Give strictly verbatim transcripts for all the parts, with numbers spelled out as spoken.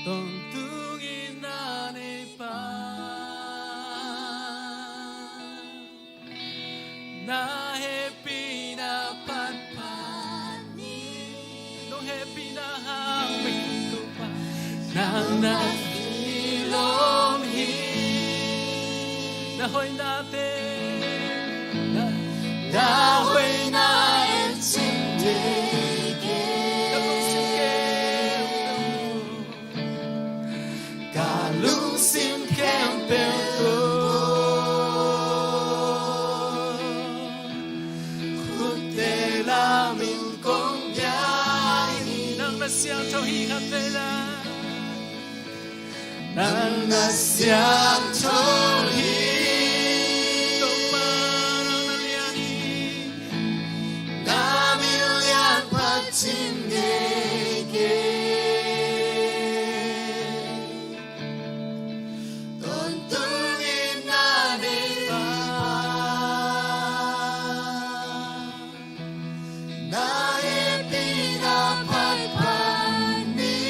Tawntung in na neipa, na hehpihna phatphat ni. Nong hehpihna hang bek Topa, nang na kilawm hi. Na hoihnate, na, na hoihna en cing deih kei. Ka lungsim khempeuh, ka lungsim khempeuh tawh, khutte lamin kong bia hi. Nang na siangtho hi, khatvei lai. Nang na siangtho hi. Topa, nang na lian hi. Na min lian phat cing ngei kei. Tawntung in na neipa, na hehpihna phatphat ni.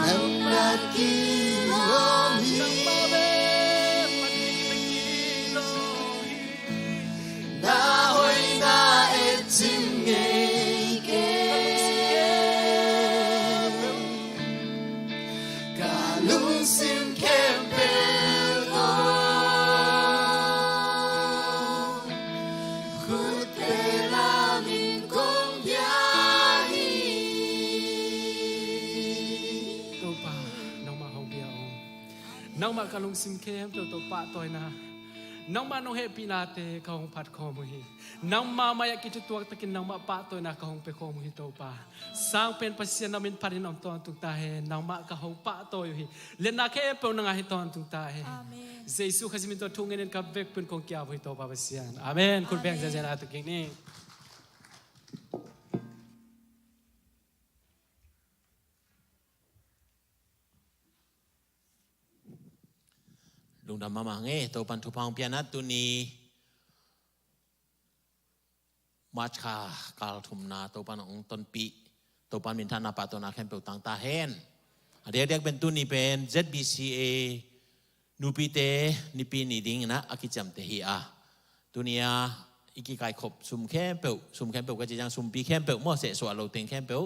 Nang na kilawm hi. Na hoihna en cing ngei kei. Ka lungsim khempeuh tawh, khutte lamin kong bia hi. Topa, nangmah hong bia aw. Nangmah ka lungsim khempeuh tawh pahtawina, nangmah nong hehpihnate ka hong phat khawm uh hi. Nangmah mai-ah kithutuak takin nangmah pahtawina ka hong pia khawm uh hi Topa. Sangpen Pasian, na min phatin om tawntung ta hen. Nangmah ka hong pahtawi uh hi. Liatna khempeuh nang a hi tawntung ta hen. Amen. Jesu Khazih min tawh thu ngenin ka vekpi-in kong ki-ap uh hi Topa Pasian. Amen. Khut beng, amen, ziahziah a tuk kik ni. Lungdam mahmah hang e, Topan thupha hong pia-in ah tuni March kha kal thumna Topan hong tonpih, Topan minthanna pahtawina khempeuh tang ta hen. A diakdiak pen tuni pen Z B C A nupite nipi ni dingin ah a kiciamteh hi a, tuni a i kikaikhop sum khempeuh, sum khempeuh ka cih ciang sumpi khempeuh maw, sehsuah lo teng khempeuh,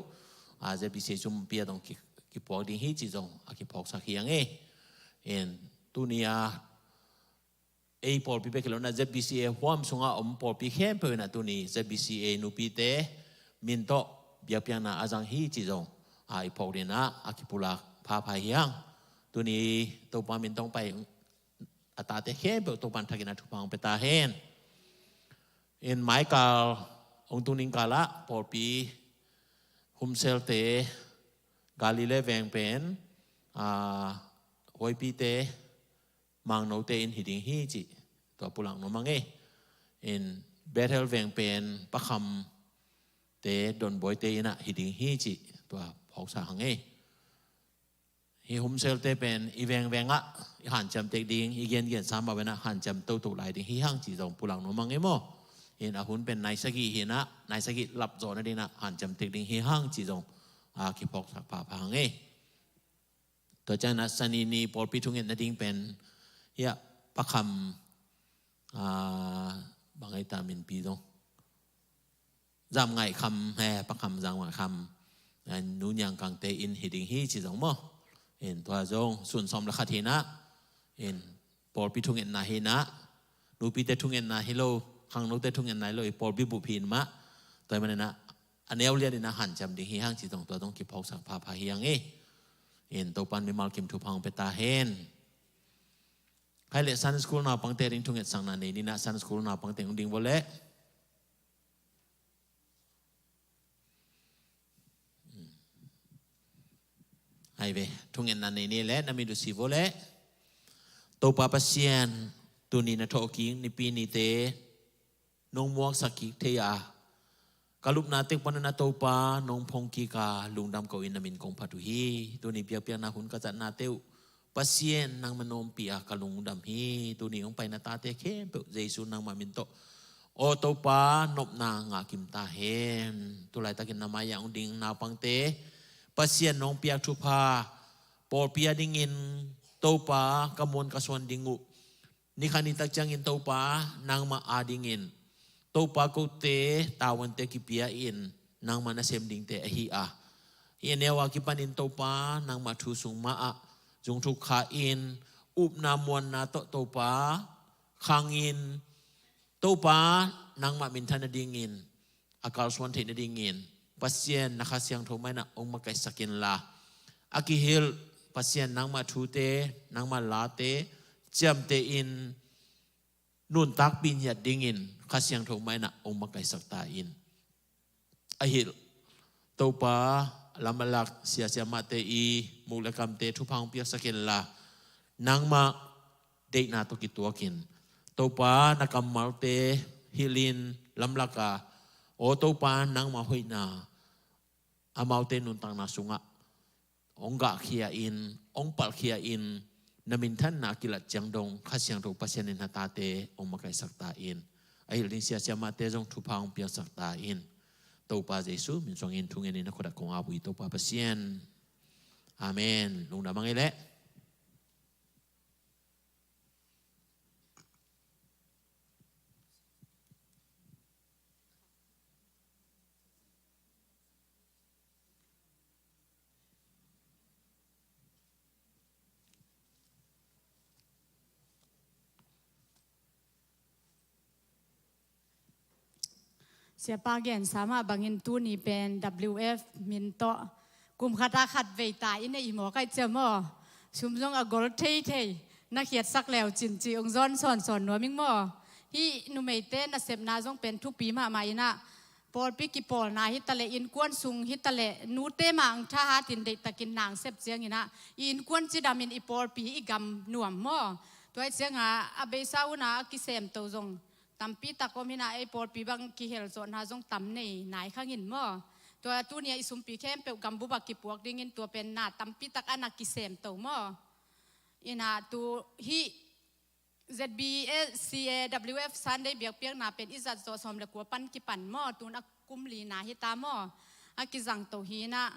a, Z B C A sumpi a dong ki, kipuak ding hi cih zong a kiphawksak hi hang e. In tuni a ei pawlpi bek hi lo in ah Z B C A huam sungah om pawlpi khempeuh in ah tuni Z B C A nupite min tawh biakpiakna a zang hi cih zong a i phawk dingin ah a kipulak phapha hi hang. Tuni Topa min tawh hong pai a tate khempeuh Topan thakin ah thupha hong pia ta hen. In maikal hong tung ding kal ah pawlpi humselte Galilee veng pen, a, huaipite, mangnote in hi ding hi cih tua pulak nuam hang e. In Bethel veng pen pakhamte, donbawite in ah hi ding hi cih tua phawksak hang e. Hih humselte pen i vengveng ah i hanciam tek ding, i gengen sam a pen ah hanciam toto lai ding hi hang cih zong pulak nuam hang e maw. In a hun pen nai sagih hi in ah, nai sagih lap zawh nadingin ah hanciam tek ding hi hang cih zong a kiphawksak phapha hang e. Tua ciangin ah Sani ni pawlpi thungetna ding pen, hiah pakham, a, bang ei ta minpi zong, Zam Ngaih Kham, he, pakham Zam Ngaih Kham, a, Nu Niang Kangte in hi ding hi cih zong maw. In tua zong sun sawm le khat hi in ah, in pawlpi thungetna hi in ah, nupite thungetna hi lo, khangnote thungetna hi lo, i pawlpi bup hi in mah. Tua ahih manin ah a neu lianin ah hanciam ding hi hang cih zong tua zong kiphawksak phapha hi hang e. In Topan mimal kim thupha hong pia ta hen. Khai leh Sunday School naupangte ding thungetsakna nei ni in ah, Sunday School naupangte hong ding vua leh. Hai ve, thungetna nei ni leh na mit uh si vua leh. Topa Pasian, tuni na thawhkik nipi nite nong muaksak kik thei a, ka lupna tek panin ah Topa nong phong kik a, lungdam ko-in na min kong phat uh hi. Tuni biakpiakna hun ka zatnate uh Pasian nangmah na ompih a, ka lungdam hi. Tuni hong pai na tate khempeuh Jesu nangmah min tawh Aw Topa, nopna ngah kim ta hen. Tulaitakin na mai-ah hong ding naupangte Pasian nong piak thupha pawlpi a dingin Topa ka muan ka suan ding uh. Nikhat nitak ciangin Topa nangmah a dingin Topa kote tavuante kipia in nangmah nasem dingte ahi a, hih a neu a kipanin Topa nangmah thu sung mah ah zungthuk kha in, upna muanna tawh Topa khangin, Topa nangmah minthan nadingin, a kalsuan theih nadingin Pasian na Kha Siangtho mah in ah hong makaihsak inla, a kihilh Pasian nangmah thute, nangmah late ciamteh in nuntakpih ngiat dingin Kha Siangtho mah in ah hong makaihsak ta in. A hilh Topa, lam a lak sia siamahte i muk le kamte thupha hong piaksak inla, nangmah deihna tawh kituakin Topa na kammalte hilhin lamlak a, aw Topa nangmah hoihna amaute nuntakna sungah hong gahkhia in, hong palhkhia in, na minthanna a kilat ciang dong Kha Siangtho Pasian in na tate hong makaihsak ta in. A hilh ding sia siamahte zong thupha hong piaksak ta in. Topa Jesu min suangin thungen in a khuadak kong ap uh hi Topa Pasian. Amen. Lungdam a ngei leh. Siapa gensa mah bangin tuni pen W F min tawh kum khat a khat vei ta i neih hi maw, kai cia maw? Sum zong a gol theithei, na khiatsak leu cin ci ong zawn sawnsawn nuam ing maw? Hih numeite nasepna zong pen thupi mahmah in ah, pawlpi kipawlna hi taleh, innkuan sung hi taleh, nute mah ang thahatin deihtakin nang sep ciangin ah, i innkuan cidamin i pawlpi i gam nuam maw? Tua hi cianga a beisa una a kisemto zong tampi tak om hi in ah, ei pawlpi bang kihel zawhna zong tam nei nai khang in maw? Tua tuni a i sumpi khempeuh gambup a kipuak dingin tua pen na tampi tak a na kisemto maw? In ah tu hih Z B C A W F Sunday biakpiakna pen i zat zawh sawm le kua pan kipan maw? Tun a kum lina hi ta maw? A kizangto hi in ah,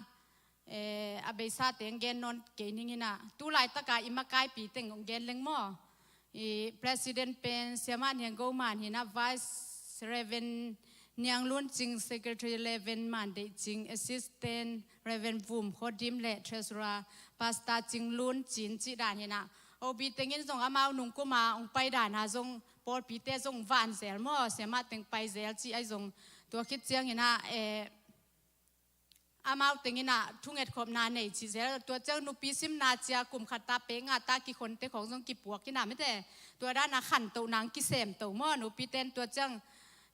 eh, a beisa teng gen nawn kei ning in ah, tu laitaka i makaipi teng ong gen leng maw? I President pen Siamah Niang Go Man hi in ah, Vice Reverend Niang Lun Cing, Secretary Reverend Man Deih Cing, Assistant Reverend Vum Kho Dim le Treasurer Pastor Cing Lun Cin cih dan hi in ah, O B tengin zong amau nungkuma ong pai dana zong pawlpite zong van zel maw, siamah teng pai zel cih ahi zong, tua khit ciangin ah, eh, amau tengin ah thungetkhopna nei cih zel, tua ciang nupi simna cia kum khat ta pek nga ta kikhonte khawng zong kipuak hi in ah mite, tua dana khantoh nang kisemto maw, nupi ten tua ciang,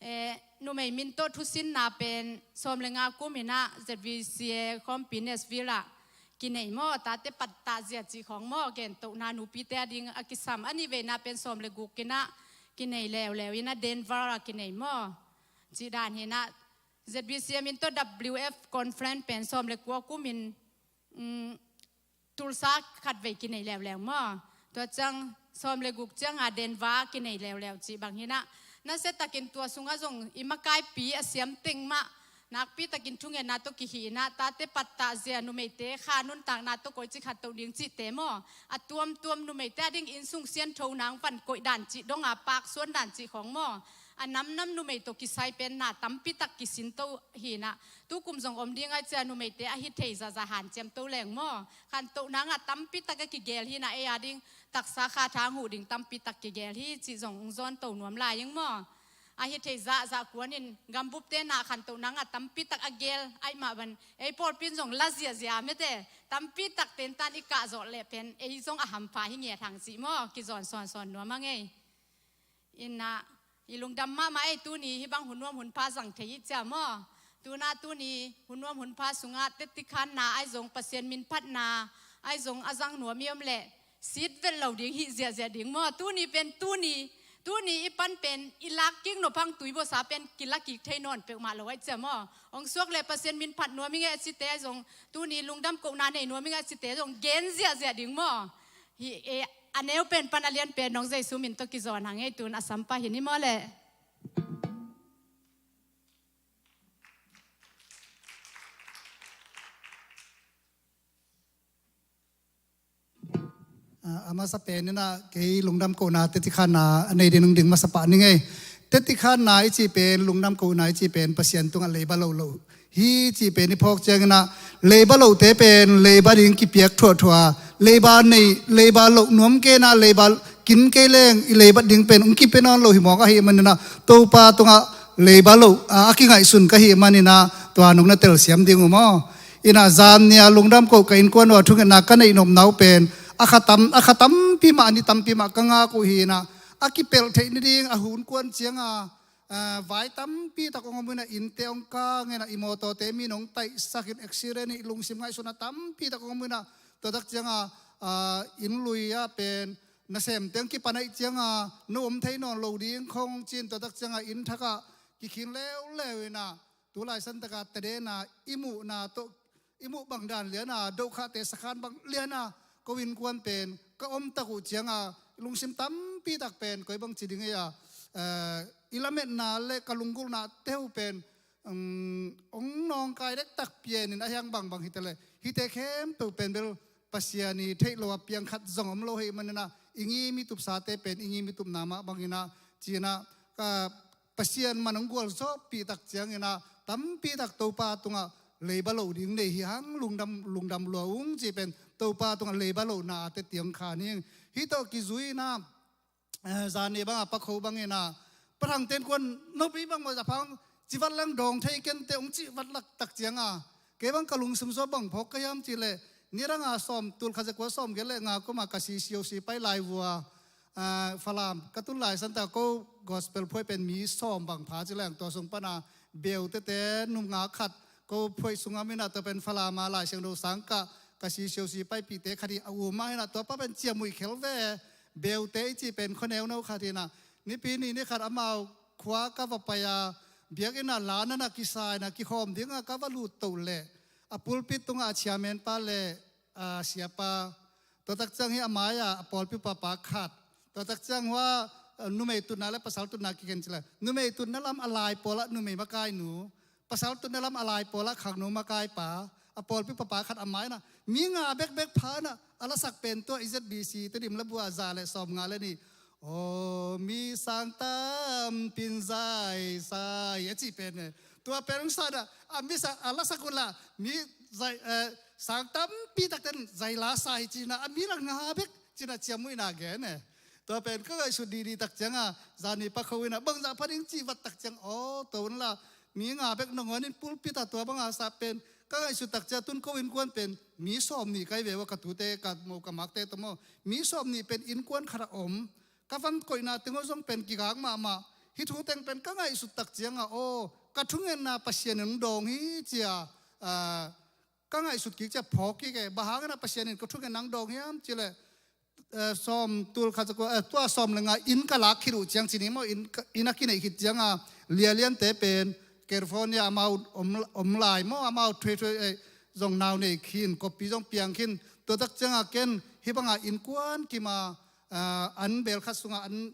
eh, numei min tawh thusinna pen sawm le nga kum in ah Z B C A khawmpi Nashville ah kinei maw, tate pattah zia cih khawng maw, gentohna nupite a ding a kisam, a nihveina pen sawm le guk in ah kinei leuleu in ah Denver ah kinei maw, cih dan hi in ah Z B C A min tawh W F conference pen sawm le kua kum in, um, Tulsa khatvei kinei leuleu maw? Tua ciang sawm le guk cianga Denver kinei leuleu cih bang hi in ah, nasiatakin tua sungah zong i makaipi a siam teng mah nakpitakin thungetna tawh kihih in ah, tate pattah zia, numeite kha nuntakna tawh koici khantoh ding cihte maw? A tuamtuam numeite a ding innsung siantho nang van koih dan cih donga paksuan dan cih khawng maw? A namnam numei tawh kisai pen na tampi tak kisinto hi in ah, tukum zong om ding ai cia numeite a hi thei zahzah hanciamto leng maw? Khantoh nangah tampi tak a kigel hi in ah, ei a ding taksa kha thang huh ding tampi tak kigel hi cih zong ong zawnto nuam lai ing maw? A hi thei zahzah kuanin gambupte na khantoh nangah tampi tak a gel aih mah ban, ei pawlpin zong la ziahziah mete, tampi tak tentan i kahzawh leh pen ei zong a hampha hi ngiat hang cih maw? Kizawn sawnsawn nuam a ngei. In ah, i lungdam mahmah ei, tuni hih bang hun nuam hun pha zang thei i cia maw? Tuna tuni hun nuam hun pha sungah tetikhanna ahi zong, Pasian min phatna ahi zong a zang nuam i om leh sit vet lo ding hi ziahziah ding maw? Tuni pen tuni, tuni i pan pen i lak kik nop hang tui buasa pen kila kik thei nawn peuhmah lo ahi cia maw? Ong suak leh Pasian min phat nuam i ngei a cite ahi zong, tuni lungdam kohna nei nuam i ngei a cite zong gen ziahziah ding maw? Hi, e, a neu pen pan a lian pen nong Jesu min tawh kizawn hang ei, tun a sam pah hi ni maw leh. A masa pen inah kei lungdam kohna tetikhanna a nei ding hong ding masa pah ning ei. Tetikhanna i cih pen, lungdam kohna i cih pen Pasian tungah leiba loh loh hi cih pen i phawk cianginah, leiba lohte pen leiba ding kipiak thuahthuah, leiba nei, leiba loh nuam kei inah, leiba kin kei leng i leiba ding pen hong kipia nawn lo hi mawk ahih maninah, Topa tungah leiba loh a, a kingaihsun ka hih maninah tua nong na telsiam ding uh maw? Inah zan nia lungdam koh ka innkuan uh a thungetna ka neih nopna uh pen a kha tam, a kha tampi mah, a ni tampi mah ka ngak uh hi inah, a kipelh theih nading a hun kuan cianga, a, vai tampi tak hong om inah, innte hong kang inah, i mawtawte mi nong taihsak in, accident hi, lungsim ngaihsutna tampi tak hong om inah, tua tak cianga, a, inn lui ah pen nasemte hong kipan ahih cianga no om thei nawn lo ding khong ci-in, tua tak cianga inn thakah kikhin leuleu inah, tu laisan taka tadena i muhna tawh, i muh bang dan liana, dohkhahte sakhan bang liana, ko innkuan pen ka om tak uh cianga lungsim tampi tak pen koi bang ci ding ei a, eh, i lametna le ka lunggulhnate uh pen, um, hong nawngkai dektak pianin, a hiang bangbang hite le hite khempeuh pen bel Pasian i theih lo a piang khat zong om lo ahih maninah, i ngim i tupsate pen i ngim i tupna mah banginah, ci-inah, ka Pasian man hong gualzawhpih tak cianginah, tampi tak Topa tungah leiba loh ding nei hi hang, lungdam, lungdam lua ung cih pen Topa tungah leiba lohna a teti hong khan hi. Hih tawh kizui inah, eh, zani banga pakho banginah, pathangte innkuan, nopi bang maw, zaphang civat lang dawng thei kente hong cihvat lak tak cianga, kei bang ka lungsim sua bang phawk ka hiam cih leh, ni danga sawm, tul khat za kua sawm giat le nga kuma ka C C O C pai lai vua, ah, Falam ka tun laisan ta, ko gospel phuai pen mi sawm bang pha ci leng, tua sung pana beutete num nga khat, ko phuai sungah minah tua pen Falam a Lai Siangtho sang kah, ka C C O C paipihte khat hi a, um mah hinah, tua pa pen ciamnuih khel ve, beute i cih pen khuaneu no khat hinah, nipi ni ni khat amau khua ka va pai a, biakinn ah la nana kisa inah, kikhawm dinga ka va lut toh leh, a pulpit tungah a chairman pa le, a, siapa, tua tak ciang hi a mai-ah a pawlpi upapa khat, tua tak ciang hua, a, numei tutna le pasal tutna kiken ci le, numei tutna lam a lai pawlah numei makainu, pasal tutna lam a lai pawlah khangno makaipa, a pawlpi upapa khat a mai inah, mi nga bekbek pha inah, a lasak pen tua i Z B C Tedim labu ah za le sawm nga le nih, aw mi sang tampin zaisai a cih pen e. Tua pen hong sa inah, a mi sa, a lasak uh lah, mi zai, eh, sang tampi takten zai la sa hi ci-inah, a mi lah nga bek ci-inah ciamnuihna gen e. Tua pen ka ngaihsut didi tak cianga, zani pakho inah, bangzah pha ding cihvat tak ciang, aw, tua un lah, mi nga bek nangawn in pulpit ah tua banga sa pen, ka ngaihsut tak ciang tun ko innkuan pen mi sawm nih kai ve ua, ka tute, ka mo, ka makte tawh maw, mi sawm nih pen innkuan khat ah om. Ka van koihna teng aw zong pen kigak mahmah. Hih thu teng pen ka ngaihsut tak cianga, aw, ka thungetna Pasian in hong dawng hi cia, ah, ka ngaihsut kik cia phawk kik e. Bang hangin ah Pasian in ka thungetna hong dawng hiam cih leh, eh, sawm, tul khat za kua, eh, tua sawm le nga inn ka lak khit uh ciang ci ni maw, inn ka, inn a kineih khit cianga, Lia Liante pen California amau om, om lai maw, amau thuaithuai, eh, zong nau nei khin, koppi zong piang khin, tua tak cianga ken hih banga innkuan kima, ah, an bel khat sungah an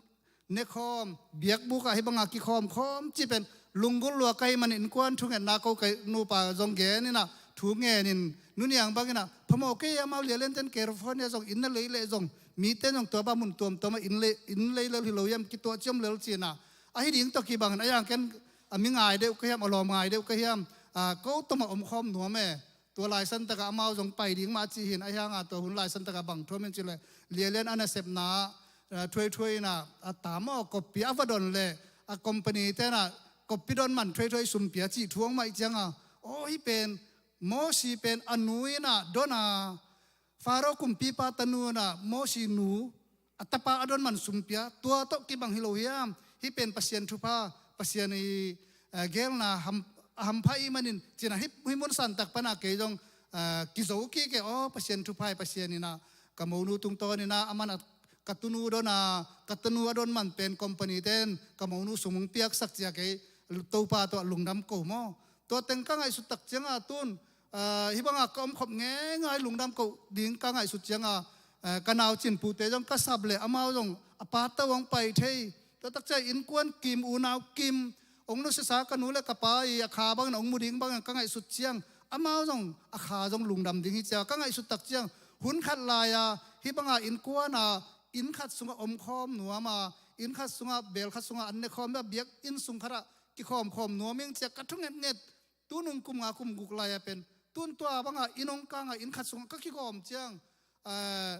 nekhawm, biakbuk ah hih banga kikhawmkhawm cih pen lunggulh lua ka hih manin innkuan thungetna ko ka nupa zong gen inah, thu ngen in, nu Niang bang inah, phamawh kei amau Lia Lianten California zong inn na lei leh zong, mite zong tua bang mun tuamtuam ah inn lei, inn lei lel hi lo hiam, kituah ciam lel ci-inah, ahi ding tawh kibangin, a hiang ken a mi ngai deuh ka hiam, a lawm ngai deuh ka hiam, ah, ko tawh mah omkhawm nuam e. Tua laisan takah amau zong pai ding mah ci hi-in, a hianga tua hun laisan takah bang thu om hiam cih leh, Lia Lian a nasepna, ah, thuaithuai inah, a ta maw, koppi a va don leh, a company te inah koppi don man thuaithuai sum pia cih thu hong mai cianga, aw, hih pen Mosi pen a nu inah don a, Faro kumpipa tanu inah Mosi nu a tapa a don man sum pia, tua tawh kibang hi lo hiam? Hih pen Pasian thupha, Pasian i, eh, geelna ham, a hampha i hih manin ci-inah, hih, hih mun santak pana kei zong, eh, kizo kik e, aw, Pasian thupha hi, Pasian inah ka monu tungtawn inah aman a ka tunu don a, ka tanu a don man pen company ten ka monu sum hong piaksak cia kei Topa tawh lungdam ko maw. Tua teng ka ngaihsut tak cianga tun, ah, hih banga ka omkhop ngeingai lungdam koh ding ka ngaihsut cianga, ah, ka nau Cin Pute zong ka sap leh amau zong a pa tawh hong pai thei. Tua tak ciang innkuan kim, unau kim, hong nusiasa ka nu le ka pa i a kha bangin hong mu ding bangin ka ngaihsut ciang, amau zong a kha zong lungdam ding hi cia ka ngaihsut tak ciang, hun khat lai-a hih banga innkuana inn khat sungah omkhawm nuam a, inn khat sungah, beel khat sungah an nekhawm a, biakinn sung khatah kikhawmkhawm nuam ing ci-a ka thungetnget. Tunung kum nga kum guk lai-a pen tun tua banga inn hong kanga inn khat sungah ka kigawm ciang, eh,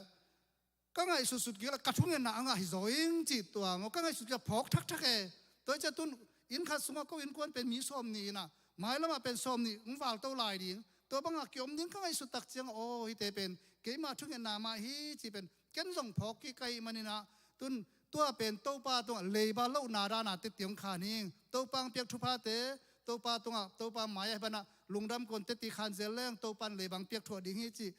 ka ngaihsutsut kik la ka thungetna a ngah hi zaw ing cih tua maw, ka ngaihsut kik la phawk thakthak e. Tua hi ciah tun inn khat sungah ko innkuan pen mi sawm nih inah, mailamah pen sawm nih hong valto lai ding, tua bangah kiom ding ka ngaihsut tak ciangah, aw, hihte pen keima thungetna mah hi cih pen ken zong phawk kik ka hih maninah, tun tua pen Topa tungah leiba lohna dana teti hong khan hing. Topa hong piak thuphate Topa tungah, Topa mai-ah hi banah lungdam kong teti khan zel leng Topa in leiba hong piak thuah ding hi cih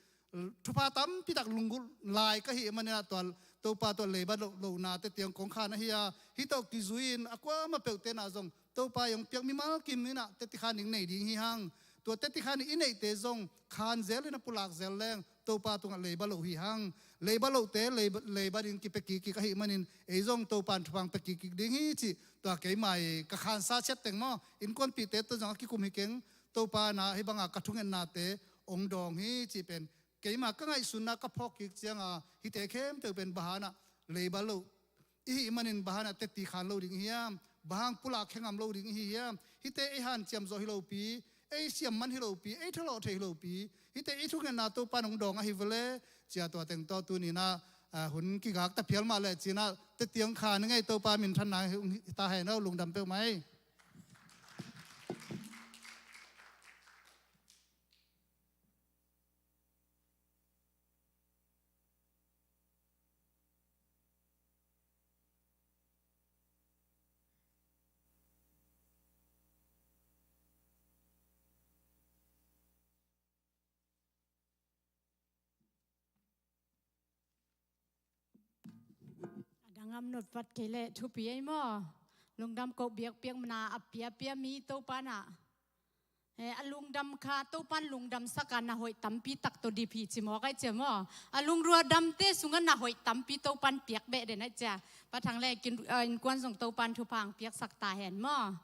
thupha tampi tak lunggulh lai ka hih maninah, tua Topa tua leiba loh, lohna teti hong kong khan ahi a, hih tawh kizui-in a kuamah peuhte nah zong Topa i hong piak mimal kim inah teti khan ding nei ding hi hang. Tua teti khan i neihte zong khan zel inah pulak zel leng Topa tungah leiba loh hi hang. Leiba lohte leiba, leiba ding kipia kik kik ahih manin ei zong Topa in thupha hong pia kik kik ding hi cih tua keima i ka khansa ciat teng maw, innkuanpihte tawh zong a kikum hi keng. Topa inah hih banga ka thungetnate hong dawng hi cih pen keima ka ngaihsunna ka phawk kik cianga, hihte khempeuh pen bang hanah leiba loh i hih manin bang hanah teti khan lo ding i hiam? Bang hang pulak khe ngam lo ding i hi hiam? Hihte ei hanciam zawh hi lopi, ei siam man hi lopi, ei thalawh thei hi lopi, hihte i thungetna Topa in hong dawng ahi vele. Cia tua teng tawh tuninah, ah, hun kigak ta phial mah leh cinah teti hong khan i ngei. Topa minthanna hi ta hen aw, lungdam peuhmah hi. A dang am notvat kei leh thupi ei maw? Lungdam koh biakpiak mana a piapia mi Topa nah. Eh, a lungdam kha Topan lungdamsak a na hoih tampi tak tawh dip hi ci mawk ai cia maw? A lungruadamte sungah na hoih tampi Topan piak beh den ai cia. Pa Thang le kin, eh, innkuan zong Topan thupha hong piaksak ta hen maw?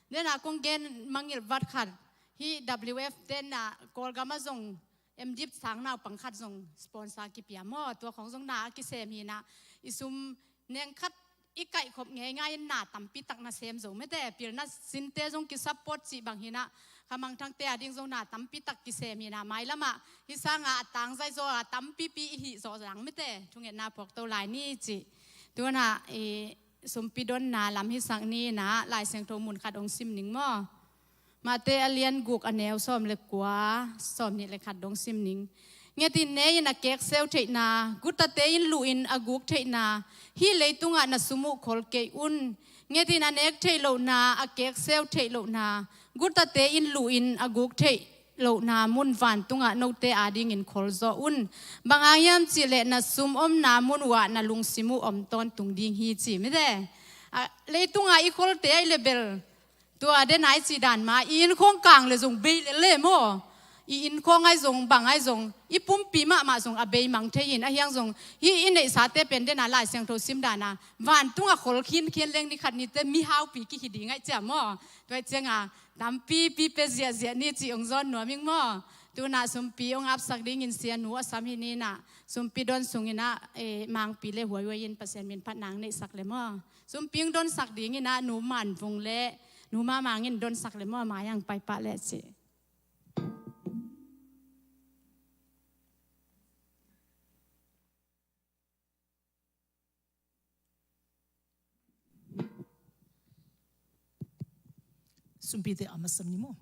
Dena kong gen mangngilh vat khat, hih W F te na Kawlgam ah zong M.Div sang naupang khat zong sponsor kipia maw? Tua khong zong na a kisem hi nah, i sum neng khat i kaihkhop ngeingai in na tampi tak na sem zo mete, pilna sinte zong kisupport cih bang hi nah, kha mangthangte a ding zong na tampi tak kisem hi nah, mailamah hih sanga a tangzai zaw a tampipi i hih zawh zang mete, thungetna phawkto lai ni cih. Tunah i sumpi donna lam hisak ni nah, Lai Siangtho mun khat hong sim ning maw? Mate a lian guk a neu sawm le kua, sawm nih le khat dong sim ning. Ngetin ne in a kekseu theihna, gutate in luh in a guk theihna, hih leitungah na sum uh khol kei un. Ngetin a nek theih lohna, a kekseu theih lohna, gutate in luh in a guk theih lohna mun vantungah note adingin kholzawh un. Bang hang hiam cihleh na sum omna mun uhah na lungsim uh om tawntung ding hi ci mite. A, leitungah i kholte ai le bel tua den ai ci dan ma, i innkhawng kang le zong bei lel le maw? I innkhawng ai zong, bang ai zong, i pumpi mahmah zong a bei mang thei in, ahiang zong hih i neihsate pen dena Lai Siangtho sim dana vantungah khol khinkhian leng ni khat nite mihaupi kihi ding ai cia maw? Tua ai cianga tampipi pe ziahziah ni ci hong zawn nuam ing maw? Tunah sumpi hong apsak dingin sianu a sam hi ni nah, sumpi don sunginah, eh, mangpi le huaihuai in Pasian min phat nang neihsak le maw? Sumpi hong donsak dinginah nu Man Vung le nu Ma Mang in donsak le maw, mai ang paipah le ci. Sumpite a masam ni maw?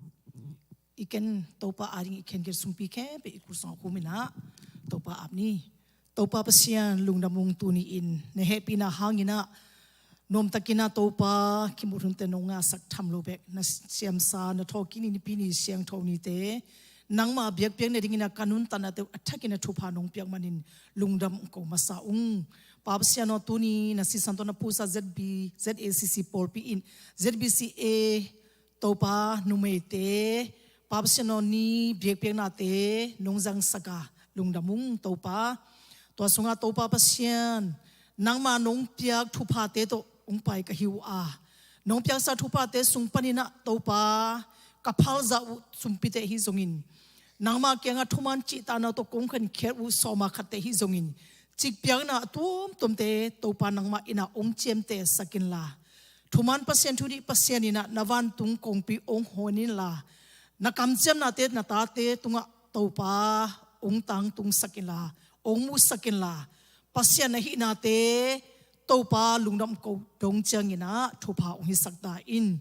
I ken Topa ading i khen kir sumpi khempeuh i kul sungah huminah Topa ap ni. Topa Pasian lungdam ung, tuni-in na hehpihna hanginah nuamtakinah Topa kimuh hunte nong ngahsak tham lo bek, na siamsa na thawhkik ni, nipi ni, siangtho nite nangma biakpiakna dinginah ka nuntaknate uh a thakinah thupha nong piak manin lungdam ko masa ung. Pa Pasian aw, tuni na sisan tawh na pusa Z B, Z A C C pawlpi in, Z B C A Topa numeite, Pa Pasian aw, ni biakpiaknate nong zangsak a lungdam ung Topa. Tua sungah Topa Pasian, nangma nong piak thuphate tawh hong pai ka hi uh a, nong piaksa thuphate sung paninah Topa, ka phalzah uh sumpite ahi zongin, Nangmah kiangah thuman cihtakna tawh kong khenkhiat uh sawma khatte hi zongin, cikpiakna a tuamtuamte Topa nangmah in ah hong ciamtehsak inla, thuman Pasian, thudih Pasian in ah na vantung kongpi hong hon inla, na kamciamnate na tate tungah Topa hong tangtungsak inla, hong musak inla, Pasian na hihnate Topa lungdam ko dong ciangin ah thupha hong hisak ta in.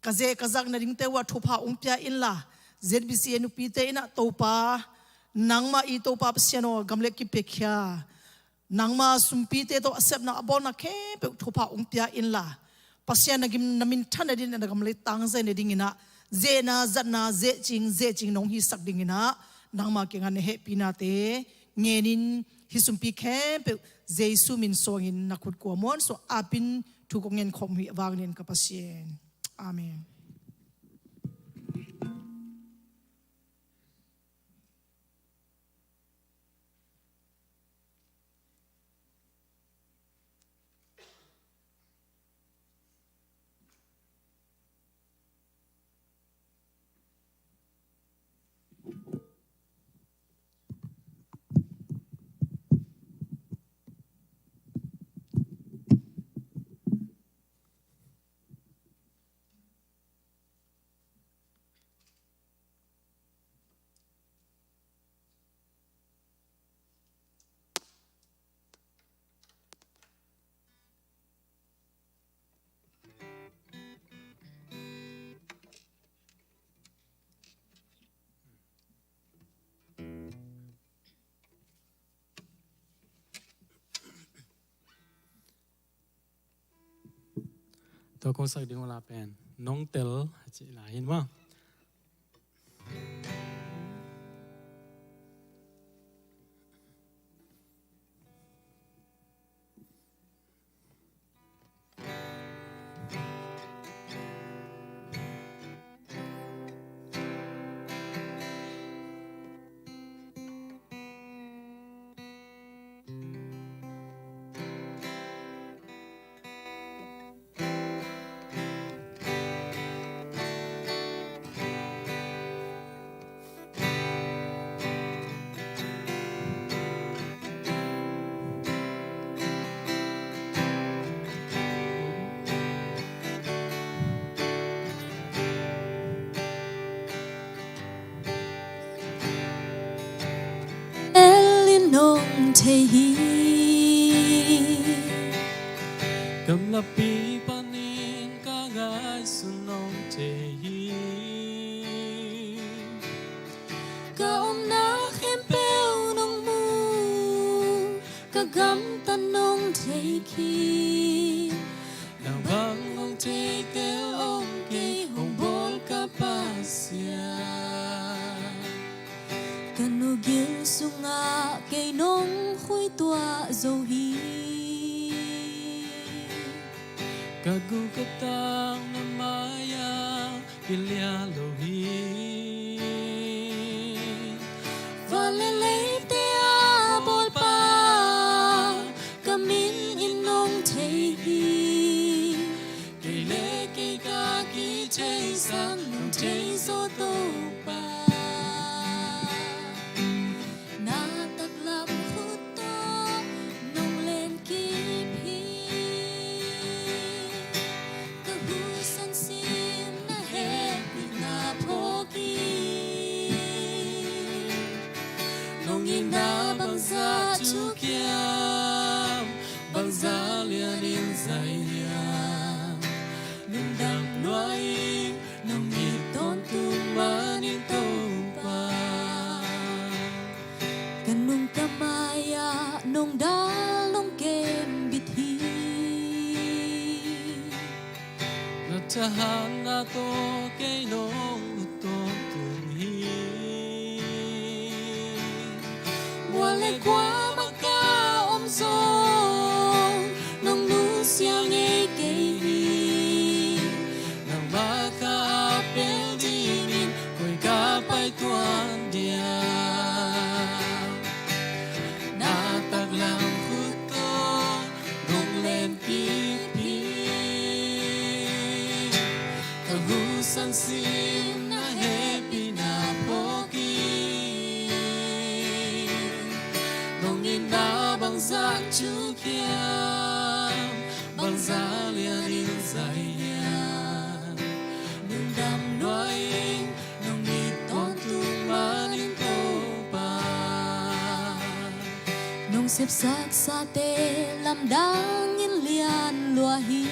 Ka zeh ka zak nadingte uh ah thupha hong pia inla, Z B C A nupite in ah Topa, nangmah i Topa Pasian aw, gam le kipiakhia, nangmah sumpite tawh a sepna a bawlna khempeuh thupha hong pia inla, Pasian na gim na minthan nading, na gam le tangzai nadingin ah, zehna zatna zehcing zehcing nong hisak dingin ah, nangmah kiangah na hehpihnate ngenin, hih sumpi khempeuh Jesu min suangin na khut kua muan suah apin thu kong ngen khawm uh hi, a vang lian ka Pasian. Amen. Tua kong sak ding uh la pen Nong Tel a cih la hi in maw. Tel in nong thei hi. Gamlapi panin ka ngaihsun nong thei hi. Ka omna khempeuh nong mu, ka gamtat nong thei khin. Nang bang hong thei tel om kei, hong bawl ka Pasian. Ka nu gil sungah kei nong khuituah zo hi. Ka guk ka tang na mai-ah kilia lo hi. Van le leite a bawlpa, ka min in nong thei hi. Kei le kei ka kitheisak nong thei zaw Topa. Na taklam khut tawh nong len kip hi. Ka husan sim na hehpihna phawk hi. Nong itna bangzah thukiam, bangzah lianin zai hiam. Lungdam lua ing, nong it tawntung manin Topa. Ka nung ka mai-ah nong dal nong kem bit hi. Na thahatna tawh kei nong ut tawntung hi. Mual le kuamah ka om zong nong nusia ngei kei hi. Nangmah ka ap pel dingin koi ka pai tuan dia. Na taklam khut tawh nong len kip hi. Ka husan sim na hehpihna phawk hi. Lian in zai hiam, lungdam lua ing, nong it tawntung manin Topa. Nong sepsaksate lamdang in lian lua hi.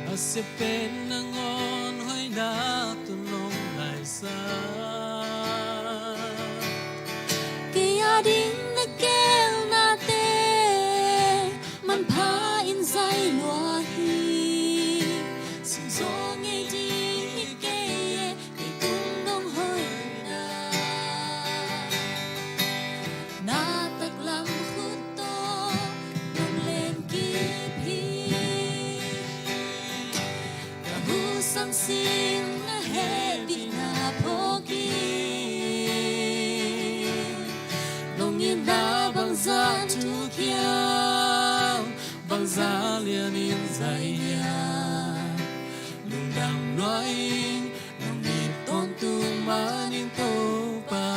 A sep pen nangawn hoihna tawh nong laisak. Kei a ding na gelnate manpha in zai lua hi. Singzaw ngei ding hi kei e, kei tung nong hoihna. Na taklam khut tawh nong len kip hi. Ka hu sang sing na hehpihna phawk in. Nong itna bangzah thuk hiam, bangzah lian in zai hiam. Lungdam lua ing, nong it tawntung manin Topa.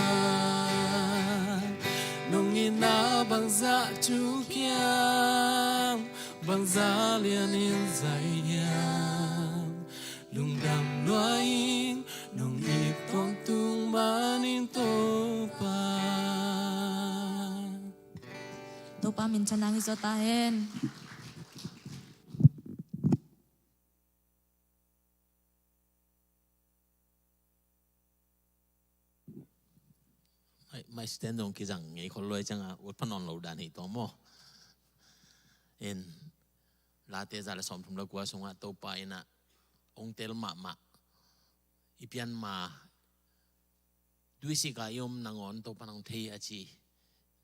Nong itna bangzah thuk hiam, bangzah lian in zai hiam. Lungdam lua ing, nong it tawntung manin Topa. Topa minthanna hi zaw ta hen. Mai, mai stand zong kizang ngei khol lua ciangah ut pha nawn lo dan hi tawh maw. In, Late za le sawmthum le kua sungah Topa in ah hong tel mahmah. I pian ma, tuisik a i om nangawn Topa in hong thei a ci.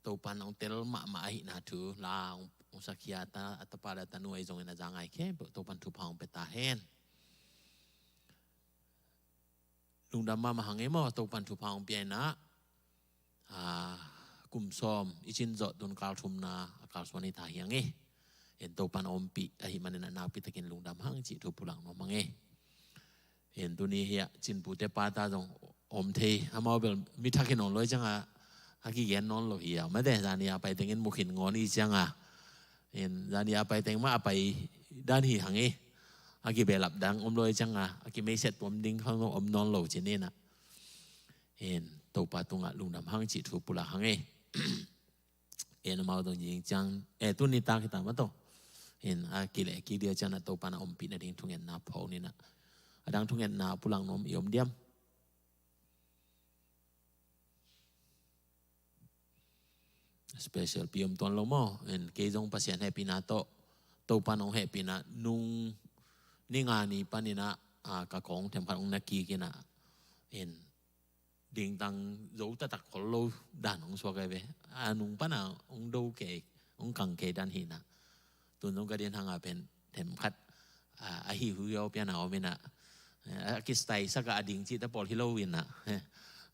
Topa in hong tel mahmah ahihna thu la hong, hong sakhiat a, a tapa le a tanu ahi zongin a za ngai khempeuh Topa in thupha hong pia ta hen. Lungdam mahmah hang e maw, Topa in thupha hong pia in ah, a, kum sawm i cin zawh tun kal thumna a kalsuan hi ta hi hang e. En, Topa in a ompih ahih manin ah nakpi takin lungdam hang cih thu pulak nuam hang e. En, tuni hiah Cin pute pata zong om thei, amau bel mi thak hi nawn lo hi ciangah a kigen nawn lo hi a, mate, zani a pai tengin mu khin ngawn hi ciangah. En, zani a pai teng mah a pai dan hi hang e. A kibelap dang om lo hi ciangah a kimeiset tuam ding khang om nawn lo ci ni in ah. En, Topa tungah lungdam hang cih thu pulak hang e. En, amau dong jing ciang, e, tuni tak hi ta mah tawh. En, a kileh kik dia ciangah Topa in a ompih nading thungetna phawk ni in ah. A dang thungetna pulak nuam i om diam? Special pi om tuan lo maw. En, kei zong Pasian hehpihna tawh, Topa in hong hehpihna nung ni nga ni panin ah, a, ka kawng themkhat hong na kik in ah. En, dingtang zo taktak khol lo dan hong suak ahi ve. A nung pan a hong do kei, hong kang kei dan hi in ah. Tun zong ka din hang a pen themkhat, a, a hih hui a pian a om in ah. A kistyle sak a ding cih ta pawl hi lo in ah.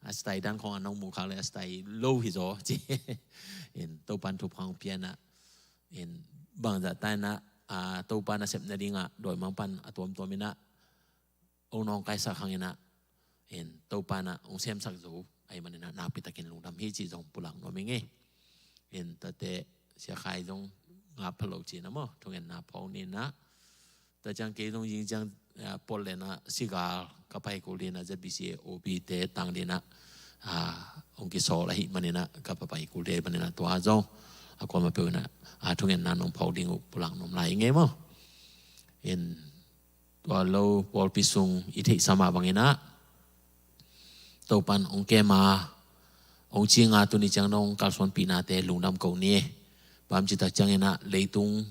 A style dan khong a nong mu khak le a style lo hi zaw ci. En, Topa in thupha hong pia in ah. En, bangzah ta in ah, a, Topa nasep nading ah dawimangpa in a tuamtuam in ah hong nawngkaisak hang in ah, en, Topa in ah hong semsak zo ahih manin ah nakpi takin lungdam hi cih zong pulak nuam ing e. En, tate Sia Khai zong ngap pha lo ci in ah maw, thungetna phawk ni in ah. Tua ciang kei zong zing ciang, a, Portland ah sigal ka pai kul ding in ah, Z B C A O B te tang ding in ah, a, hong kisawl ahih manin ah ka pai kul ding ahih manin ah tua zong a kuamah peuh in ah, a, thungetna nong phawk ding uh pulak nuam lai ing e maw. En, tua lo pawlpi sung i theihsa mah bangin ah Topa in hong kem a, hong cing a, tuni ciang dong kalsuanpihnate lungdam ko ni. Bang hang hiam cih tak ciangin ah leitung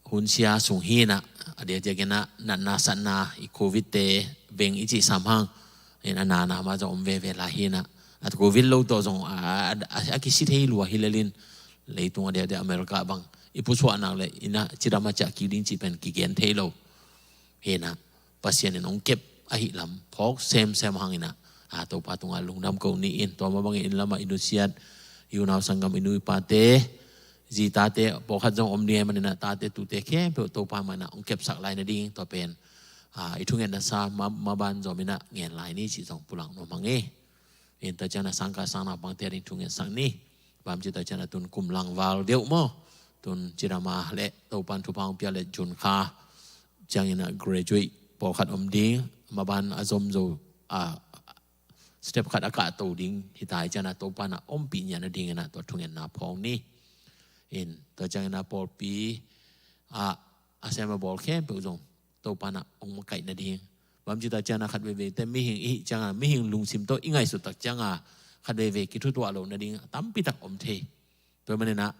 hun sia sung hi in ah, a diakdiakin ah natna satna i Covid te beng i cih sam hang, en, a nana mah zong om veve lai hi in ah, a Covid lo tawh zong a, a, a, a kisi thei lua hi lel in, leitung a diakdiak America bang i pusuah nak leh in ah cidam a ciah kik ding cih pen kigen thei lo. Hi in ah, Pasian in hong kep ahih lam phawk semsem hang in ah, a, Topa tungah lungdam ko ni in, tua mah bangin inn lamah i nusiat, i unau sanggam, i nu i pate, zi tate, pawlkhat zong om ding ahih manin ah tate tute khempeuh Topa mah in ah hong kepsak lai nading, tua pen, a, i thungetna sa ma, maban zom in ah ngen lai ni cih zong pulak nuam hang e. En, tua ciang a sangkah sang naupangte a ding thungetsak ni. Bang hang hiam cih tak ciang a tun kum lang val deuh maw. Tun cidam a le Topan thupha hong pia le June kha ciangin a graduate pawlkhat om ding, maban a zom zo a step khat a kahto ding hi ta hi ciangin a Topan a ompih ngiat nadingin a tua thungetna phawng ni. In tua ciangin a pawlpi a a sem a bawl khempeuh zong Topan a hong makaih nading. Bang ci ta ciangin a khat veivei te mihing i hih ciangin a mihing lungsim tawh i ngaihsut tak ciangin a khat veivei kithutuah loh nading tampi tak om thei. Tua manin a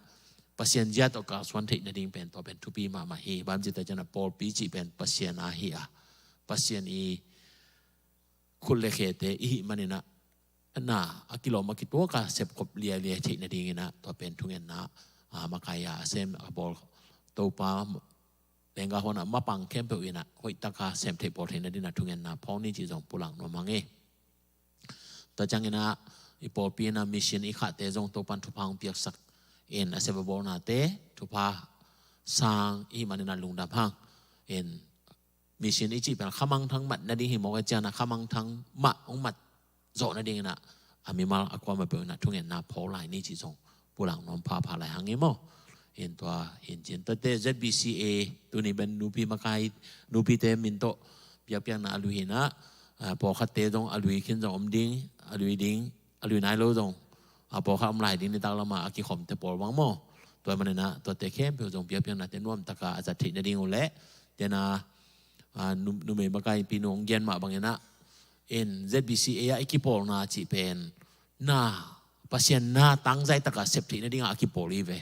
Pasian zia tawh kalsuan theih nading pen tua pen thupi mahmah hi. Bang ci ta ciangin a pawlpi cih pen Pasian a hi a, Pasian i khut le khete i hih manin a na a kilawm a kituak a sepkhop liailiai theih nadingin a tua pen thungetna a makaih a a sem a bawl Topa lengga huan a mapang khempeuh in a hoih taka sem theih bawl theih nadingin a thungetna phawng ni cih zong pulak nuam hang e. Tua ciangin a i pawlpi in a mission i khahte zong Topan thupha hong piaksak in a sem a bawlnate thupha sang i hih manin a lungdam hang in mission i cih pen khamangthang mat nading hi mawk e ciangin a khamangthang mah hong mat zawh nadingin a a mimal a kuamah peuh in a thungetna phawng lai ni cih zong pulak nuam phapha lai hang i maw. In tua hin cin tuate Z B C A tuni pen nupi makai nupite min tawh piakpiakna a lui hi in a pawlkhatte zong a lui khin zong om ding a lui ding a lui nai lo zong a pawlkhat om lai ding nitak lamah a kikhawmte pawl bang maw. Tua manin a tuate khempeuh zong piakpiaknate nuamtaka a zat theih nading uh leh tena numei makai pinu hong gen mah bangin a in Z B C A ah i kipawlna cih pen na Pasian na tangzai taka sep theih nadingah a kipawl hi ve.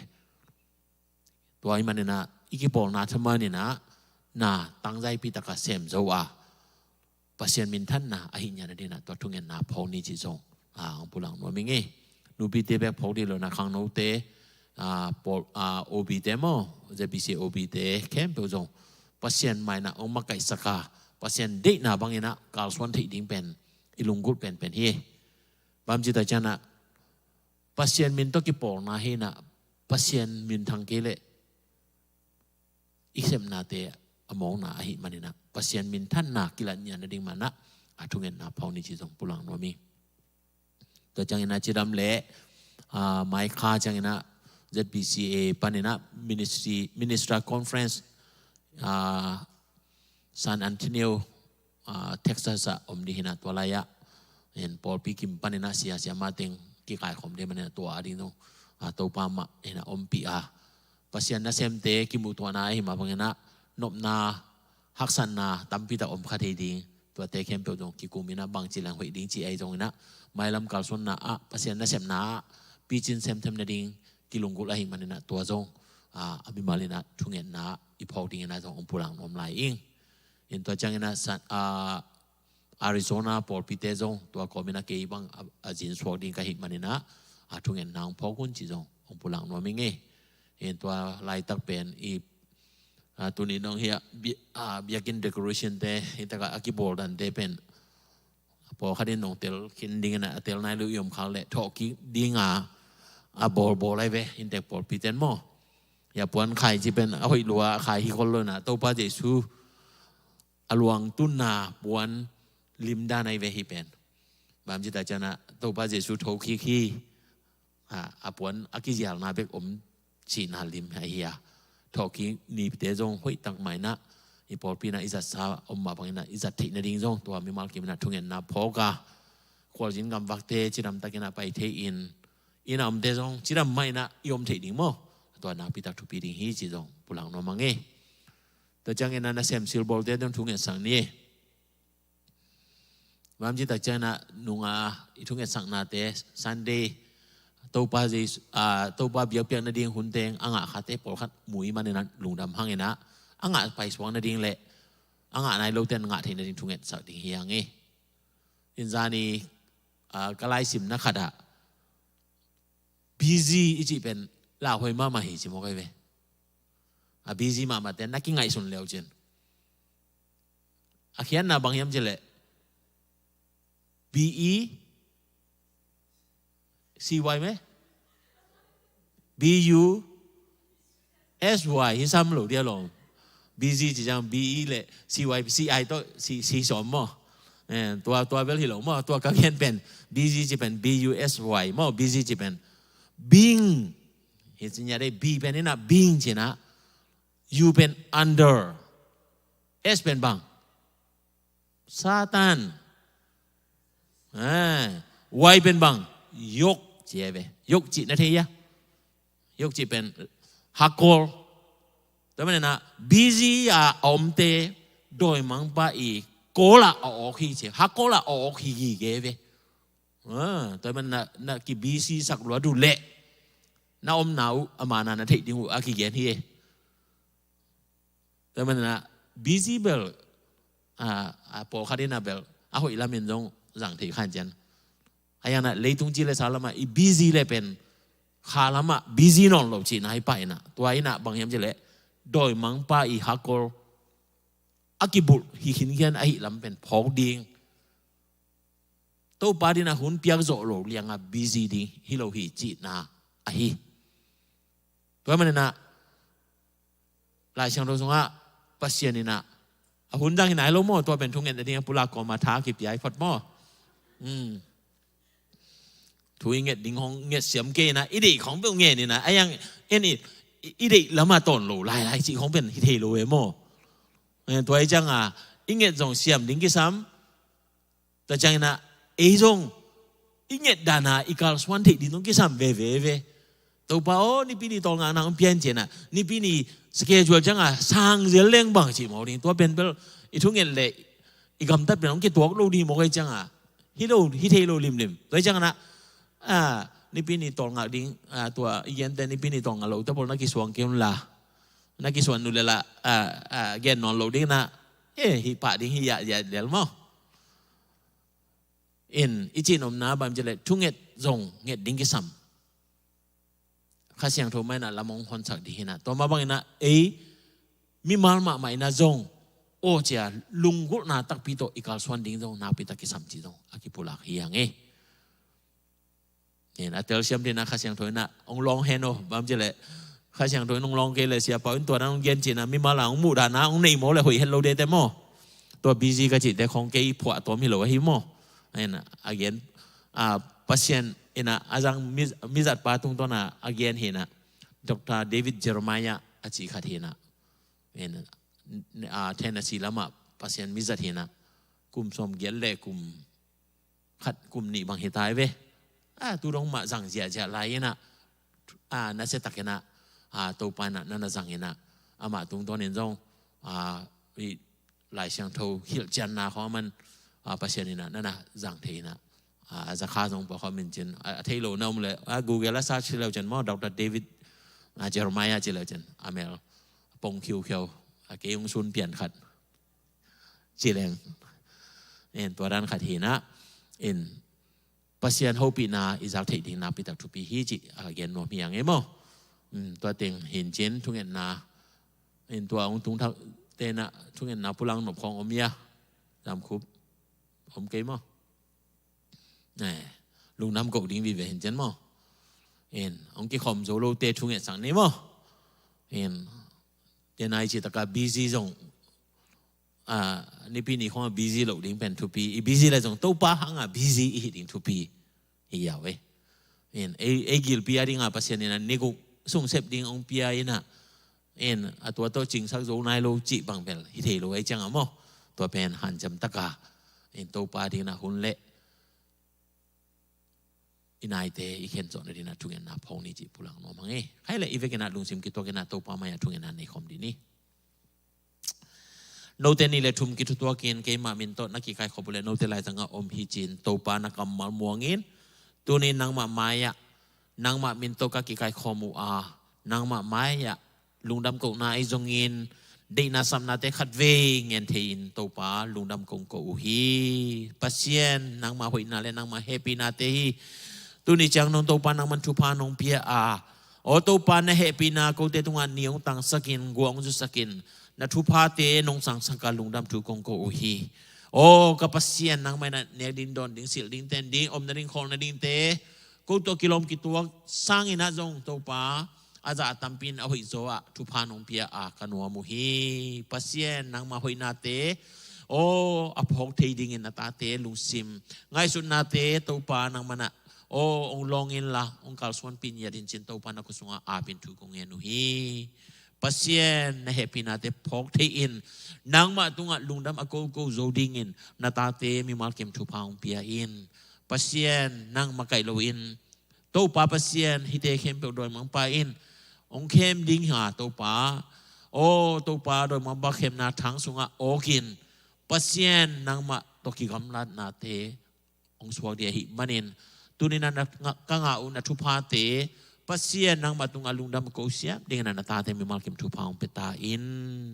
Tua i manin a i kipawlna thaman in a na tangzaipi taka sem zo a Pasian minthanna a hih ngiat nadingin a tua thungetna phawng ni cih zong a hong pulak nuam ing e. Nupite bek phawng dih lo in a khangnote a pawl a O B te maw Z B C A O B te khempeuh zong Pasian mah in a hong makaihsak a Pasian deihna bangin a kalsuan theih ding pen i lunggulh penpen hi. Bang ci ta ciangin a Pasian min tawh kipawlna hi in a Pasian minthang kei leh i sepnate a mawkna a hih manin a Pasian minthanna kilat ngiat nading mah in a a thungetna phawng ni cih zong pulak nuam ing. Tua ciangin a cidam le a maikha ciangin a Z B C A panin a ministry ministerial conference a San Antonio a Texas ah om ding hi in a tua lai ah in pawlpi kim panin a sia sia mateng kikaikhawm ding manin a tua a ding zong a Topa mah in a ompih a Pasian nasemte kimuhtuahna a hih mah bangin a nopna haksatna tampi tak om kha thei ding. Tuate khempeuh zong kikum in a bangci leng hoih ding ci ahi zongin a mailam kalsuanna ah Pasian nasepna ah picin semthem nading kilunggulh a hih manin a tua zong a mimal in a thungetna i phawk dingin a zong hong pulak nuam lai ing. In tua ciangin a Arizona pawlpite zong tua kawmin a kei bang a zin suak ding ka hih manin a thungetna hong phawk un ci zong hong pulak nuam ing e. In tua laitak pen i tuni nong hi a biakinn decoration te hi taka a kibawl dante pen pawlkhat in nong tel khin dingin a tel nai lo i om khak leh thawhkik dinga a bawlbawl ai ve in tek pawlpite in maw. Hia puan khai ci pen a hoih lua a khai hi khol lo in a Topa Jesu a luang tunna puan limdan ai ve hi pen. Bang ci ta ciangin a Topa Jesu thokik hi a puan a kizialna bek om cihna lim ahi a thawhkik nipite zong hoih tak mah in a i pawlpi in a i zatsa om mah bangin a i zat theih nading zong tua mimal kim in a thungetna phawk a khualzin gamvakte cidam takin a pai thei in inn a omte zong cidam mah in a i om theih ding maw. Tua nakpi tak thupi ding hi ci zong pulak nuam ing e. Tua ciangin a nasem silbawlte zong thungetsak ni e. Bang ci ta ciangin a nunga i thungetsaknate Sunday Topa Jesu a Topa biakpiak nading hun teng a ngah khate pawlkhat mu i manin a lungdam hangin a a ngah paisuak nading le a ngah nai lote in ngah theih nading thungetsak ding hi hang e. In zani ka laisimna khat ah busy i cih pen lauhuai mahmah hi ci mawk ai ve. A busy mahmahte na kingaihsun leu cin a khiatna bang hiam ci leh B E C Y me B U S Y hi sam lo dia lo. B Z ci ciang B E le C Y C I tawh C C sawm maw. Tua tua bel hi lo maw tua ka gen pen B Z ci pen B U S Y maw B Z ci pen bing Hi ci-in ya dei, B pen in ah being ci-in ah, U pen under, S pen bang, Satan. Y pen bang, yoke ci-a ve. Yoke cih na thei hia? Yoke cih pen hakol. Tua manin ah busy a omte dawimangpa i kol ah a awk hi ci, hakol ah a awk hi gige ve. Tua manin ah na ki busy sak lua uh leh na omna uh a mana na theih ding uh a kigen hi. Tua manin ah busy bel a, a pawlkhat in ah bel a hoih lamin zong zang thei kha in cian. A yang ah leitung ci le sa lamah i busy le pen kha lamah busy nawn lo cihna hi pah in ah, tua in ah bang hiam ci leh dawimangpa i hakol a kibulh hi khinkhian ahih lam pen phawk ding, Topa ding ah hun piak zawh lo liang a busy ding hi lo hi cihna ahi. Tua manin ah Lai Siangtho sungah Pasian in ah, a hun dang hi nai lo maw, tua pen thungetna ding a pulak kawm a tha kipia hi phot maw? Thu i nget ding hong nget siam kei in ah, i deih khong peuh ngen in ah, a yang en i, i deih lamah tawn lo lailai cih khong pen hi thei lo e maw? Tua hi ciang a i nget zong siam ding kisam. Tua ciangin ah ei zong i nget dan a i kalsuan theih ding zong kisam veve ve. Topa aw, Nipi ni tawlngakna hong pia in ci-in ah, Nipi ni schedule ciang a sang zel leng bang cih mawk ding, tua pen bel i thunget leh i gamtat pen hong kituak lo ding mawk ahih ciang a, hi lo, hi thei lo limlim. Tua hi ciangin ah Nipi ni tawlngak ding, tua i gente Nipi ni tawlngak lote pawl na kisuang kei un la, na kisuan uh leh la gen nawn lo ding in ah, e, hi pah ding hi yah, yah lel maw? In i cih nopna bang ci leh thunget zong nget ding kisam. Kha Siangtho mah in ah lam hong honsak ding hi in ah, tua mah bangin ah ei mimal mahmah in ah zong aw cia lunggulhna takpi tawh i kalsuan ding zong nakpi tak kisam cih zong a kipulak hi hang e. In a telsiam ding in ah Kha Siangtho in ah hong lawng hen aw, bang ci leh Kha Siangtho in hong lawng kei leh siapa in tua dan hong gen ci-in ah mimal a hong muh dan a hong nei maw leh hoih het lo dete maw? Tua busy ka cihte khong kei phuah tawm hi lo ahi maw? In a gen, a, Pasian in ah a zang mi, mizatpa tungtawn a a gen hi in ah, Doctor David Jeremiah a cih khat hi in ah, in a, Tennessee lamah Pasian mizat hi in ah, kum sawmgiat leh kum khat kum nih bang hi ta hi ve. A, tu dong mah zang ziahziah lai in ah, a, nasia tak in ah, a, Topa in ah na na zang in ah, amah tungtawn in zong, a, i Lai Siangtho hilhcianna khawng a man, a, Pasian in ah na na zang thei in ah, a, a za kha zong pawlkhat min cin, a, a thei lo na om leh, a, Google ah search ci le uh cin maw, Doctor David, a, Jeremiah ci le uh cin, a mel pong khiukhiau, a, kei hong sun pian khat ci leng. In tua dan khat hi in ah, in Pasian hopihna i zak theih ding nakpi tak thupi hi cih a gen nuam hi hang e maw? Tua teng hi in cin thungetna, in tua hong tung thakte in ah thungetna pulak nop khawng om hia? Zamkhup om kei maw? E, lungdam koh ding vive hi in cin maw? In hong kikhawm zo lote thungetsak ni maw? In te nai cih tak a busy zong, a, Nipi ni khong a busy loh ding pen thupi. I busy leh zong Topa hang a busy i hih ding thupi hi a ve. In ei, ei gilpi a ding a Pasian in ah ni guk sungsep ding hong pia in ah, in a tua tawh cingsak zo nai lo cih bang bel hi thei lo ahih ciang a maw? Tua pen hanciam tak a, in Topa ding in ah hun leh i naite i khen zawhna ding in ah thungetna phawk ni cih pulak nuam hang e. Khai leh i vek in ah lungsim kituak in ah Topa mai ah thungetna nei khawm dih ni. Note nih leh thum kithutuak in keimah min tawh na kikaikhop uh leh note laizang ah om hi ci-in Topa na kammal muang in, tuni nangmah mai-ah nangmah min tawh ka kikaikhawm uh a, nangmah mai-ah lungdam kohna ahi zongin deihna sapnate khatvei ngen thei-in Topa lungdam kong ko uh hi. Pasian, nangmah hoihna leh nangmah hehpihnate hi. Tuni ciang nong Topa nangmah thupha nong pia a, aw Topa, na hehpihna kote tungah ni hong tangsakin, gua hong zusakin, na thuphate nong sangsak a lungdam thu kong ko uh hi. Aw ka Pasian, nangmah in ah nek ding, dawn ding, silh ding, ten ding, omna ding, khawlna dingte ko tawh kilawm kituak sangin ah zong Topa, a zah a tampi in a hoih zaw ah thupha nong pia a ka nuam uh hi. Pasian, nangmah hoihnate aw a phawk thei dingin na tate lungsim ngaihsutnate Topa nangmah in ah aw, hong lawng inla, hong kalsuanpih in, ngiat in cin Topa na khut sungah apin thu kong ngen uh hi. Pasian na hehpihnate phawk thei-in, nangmah tungah lungdam a koko zo dingin na tate mimal kim thupha hong pia in. Pasian nang makaih loin, Topa Pasian, hihte khempeuh dawimangpa in hong khem ding hi a, Topa. Aw Topa, dawimangpa khemna thang sungah awkin, Pasian nangmah tawh kigamlatnate hong suak ding ahih manin, tuni-in ah na, nga, ka ngah uh na thuphate, Pasian nangmah tungah lungdam ko siam dingin ah na tate mimal kim thupha hong pia ta in.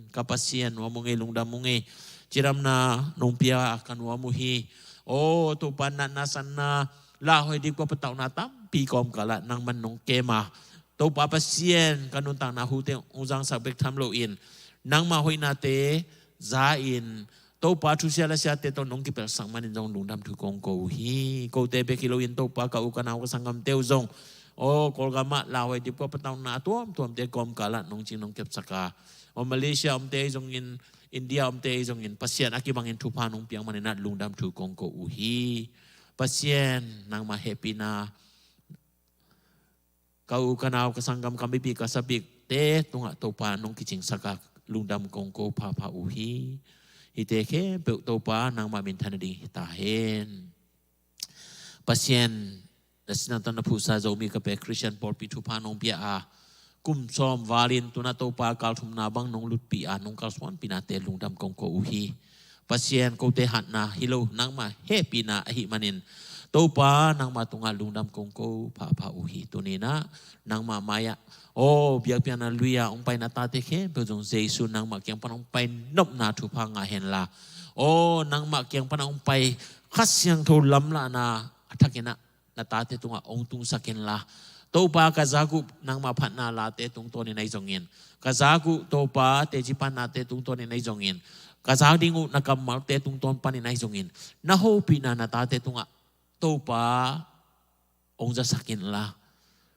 Ka Pasian, nuam ung ei, lungdam ung ei. Cidamna nong pia ka nuam uh hi. Aw Topa, natna sanna, lauhuai dipkua patauhna tampi kawmkalah nangman nong kem a, Topa Pasian, ka nuntakna hute hong zangsak bek tham loin, nangmah hoihnate za-in, Topa, thusia lasiate tawh nong kipelhsak manin zong lungdam thu kong ko uh hi. Kote bek hi loin Topa, ka u ka nau ka sanggamte uh zong, aw Kawlgamah lauhuai dipkua patauhna tuamtuamte kawmkalah nong cing nong kepsak a, aw Malaysia omte ahi zongin, India omte ahi zongin, Pasian, a kibangin thupha nong piak manin ah lungdam thu kong ko uh hi. Pasian, nangmah hehpihna, ka u ka nau ka sanggam ka mipih ka sapihte tungah Topa nong kicingsak a, lungdam kong ko phapha uh hi. Hihte khempeuh Topa nangmah minthan nading hi ta hen. Pasian, na sinna tawh na phuhsa Zomi Kape Khristian pawlpi thupha nong pia a, kum sawm valin tu-in ah Topa kal thumna bang nong lutpih a, nong kalsuanpihnate lungdam kong ko uh hi. Pasian, kote hatna hi lo, nangmah hehpihna ahih manin, Topa, nangmah tungah lungdam kong ko phapha uh hi. Tuni-in ah nangmah mai-ah, aw biakpiakna lui-a hong pai na tate khempeuh zong Jesu nangmah kiang pan hong pai nopna thupha ngah henla, aw nangmah kiang pan hong pai Kha Siangtho lamlahna a thakin ah na tate tungah hong tungsak inla, Topa, ka zak uh nangmah phatna late tungtawnin ahi zongin, ka zak uh Topa teci phatnate tungtawnin ahi zongin, ka zak ding uh na kammalte tungtawn panin ahi zongin, na hopihna na tate tungah Topa hong zasak inla,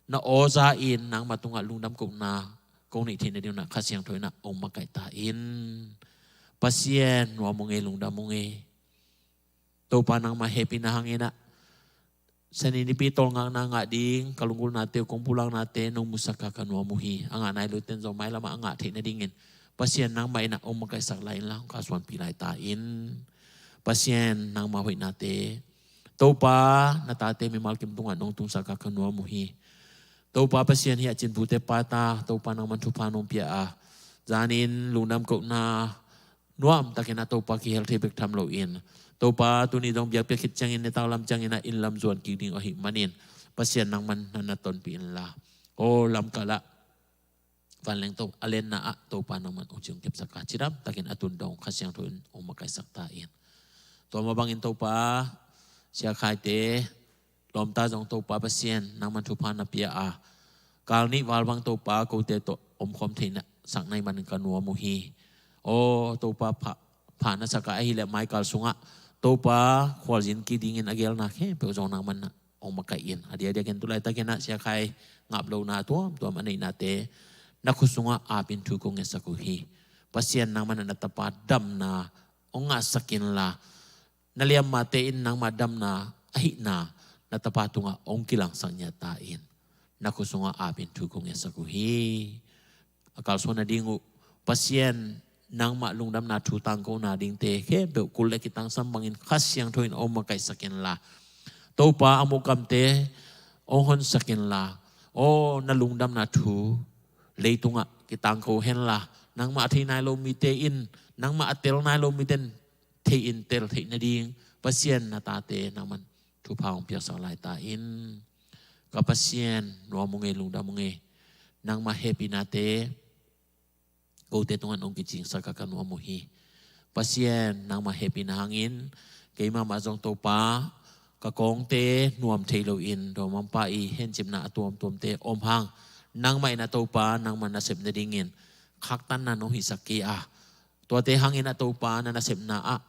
na aw za-in nangmah tungah lungdam kohna kong neih theih nading un ah Kha Siangtho in ah hong makaih ta in. Pasian, nuam ung ei, lungdam ung ei. Topa, nangmah hehpihna hangin ah Sani nipi tawlngakna ngah ding ka lunggulhnate uh, kong pulaknate nong musak a ka nuam uh hi. A ngah nai lote in zong mailamah a ngah theih nadingin Pasian nangmah in ah hong makaihsak lai inla, hong kalsuanpih lai ta in. Pasian, nangmah hoihnate, Topa, na tate mimal kim tungah nong tungsak a ka nuam uh hi. Topa Pasian, hih a cinpute paita Topa nangman thupha nong pia a, zanin lungdam kohna nuamtakin ah Topa kihel thei bek tham loin, Topa tuni dong biakpiak khit ciangin nitak lam ciangin ah inn lam zuan kik ding uh ahih manin, Pasian nangman na na tonpih inla, aw lamkal ah vanleng to a lenna ah Topa nangman hong ciong kepsak a, cidamtakin a tun dong Kha Siangtho in hong makaihsak ta in. Tua mah bangin Topa, Sia Khaite lawmta zong Topa Pasian nangman thupha na pia a, kal nih val bang Topa kote tawh omkhawm theihna sak na hih manin ka nuam uh hi. Aw Topa, pha, pha na sak a, ahih leh mai kal sungah Topa khualzin kik dingin a gelna khempeuh zong nangman na hong makaih in. A diakdiakin tu laitakin ah Sia Khai ngap lohna tuamtuam a neihnate na khut sungah apin thu kong ngetsak uh hi. Pasian, nangman ah na tapa damna hong ngahsak inla, na liammate in nangmah damna ahihna na tapa tungah hong kilangsak ngiat ta in. Na khut sungah apin thu kong ngetsak uh hi. A kalsuan nading uh Pasian, nangmah lungdamna thu tangkona dingte khempeuh kul le kitangsam bangin Kha Siangtho in hong makaihsak inla, Topa, a muhkamte hong honsak inla, aw na lungdamna thu leitungah kitangko henla, nangmah a thei nai lo mite in, nangmah a tel nai lo mite in thei in tel theih nading Pasian, na tate nangman thupha hong piaksak lai ta in. Ka Pasian, nuam ung ei, lungdam ung ei. Nangmah hehpihnate kote tungah nong kicingsak a ka nuam uh hi. Pasian, nangmah hehpihna hangin keimah mah zong Topa, ka kawngte nuam thei loin dawimangpa i hencipna a tuamtuamte om hang, nangmah in ah Topa nangmah nasep nadingin khaktanna nong hihsak kei a, tuate hangin ah Topa na nasepna ah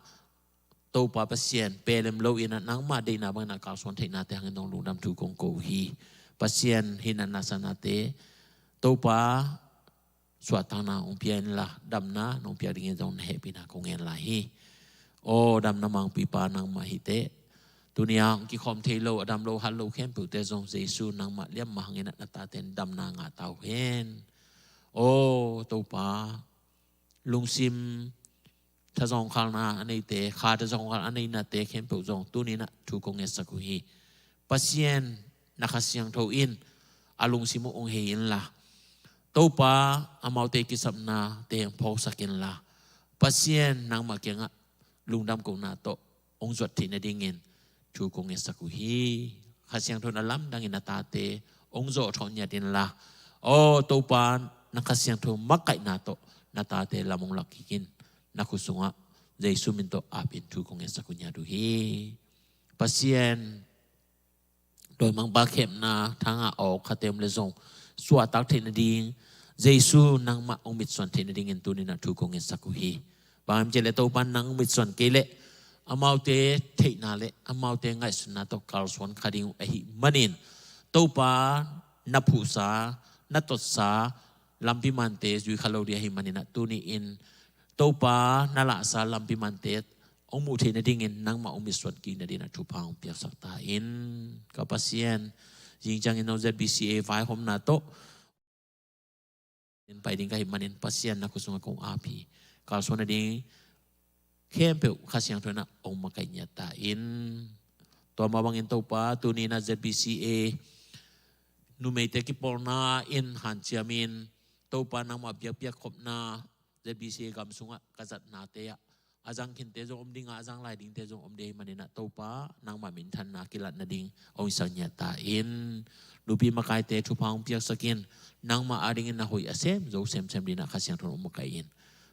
Topa Pasian, pelem loin ah nangmah deihna bangin ah kalsuan theihnate hangin nong lungdam thu kong ko uh hi. Pasian, hih natna sannate Topa, suahtakna hong pia inla, damna nong piak dingin zong na hehpihna kong ngen lai hi. Aw damna mangpipa, nangmah hi teh. Tuni a hong kikhawm thei lo, a dam lo, hat lo khempeuhte zong Jesu nangmah liamma hangin ah na tate in damna ngah ta uh hen. Aw Topa, lungsim thazawngkhalna a neite, kha thazawngkhal a neinate khempeuh zong tuni in ah thu kong ngetsak uh hi. Pasian na Kha Siangtho in a lungsim uh hong hei inla, Topa, amaute kisapnate hong phawksak inla, Pasian nangmah kiangah lungdam kohna tawh hong zuat theih nadingin thu kong ngetsak uh hi. Kha Siangtho in a lamdangin na tate hong zawhthawh ngiat inla, aw Topa, na Kha Siangtho makaihna tawh na tate lam hong lak kik in. Na khut sungah Jesu min tawh apin thu kong ngetsak uh ngiat uh hi. Pasian, dawimangpa khemna, thangah awk khate om le zong suahtak theih nading, Jesu nangmah hong mitsuan theih nadingin tuni in ah thu kong ngetsak uh hi. Bang hiam cih leh Topa, nang hong mitsuan kei leh amaute theihna le amaute ngaihsutna tawh kalsuan kha ding uh ahih manin, Topa, na phuhsa, na totsa lampi mante zui kha lo ding ahih manin ah tuni in Topa, na lahsa lampi mante hong muh theih nadingin nangmah hong mitsuan kik nadingin ah thupha hong piaksak ta in. Ka Pasian, zingciangin zong Z B C A vaihawmna tawh in pai ding ka hih manin Pasian na khut sungah kong ap hi. Kalsuan nading khempeuh Kha Siangtho in ah hong makaih ngiat ta in. Tua mah bangin Topa, tuni in ah Z B C A numeite kipawlna in hanciamin, Topa, nangmah biakpiak khopna Z B C A gam sungah ka zatnate ah a zang khinte zong om ding a, a zang lai dingte zong om ding ahih manin ah Topa, nangmah minthanna kilat nading hong hisak ngiat ta in. Nupi makaite thupha hong piaksak in, nangmah adingin na hoih a sem zo semsem dingin ah Kha Siangtho in hong makaih in.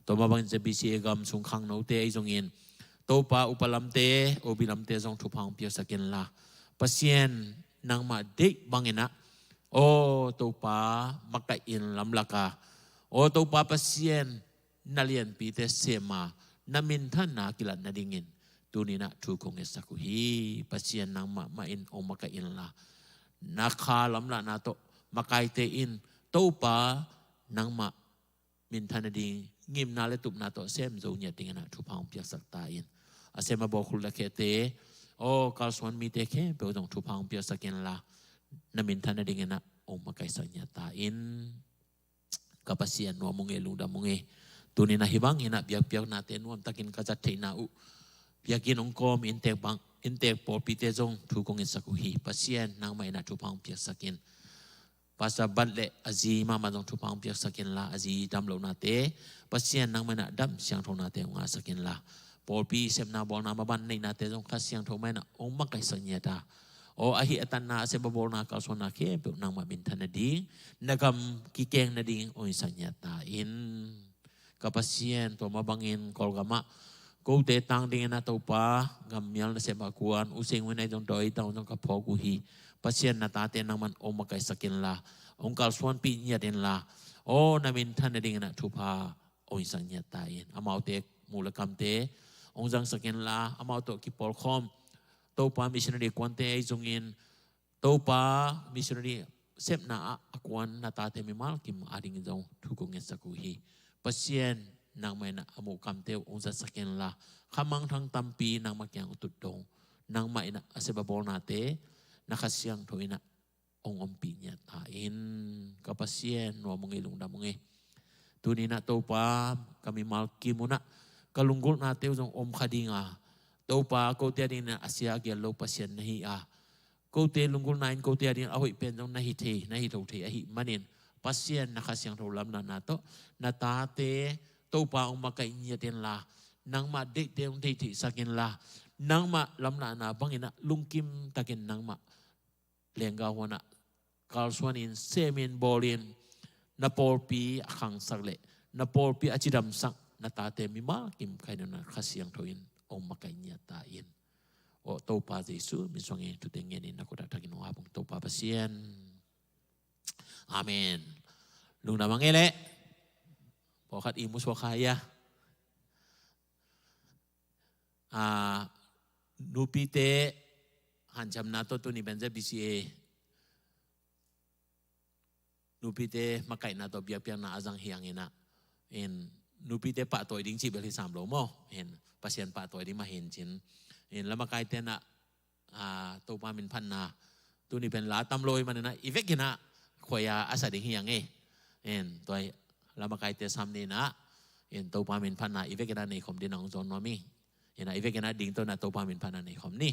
Tua mah bangin Z B C A gam sung khangnote ahi zongin, Topa, upa lamte, O B lamte zong thupha hong piaksak inla, Pasian, nangmah deih bangin ah, aw Topa, makaih in lamlak a, aw Topa Pasian, na lianpite sem a, na minthanna kilat nadingin tuni in ah thu kong ngetsak uh hi. Pasian, nangmah mah in hong makaih inla, na kha lamlahna tawh makaite in, Topa, nangmah minthan nading ngimna le tupna tawh sem zo ngiat dingin ah thupha hong piaksak ta in. A sem a bawl khut le khiate, aw kalsuan mite khempeuh zong thupha hong piaksak inla, na minthan nadingin ah hong makaihsak ngiat ta in. Ka Pasian, nuam ung ei, lungdam ung ei. Tuni in ah hih bangin ah biakpiaknate nuamtakin ka zat theihna uh, biakinn hong kawm inntek bang, inntek pawlpite zong thu kong ngetsak uh hi. Pasian, nangmah in ah thupha hong piaksak in. Pastor Bat le a zi mahmah zong thupha hong piaksak inla, a zi damlohnate, Pasian, nangmah in ah dam siangthonate hong ngahsak inla, pawlpi sepna bawlna maban neihnate zong Kha Siangtho mah in ah hong makaihsak ngiat a, aw ahi a tanna, a sem a bawlna, kalsuanna khempeuh nangmah minthan nading, na gam kikeng nading hong hisak ngiat ta in. Ka Pasian, tua mah bangin Kawlgam ah kote tang dingin ah Topa, gammial nasep a kuan U Seng Win ahi zong, Dawi Taung zong ka phawk uh hi. Pasian, na tate nangmah in hong makaihsak inla, hong kalsuanpih ngiat inla, aw na minthan nadingin ah thupha hong hisak ngiat ta in. Amaute muh le kamte hong zangsak inla, amau tawh kipawlkhawm Topa, missionary kuante ahi zongin, Topa, missionary sepna ah a kuan na tate mimal kim adingin zong thu kong ngetsak uh hi. Pasian, nangmah in ah a muh kamte uh hong zatsak inla, kha mangthang tampi nangmah kiang uh tutdong, nangmah in ah a sem a bawlnate na Kha Siangtho in ah hong ompih ngiat ta in. Ka Pasian, nuam ung ei, lungdam ung ei. Tuni in ah Topa, ka mimal kim un ah ka lunggulhnate uh zong om kha ding a, Topa, kote adingin ah a sia a giat lo Pasian na hi a, kote lunggulhna in kote adingin a hoih pen zong na hi thei, na hi tho thei ahih manin, Pasian, na Kha Siangtho lamlahna tawh na tate Topa hong makaih ngiat inla, nangmah deihte hong deih theihsak inla, nangmah lamlahna bangin ah lungkim takin nangmah lenggah huan ah kalsuanin, semin, bawlin, na pawlpi a khangsak le na pawlpi a cidamsak na tate mimal kim khat in ah Kha Siangtho in hong makaih ngiat ta in. Aw Topa Jesu min suangin thute ngenin na khut ah thakin hong ap ung, Topa Pasian. Amen. Lungdam a ngei leh. Pawlkhat i mu suak kha ia. Ah, nupite hanciamna tawh tuni pen Z B C A nupite makaihna tawh biakpiakna a zang hi hangin ah, in, nupite pahtawi ding cih bel hi sam lo maw? In, Pasian pahtawi ding mah hi in cin, in, lamakaite in ah ah, Topa min phatna. Tuni pen la tam lo ahih manin ah i vekin ah khuai a a sa ding hi hang e. En, tua hi, lamakaite sam ni in ah, en, Topa min phatna i vekin ah nei khawm ding in ah hong zawn nuam ing. En, ah, i vekin ah ding to in ah Topa min phatna nei khawm ni.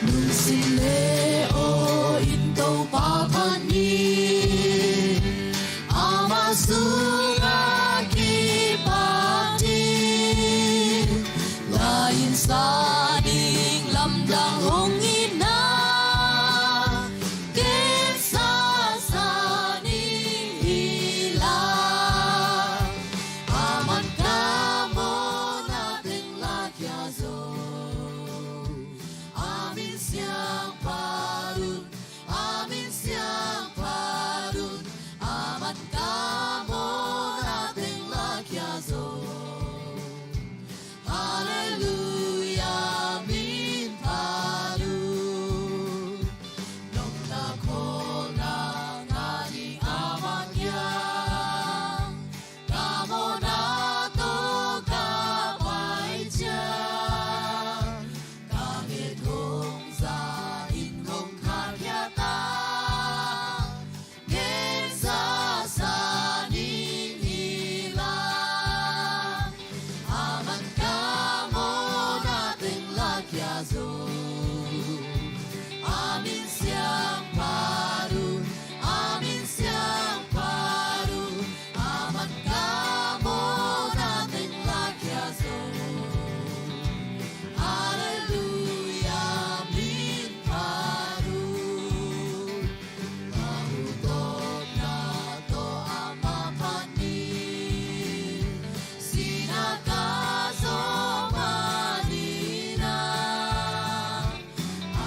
Lungsim le aw in Topa phat ni, amah sungah kipat in, la in sa ding lamdang hong in ah, ken sa sa ning hi la, a man ka mawhna teng la khia zo. A min siangpa'n, a min siangpa'n, a man ka mawhna teng la khia zo. Halleluiah, min phat un. Nong takhawlna ngah ding a mah kiang, ka mawhna tawh ka pai ciang, ka nget hong za in hong khakhia ta. Ken sa sa ning hi la, a man ka mawhna teng la khia zo. A min siangpa'n, a min siangpa'n, a man ka mawhna teng la khia zo. Halleluiah, min phat un. Ka hutawpna tawh amah phat ni, sihna ka zawh mah ni in ah,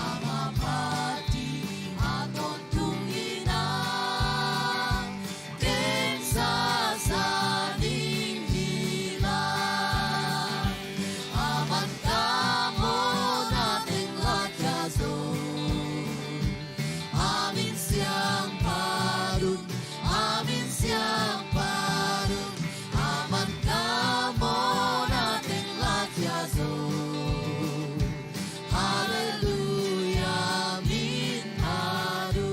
amah phat ding a tawntung in ah, ken sa sa ning hi la, a man ka mawhna teng la khia zo. A min siangpa'n, a min siangpa'n, a man ka mawhna teng la khia zo. Halleluiah, min phat un.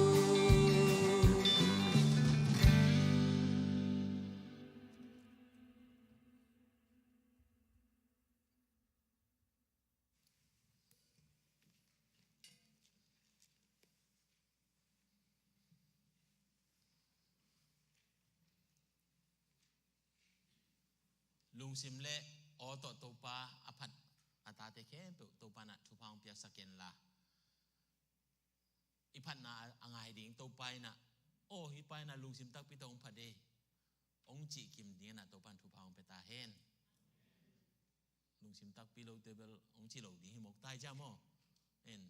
Lungsim le aw tawh Topa a phat a tate khempeuh Topa in ah thupha hong piaksak hen la, i phatna a ngai ding Topa in ah, aw, hih pa in ah lungsim takpi tawh hong phat e, hong cih kim ding in ah Topa in thupha hong pia ta hen. Lungsim takpi lote bel hong ci lo ding hi mawk ta hi cia maw. En,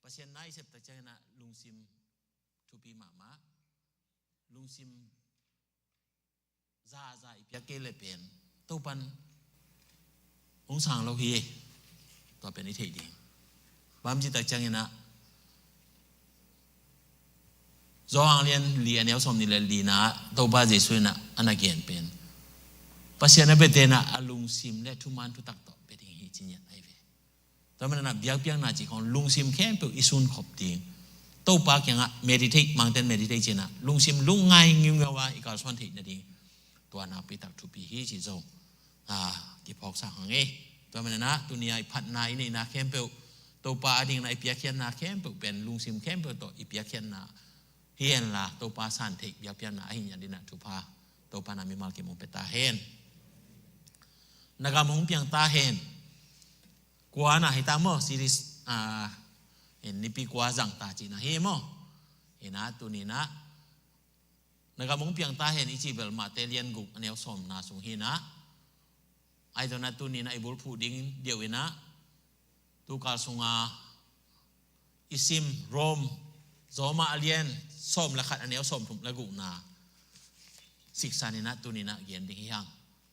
Pasian na i sep tak ciangin ah lungsim thupi mahmah. Lungsim zaza i piak kei leh pen Topa'n hong sang lo hi. Tua pen i theih ding. Bang hang hiam cih tak ciangin ah, Johan lian li a neu sawmnih le lina ah Topa Jesuh in ah a na gen pen, Pasian a biate in ah a lungsim le thuman thutak tawh bia ding hi ci ngiat ahi ve. Tua manin ah biakpiakna cih khawng lungsim khempeuh i sunkhop ding. Topa kiangah meditate, mangten meditate ci-in ah lungsim lungngai ngiungeu a i kalsuan theih nading. Tua nakpi tak thupi hi cih zong, ah, kiphawksak hang e. Tua manin ah tuni a i phatna i neihna khempeuh, Topa adingin ah i piakkhiatna khempeuh pen lungsim khempeuh tawh i piakkhiatna hi hen la, Topa san theih biakpiakna ahi ngiat dingin ah thupha Topa in ah mimal kim hong pia ta hen. Na gam hong piang ta hen. Kua na hi ta maw, series, ah, Nipi kua zang ta cihna hi maw? Hi na, tuni na, na gam hong piang ta hen i cih bel Mate lian guk a neu sawmna sung hi na. Ahi zongin tuni na i bulphuh ding diau in a, tukal sunga i sim Rom, Roma a lian sawm le khat a neu sawmthum le gukna siksan in a, tuni na gen ding hi hang.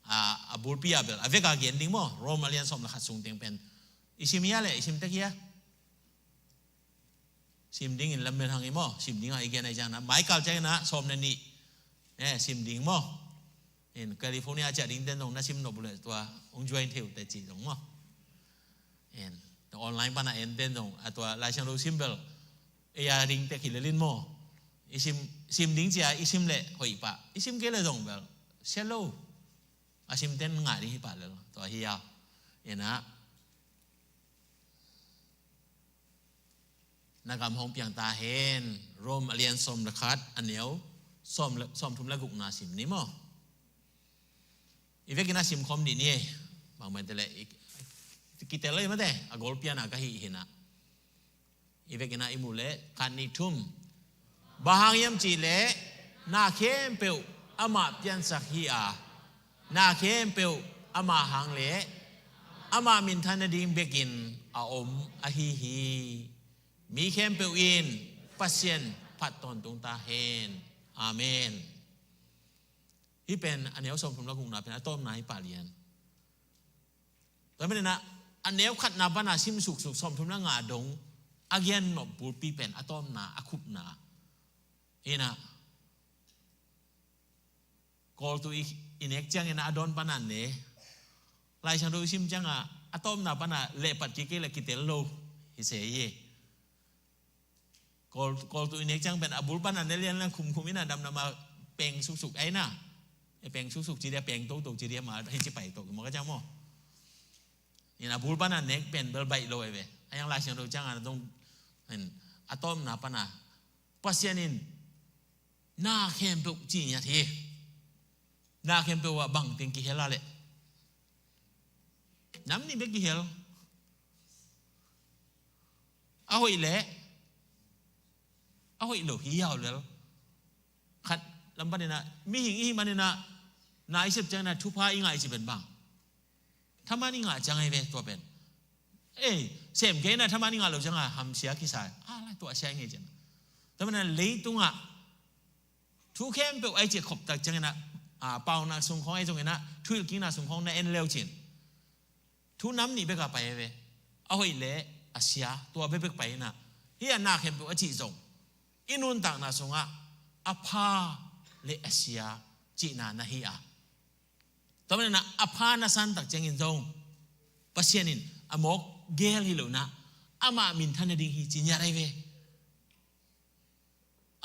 A, a bulpi a bel a vek a gen ding maw, Rom a lian sawm le khat sung teng pen i sim hia le, i sim tek hia? Sim dingin lamen hang hi maw? Sim ding a i gen a i ciang na, mai kal ciang in a sawm le nih, eh, sim ding maw? In California a ciah ding ten zong na sim nop uh leh tua hong join thei uh teh cih zong maw? In online pan a en ten zong a tua Lai Siangtho sim bel ei a ding tek hi lel in maw? I sim, sim ding ci a i sim leh hoih pah, i sim kei leh zong bel sia lo. A sim ten ngah ding hi pah lel, tua hi a. In a, na gam hong piang ta hen, Rom a lian sawm le khat a neu sawm le, sawmthum le gukna sim ni maw? I vekin a sim khawm dih ni e. Bang mah te leh i, kitel lo i mate, a golpian a ka hih hi na. I vekin a i muh leh khat, nih, thum. Bang hang hiam cih leh na khempeuh amah piansak hi a, na khempeuh amah hang leh amah minthan nading bekin a om ahi hi. Mi khempeuh in Pasian phat tawntung ta hen. Amen. Hih pen a neu sawmthum le gukna pen a tawpna hi pah lian. Tua manin a, a neu khatna pan a sim suksuk sawmthum le nga dong a gen nop bulpi pen a tawpna, a khupna hi na. Kawl tu i, i nek ciangin a dawn pan a ne. Lai Siangtho i sim ciang a, a tawpna pan a lehpat kik kei leh kitel lo hi se hi. Kawl, kawl tu i nek ciang pen a bul pan a ne lian lian khum khum in a damdam a peng suksuk ai na. E peng suksuk ci dia, peng toto ci dia, ma hi ci pai to maw ka ciang maw? In a bul pan a nek pen bel baih lo ai ve. A yang Lai Siangtho ciang a dong, in a tawpna pan a Pasian in na khempeuh ci ngiat hi. Na khempeuh ah bang teng kihel a leh, nam nih bek kihel. A hoih leh a hoih lo hi hiau lel. Khat lam pan in a, mihing i hih manin a, na i sep ciangin a thupha i ngah i ci pen bang, thaman i ngah ciang ai ve tua pen. Ei, sem kei na thaman i ngah lo ciang a hamsia kisa, a lai tua sia i ngei ciang. Tua manin a leitung ah thu khempeuh ai ci khop tak ciangin a, a, paunak sung khawng ai zongin a, thuhilhkikna sung khawng na en leu cin, thu nam nih bek a pai ai ve. A hoih leh a sia, tua bekbek pai in a, hih a na khempeuh a cih zong i nuntakna sungah a pha leh a sia cihna na hi a. Tua manin a, a pha na san tak ciangin zong Pasian in a mawk gel hi lo in a, amah minthan nading hi ci ngiat ai ve.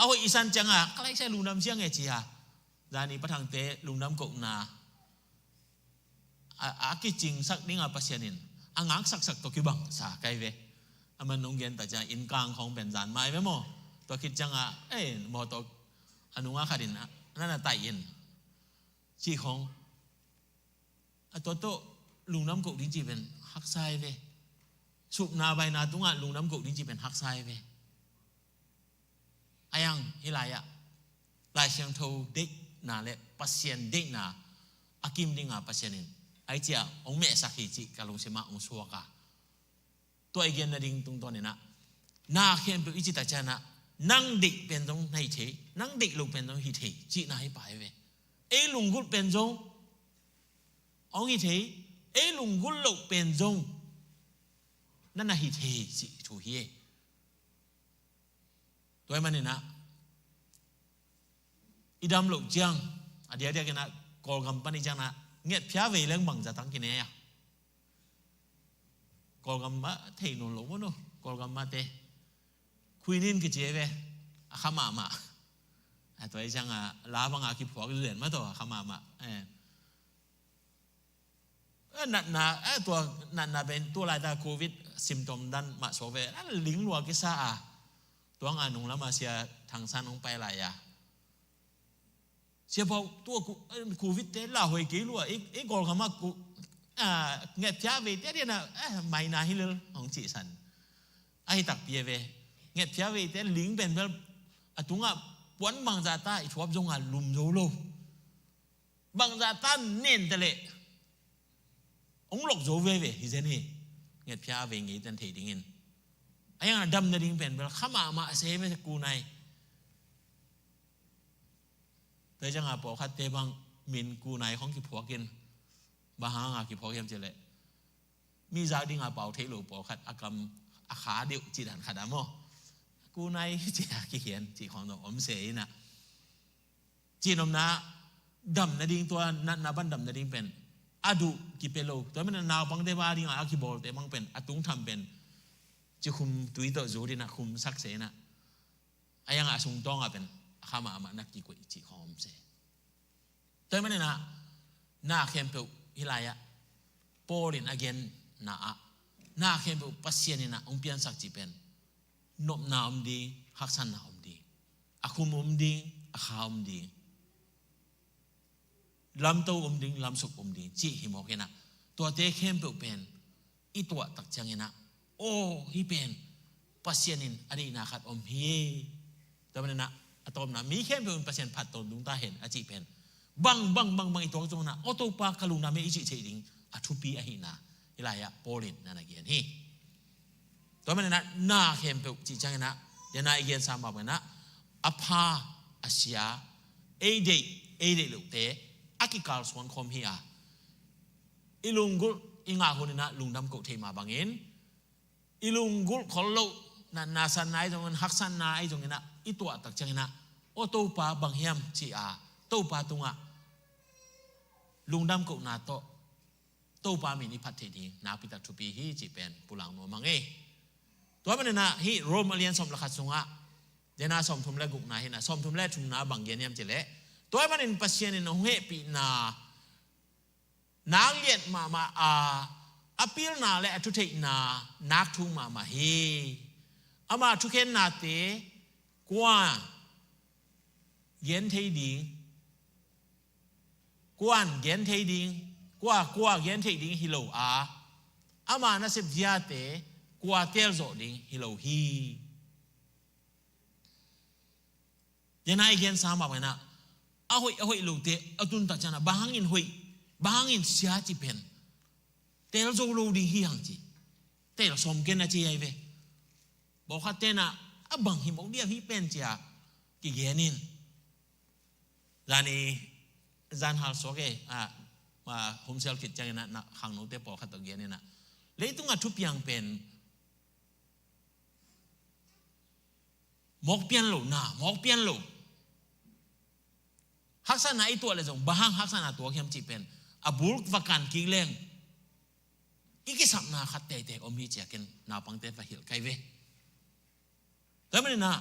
A hoih i san ciang a, ka laisa lungdam siang e ci a, zani Pa Thangte lungdam kohna a, a kicingsak ding a Pasian in a ngaksaksak tawh kibangsa kai ve. A man nong gen ta ciang, inn kang khawng pen zan mai ve maw? Tua khit ciang a, eh, mawtaw a nung a khat in a, na na tai in ci khawng. A tua tawh lungdam koh ding cih pen haksa ai ve. Supna baina tungah lungdam koh ding cih pen haksa ai ve. A yang hih lai-ah Lai Siangtho deihna le Pasian deihna a kim dinga Pasian in ai ciah hong mehsak hi cih ka lungsimah hong suak a. Tua i gen nading tungtawn in a, na khempeuh i cih tak ciang a, nang deih pen zong na hi thei, nang deih lo pen zong hi thei cihna hi pah ai ve. Ei lunggulh pen zong hong hi thei, ei lunggulh loh pen zong na na hi thei cih thu hi e. Tua ahih manin a, i dam loh ciang a diakdiak in a, Kawlgam pan i ciang a, ngetphia vei leng bangzah tang kine a. Kawlgam mah thei nawn lo maw no, Kawlgam mah te. Quinine kici ve, a kha mahmah. A tua i ciang a, la bang a kiphuak lian mah tawh a kha mahmah. Eh. Eh, natna, eh, tua natna pen tua laita Covid symptom dan mah suak ve. A ling lua kisa a. Tua nga nung lama Sia Thang San hong pai lai a. Sia Pau, tua ku-, eh, Covid te la hoi kei lua, i, i Kawlgam a ku-, ah, ngetphia vei te dian a, eh, maina hi lel hong cihsan. Ahi takpi a ve. Ngetphia veite ling pen bel a tungah puan bangzah ta i thuap zongah lum zo lo. Bangzah ta nen ta leh hong lok zo veve hi zen hi. Ngetphia a vei ngeiten thei dingin. A iang a dam nading pen bel kha mahmah a se ve kunai. Tua cianga pawlkhatte bang min kunai khong kiphuakin, bang hanga kiphuak hiam cileh, mi zak dinga pau thei lo pawlkhat a kam a kha deuh cih dan khat a maw. Kunai cia kihian cih khong dong om se inah. Cih nopna dam nading tua natna ban dam nading pen a duh kipia lo. Tua mena naupangte ba dinga a kibawlte bang pen a tungtham pen ci khum tui tawh zut inah khum sak se inah. A ianga a sungtawngah pen a kha mahmah na kikoih cih khawm se. Tua hi maninah na khempeuh hih lai-ah Paul in a genna ah na khempeuh Pasian inah hong piansak cih pen nopna om ding, haksatna om ding, a khum om ding, a kha om ding, lamto om ding, lamsuk om ding cih hi mawk inah. Tuate khempeuh pen i tuah tak cianginah, aw, hih pen Pasian in a deihna khat om hi. Tua maninah a tawpna mi khempeuh in Pasian phat tawntung ta hen a cih pen bang bang bang bang i tuak zonginah, aw Topa ka lungdam hi i cih theih ding a thupi ahihna hih lai-ah Paul in na na gen hi. Tua maninah na khempeuh cih cianginah dena i gensa mah maninah a pha a sia, ei deih ei deih lohte a kikalsuan khawm hi a, i lunggulh i ngah huninah lungdam koh theih mah bangin, i lunggulh khol loh natna satna ahi zongin, haksatna ahi zonginah i tuah tak cianginah, aw Topa bang hiam ci a Topa tungah lungdam kohna tawh Topa min i phat theih ding nakpitak thupi hi cih pen pulak nuam hang ei. Tua maninah hih Rom a lian sawm le khat sungah dena sawmthum le gukna hinah sawmthum le thumna bang gen hiam cileh, tua manin Pasian in hong hehpihna nak liat mahmah a, a pilna le a thutheihna nak thuk mahmah hi. Ama thukhennate kua gen thei ding, kuan gen thei ding, kua kua gen thei ding hi lo a, ama nasep ziate kua telzawh ding hi lo hi. Dena i gensa mah maninah a hoih a hoih lote a tun tak cianah bang hangin hoih, bang hangin sia ci pen tel zo lo ding hi hang ci. Tel sawm ken a ci ahi ve. Pawlkhat tenah a bang hi mawk diam hih pen cia kigen in. Zani zan hal suak e a, a, homsel khit cianginah na khangnote pawlkhat tawh gen inah, leitungah thupiang pen mawk pian lo, na mawk pian lo. Haksatna i tuah le zong bang hang haksatna tuak hiam cih pen a bul va kan kik leng i kisapna khat teitei om hi cia ken naupangte va hilh kai ve. Tua maninah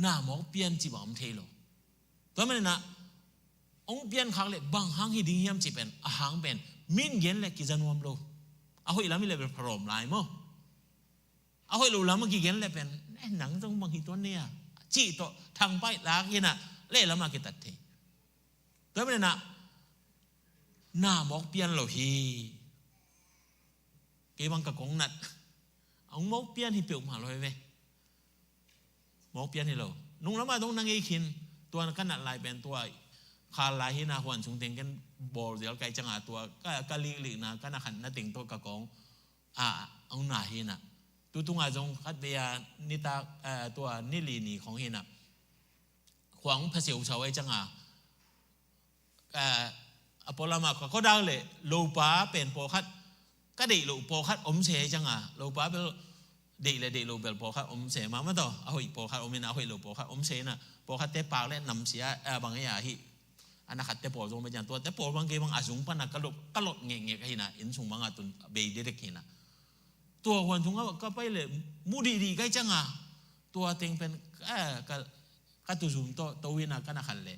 na mawk pian cih bang om thei lo. Tua maninah hong pian khak le bang hang hi ding hiam cih pen a hang pen min gen le kiza nuam lo. A hoih lam hi le bel pharawm lai maw. A hoih lo lam a kigen le pen, eh, nang zong bang hi tuan ne a cih tawh thangpaih lak hinah lehlam a kitat thei. Tua maninah na mawk pian lo hi. Kei bang ka kong nat a hong mawk pian hi peuhmah lo hi ve. Mawk pian hi lo. Nunglamah dong na ngei khin. Tua ka nat lai pen tua khal lai hinah huan sung teng ken bawl zial kai cianga tua ka, ka liklikna ka na khanna teng tawh ka kong a, a hong na hinah. Tutunga zong khat vei a nitak, eh, tua nili ni khong hinah khuang phaseu sau ai cianga, eh, a pawlama khuakodak le lopa pen pawlkhat ka deih loh pawlkhat om se ai cianga, lopa bel deih le deih lo bel pawlkhat om se mahmah tawh, a hoih pawlkhat om inah a hoih lo pawlkhat om se inah, pawlkhatte pak le namsia, eh, bang ei a hih a na khatte pawl zong bek ciang, tuate pawl bang kei bang a zung pana ka lot, ka lot ngekngek ahi na, inn sung banga tun bei dedek hi na. Tua huan sung a ka pai le mu dihdih kai cianga, tua teng pen, eh, ka, ka tuzum tawh to hi na, ka na khat le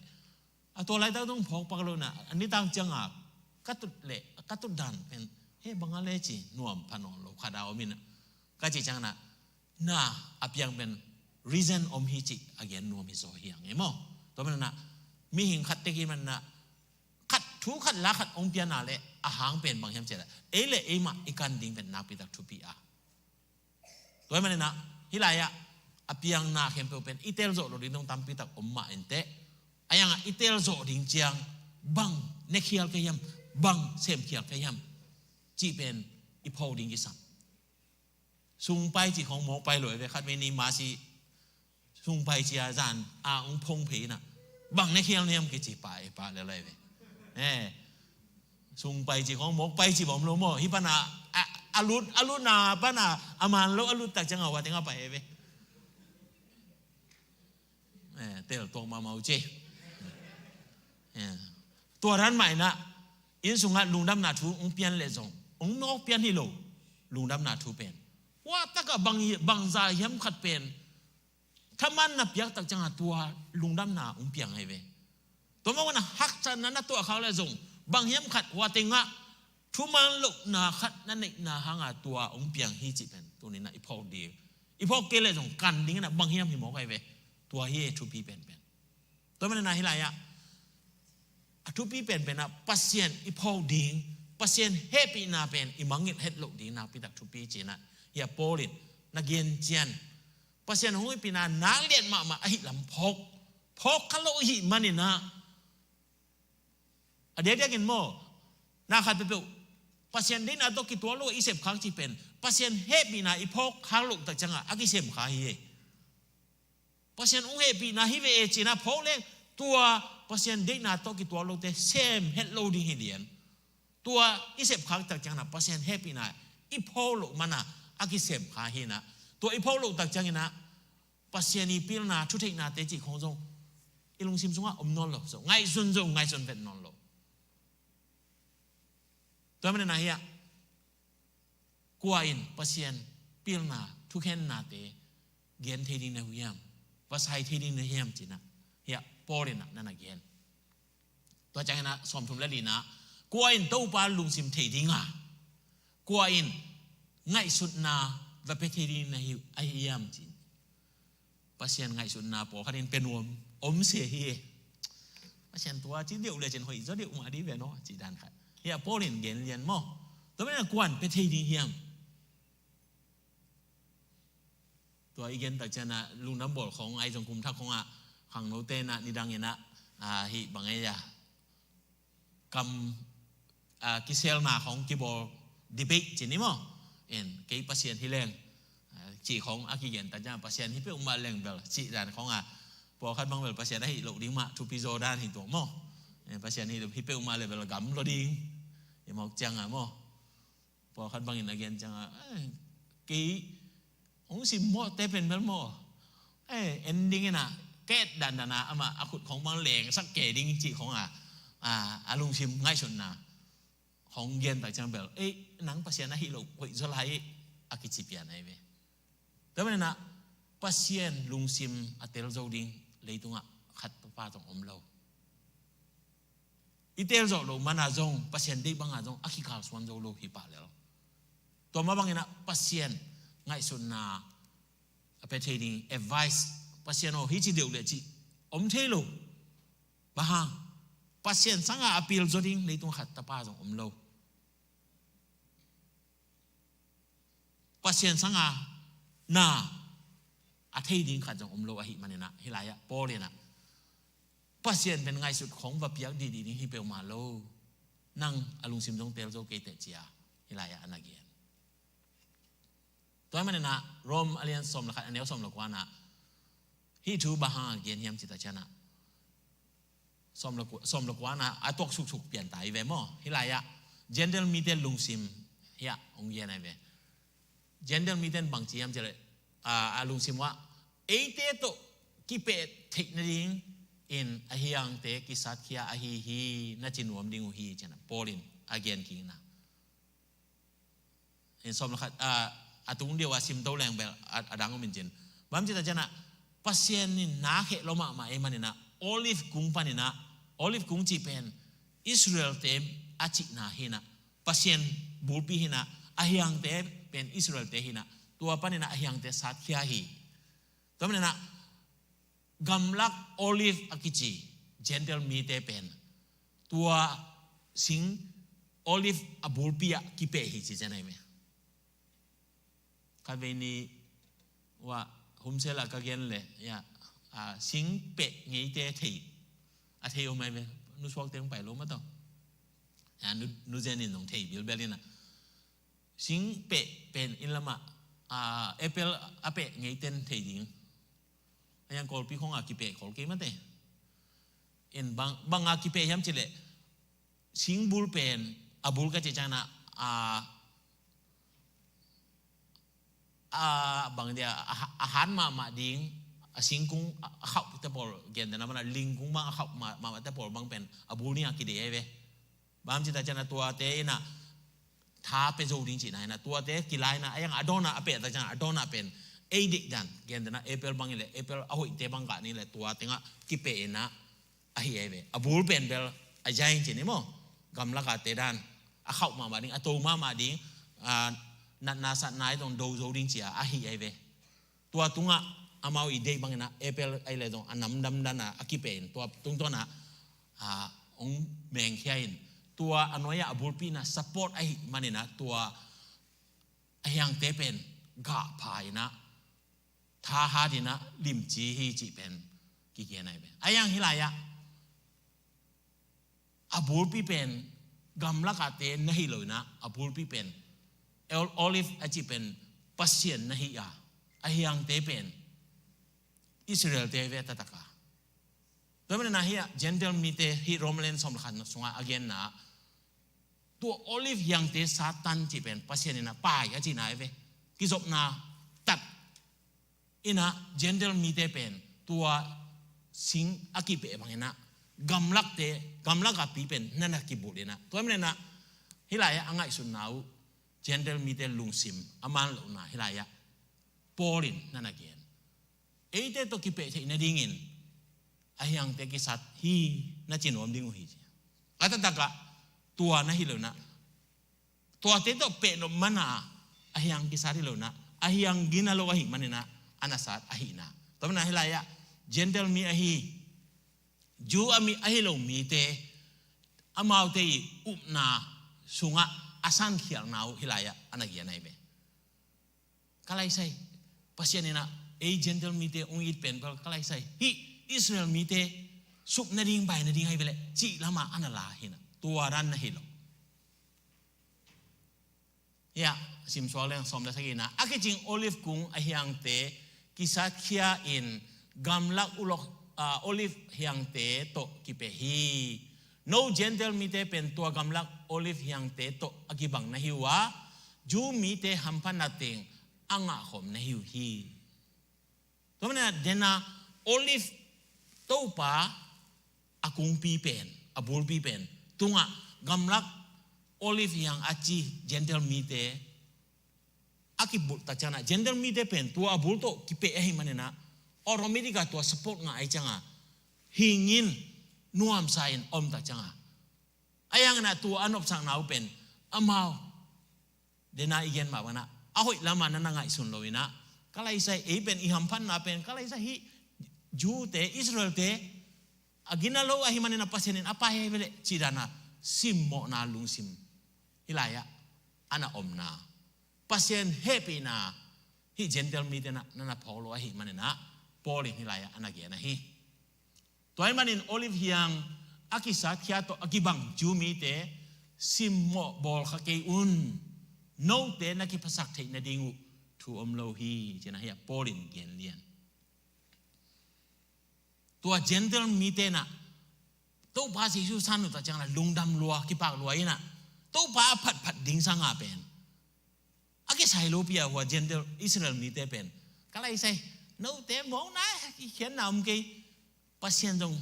a tua laitak dong phawk pak lo na, a nitak cianga ka tut le, ka tut dan pen he banga le ci nuam pha nawn lo khat a om hi na. Ka cih ciangin ah na a piang pen reason om hi cih a gen nuam hi zaw hi hang e maw. Tua manin ah mihing khat tek hi manin ah khat thu khat la khat hong pian a leh a hang pen bang hiam cih leh ei le eimah i kan ding pen nakpi tak thupi a Tua hi maninah hih lai-ah a piangna khempeuh pen i telzawh loh ding dong tampitak om mah inteh. A yangah i telzawh ding ciang bang nekhial ka hiam, bang semkhial ka hiam cih pen i phawk ding kisam. Sungpai cih khawng mawkpai lo e ve, khat vei ni masi sungpai cia zan a ung phong phei inah bang nekhial niam kici pa e pa le lai ve. Eh, sungpai cih khawng mawkpai cih bawm lo maw, hi pana a, a lut a lutna pana a man lo a lut tak ciang a hua tengah pai e ve. Eh, tel tuak mahmah uh ci. Eh, tua dan mah inah inn sungah lungdamna thu ung pian leh zong ung nawk pian hi lo. Lungdamna thu pen hua takah bang, bangza hiam khat pen thaman na piak tak ciangah tua lungdamna ung piang ahi ve. Tua mah wana haksatna na tuah khak leh zong bang hiam khat hua tengah thuman lohna khat na neihna hanga tua ung piang hi cih pen tuninah i phawk ding. I phawk kei leh zong kan dinginah bang hiam hi mawk ahi ve. Tua hi e thupi penpen. Tua manina hih lai-ah a thupi penpenah Pasian i phawk ding, Pasian hehpihna pen i mangngilh het loh ding nakpitak thupi cinah hih a Paul in na gen cian Pasian hong hehpihna nak lian mahmah ahi lam phawk, phawk kha lo ahi maninah a diakdiakin maw, na khat peuhpeuh Pasian deihna tawh kituak lo i sep khak cih pen Pasian hehpihna i phawk khak loh tak ciangah a kisem kha hi e. Pasian ung hehpihna hi ve e cinah phawk leng tua Pasian deihna tawh kituak lote sem het lo ding hi lian. Tua i sep khak tak cianginah Pasian hehpihna i phawk loh mana a kisem kha hinah tua i phawk loh tak cianginah Pasian i pilna thutheihnate cih khawng zong i lungsim sungah om nawn lo. So ngaihsun zong ngaihsun vet nawn lo. Tua manina hih ah kua in Pasian pilna thukhennate gen thei ding na hiam, va sai thei ding na hiam cinah hih ah Paul inah na na gen. Tua cianginah sawmthum le linah kua in Topa lungsim thei dinga kua in ngaihsutna va pia thei ding na hi ahi hiam cin. Pasian ngaihsutna pawlkhat in pia nuam om se hi e. Pasian tua ci deuh le cin hoih zaw deuh mah dih ve naw cih dan khat. Hih a Paul in gen lian maw? Tua mena kuan pia thei ding hiam? Tua i gen tak cianah lungdam bawl khawng ai zong kum thak khawngah khangnote inah nidang inah hih bang ei a kam kiselna khawng kibawl debate cin hi maw? En kei Pasian hi leng cih khawng a kigen tak ciang Pasian hi peuhmah leng bel cih dan khawngah pawlkhat bang bel Pasian a hih loh ding mah thupi zaw dan hi tuak maw? En Pasian hi peuhmah le bel gam lo ding hi mawk ciangah maw? Pawlkhat bangin a gen ciangah kei hong simmawhte pen bel maw? En ding inah ket dandana amah a khut khawng bang lengsak kei ding cih khawngah a lungsim ngaihsutna hong gen tak ciang bel ei nang Pasian a hih loh hoih zaw lai a kici pian ahi ve. Tua manina Pasian lungsim a tel zo ding leitungah khat tapa tong om lo. I tel zawh loh mana zong Pasian deih banga zong a kikalsuan zo lo hi pah lel. Tua mah bangina Pasian ngaihsutna a pia thei ding advice Pasian aw hi ci deuh le cih om thei lo. Bang hang Pasian sanga a pil zaw ding leitung khat tapa zong om lo. Pasian sanga na a thei ding khat zong om lo ahih maninah hih lai-ah Paul inah Pasian pen ngaihsut khawng va piak dihdih ding hi peuhmah lo. Nang a lungsim zong tel zo kei teh cia hih lai-ah a na gen. Tua maninah Rom a lian sawm le khat a neu sawm le kuanah hih thu bang hang a gen hiam cih tak cianah sawm le kuanah a tuak suksuk pian ta hi ve maw? Hih lai-ah Gentile mite lungsim hiah hong gen ahi ve. Gentile mite in bang ci hiam cih leh a lungsim uah eite tawh kipeh theih nading in a hiangte kisatkhia ahi hi na ci nuam ding uh hi cinah Paul in a gen kikna. In sawm le khat a tung deuh a sim to leng bel a dang om in cin bang ci tak cianah Pasian in na kheh lo mahmah ei maninah Olive kung paninah Olive kung cih pen Israel-te a cihna hinah Pasian bulpi hinah a hiangte pen Israel-te hinah tua paninah a hiangte satkhia hi. Tua maninah gamlak Olive a kici Gentile mite pen tua sing Olive a bulpi ah kipeh hi ci cian ahi ve. Khatvei ni Ua, homestay ah ka gen leh, ya, a, sing peh ngeite thei, a thei om ai ve, nu suak teng pai lo mah tawh. Ya, nu, nu Zen in zong thei bilbel in a. Sing peh pen inn lamah, a, apple a peh ngeiten thei ding. A yang Kawlpi khong a kipeh khol kei mate. In bang, bang a kipeh hiam cih leh, sing bul pen, a bul ka cih ciangin a, a, a, bang dia, a ha-, a han mahmah ding, a singkung, a, a khauhte pawl, gentehna bang a lingkung bang a khauh mah, mahmahte pawl bang pen, a bul ni a kideih ai ve. Bang ci ta ciangin a tuate in a, tha pia zo ding cihna in a, tuate kilai in a, a yang a dawn a a peh ta ciangin a, a dawn a pen, ei deih dan, gentehna apple bang in leh, apple a hoihte bang kah ni leh, tua teng ah kipeh in a, ahi ai ve. A bul pen bel a zain ci ni maw. Gamlak a te dan. A khauh mahmah ding, a to mahmah ding, a, natna satna i tong do zo ding ci a, ahi ai ve. Tua tungah amau i deih bangin a apple ai le zong a namdam dan a, a kipeh in. Tua tungtawn a, a, hong mengkhia in. Tua a nuai a a bulpi in a support ahih manin a tua a hiangte pen gah pha in a, thahat in a limci hi cih pen kigen ai ve. A yang hih lai ah, a bulpi pen gamlak a te na hi lo in a, a bulpi pen ol-, olive a cih pen Pasian na hi a, a hiangte pen Israel te ve taktak a. Tua manin a hih a Gentile mite hih Rom lian sawm le khat sungah a genna, tua olive hiangte Satan cih pen Pasian in a pai a cihna ai ve. Kizopna tat in a Gentile mite pen tua sing a kipeh bangin a gamlakte, gamlak a pi pen na na kibulh in a. Tua manin a hih lai ah a ngaihsutna uh Gentile mite lungsim a man lohna hih lai ah Paul in na na gen. Eite tawh kipeh theih nadingin a hiangte kisat hi na ci nuam ding uh hi ci. A taktak ah tua na hi lo in a, tuate tawh peh nop man a, a hiang kisat hi lo in a, a hiang gina lo ahih manin a, a na sat ahihna. Tua manin a hih lai ah Gentile mi ahi, Jew a mi ahi lo mite, amaute i upna sungah a sankhialhna uh hih lai ah a na gen ai ve. Ka lai sai, Pasian in a, ei Gentile mite hong it pen bel ka lai sai, hih Israel mite sup nading bai nading ahi ve leh cih lam a a na la hi in a, tua dan na hi lo. Hih a, sim suak leng sawm le sagihna, a kicing olive kung a hiangte kisatkhia in gamlak ulok, a, olive hiangte tawh kipia hi. No Gentile mite pen tua gamlak olive hiangte tawh a kibang na hi uh a, Jew mite hamphatna teng a ngahkhawm na hi uh hi. Tua manin a den a olive Topa a kungpi pen, a bulpi pen tungah gamlak olive hiang a ci Gentile mite a kibulh tak ciangin a, Gentile mite pen tua a bul tawh kipeh ahih manin a, automatic a tua support ngah ahih ciangin a, hing in nuamsa in om tak ciangin a, a yang in a tua a nopsakna uh pen amau, den a i gen mah bangin a, a hoih lam a na na ngaihsun lo in a, ka lai sai, ei pen i hamphatna pen ka lai sai, hih Jew te, Israel te a gina lo ahih manin a Pasian in a pai hi ve leh cih dan a simmawhna lungsim hih lai ah a na omna, Pasian hehpihna hih Gentile mite na na phawk lo ahih manin a, Paul in hih lai ah a na gen ahi. Tua ahih manin olive hiang a kisatkhia tawh a kibang Jew mite simmawh bawl kha kei un, note na kiphasak theih nading uh thu om lo hi, ci-in a hih a Paul in gen lian. Tua Gentile mite in a Topa Jesu san uh tak ciangin a lungdam lua, kipak lua in a, Topa a phatphat ding sang a pen a kisai lopi a, hua Gentile Israel mite pen ka lai sai, note mawkna, i khiatna om kei, Pasian zong,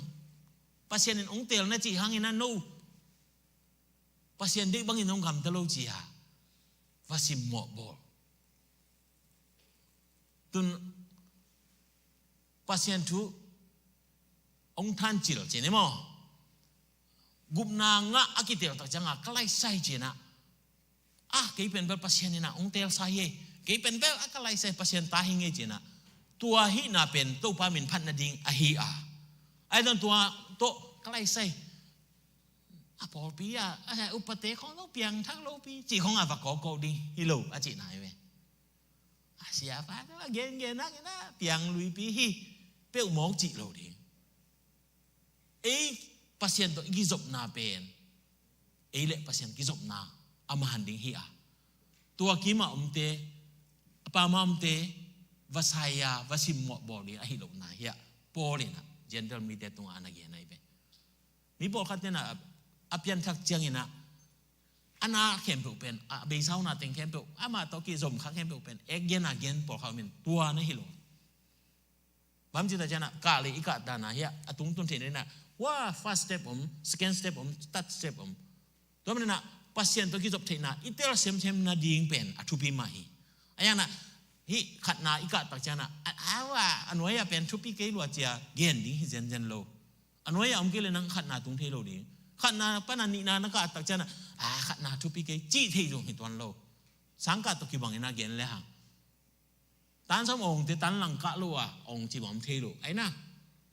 Pasian in hong teel na cih hangin a, no Pasian deih bangin hong gamta lo ci a, va simmawh bawl. Tun Pasian thu hong thancil ci ni maw? Gupna ngah a kiteel tak ciangin a ka lai sai ci-in a, ah, kei pen bel Pasian in a hong teelsa hi ei, kei pen bel a ka lai sai Pasian ta hi ing ei ci-in a, tua hihna pen Topa min phat nading ahi a. Ahi zong tua tawh ka lai sai, a pawlpi a, a upate khong lo piangthak lopi cih khong a va kawkawk ding hi lo a cihna hi ve. A siapa tawh a gengen nak ina piang luipi hi peuhmawk cih lo ding. Ei Pasian tawh i kizopna pen ei le Pasian kizopna a man ding hi a, tua kimah omte, a pamah omte va sai-a va simmawh bawl ding ahi lohna hi a, Paul inah Gentile mite tungah a na gen ahi ve. Mi pawlkhat tenah a pianthak cianginah a na khempeuh pen, a beisauna teng khempeuh, amah tawh kizom kha khempeuh pen ek gen a gen pawlkhat om in tua na hi lo. Bang ci ta cianah kah le i kah dana hi a, a tungtun theih nadinah hua first step om, second step om, third step om. Tua maninah Pasian tawh kizop theihna i tel semsem nading pen a thupi mah hi. A yanah hih khatna i kah tak cianah a, a, a nuai-ah pen thupi kei lua cia gen ding hi zenzen lo. A nuai-ah om kei le nang khatna tung thei lo ding. Khatna pana nihna na kah tak cianah a khatna thupi kei cih thei zong hi tuan lo. Sangkah tawh kibangin a gen le hang tan sawm awngte tan lang kah lo a awng ci bang om thei lo aina.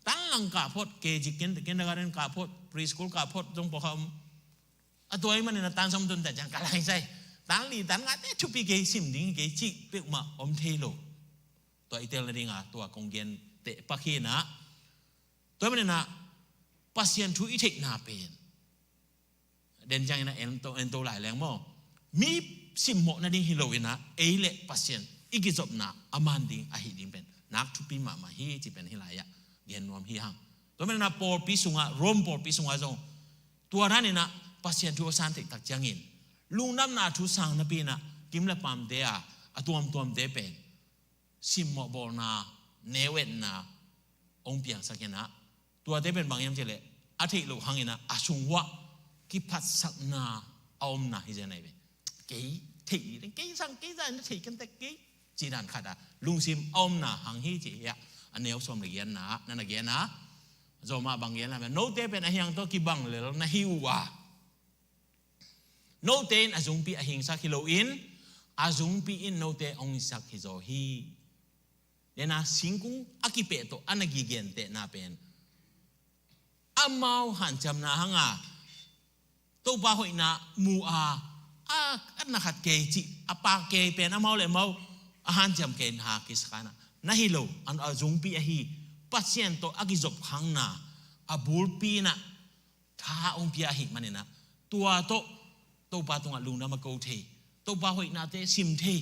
Tan lang kah phot, K G, kindergarten kah phot, preschool kah phot zong pawlkhat om. A tua i manin a tan sawm tun ta ciang ka lai sai tan li tan ngate thupi kei sim ding kei cih peuhmah om thei lo. Tua i tel nadinga tua kong gen teh pakhinah tua i maninah Pasian thu i theihna pen den cianginah en to, en to lai leng maw, mi simmawh nading hi loinah ei le Pasian i kizopna a man ding ahi ding pen nak thupi mahmah hi ci pen hi lai-ah gen nuam hi hang. Tua maninah pawlpi sungah, Rome pawlpi sungah zong tua daninah Pasian thu a san theih tak ciangin lungdamna thu sang napi inah kim le pamte a a tuamtuamte pen simmawh bawlna, neu-etna hong piangsakinah tuate pen bang hiam cihleh a theih loh hanginah a sung uah kiphatsakna a omna hi zen ahi ve. Kei theih ding, kei sang, kei zan na theih kan tek kei ci dan khatah lungsim a omna hang hi ci hiah a neu sawm le giatna ah na na gen a. Zawmah bang gen lam note pen a hiang tawh kibang lel na hi uh a note in a zungpi a hingsak hi loin a zungpi in note hong hisak hi zaw hi. Dena singkung a kipeh tawh a na gigentehna pen amau hanciamna hanga Topa hoihna mu a a na khat kei cih a pak kei pen amau le amau a hanciam kei na kisakana na hi lo. A zungpi ahi Pasian tawh a kizop khangna a bulpi inah tha hong pia ahih maninah tua tawh Topa tungah lungdam a ko thei, Topa hoihnate sim thei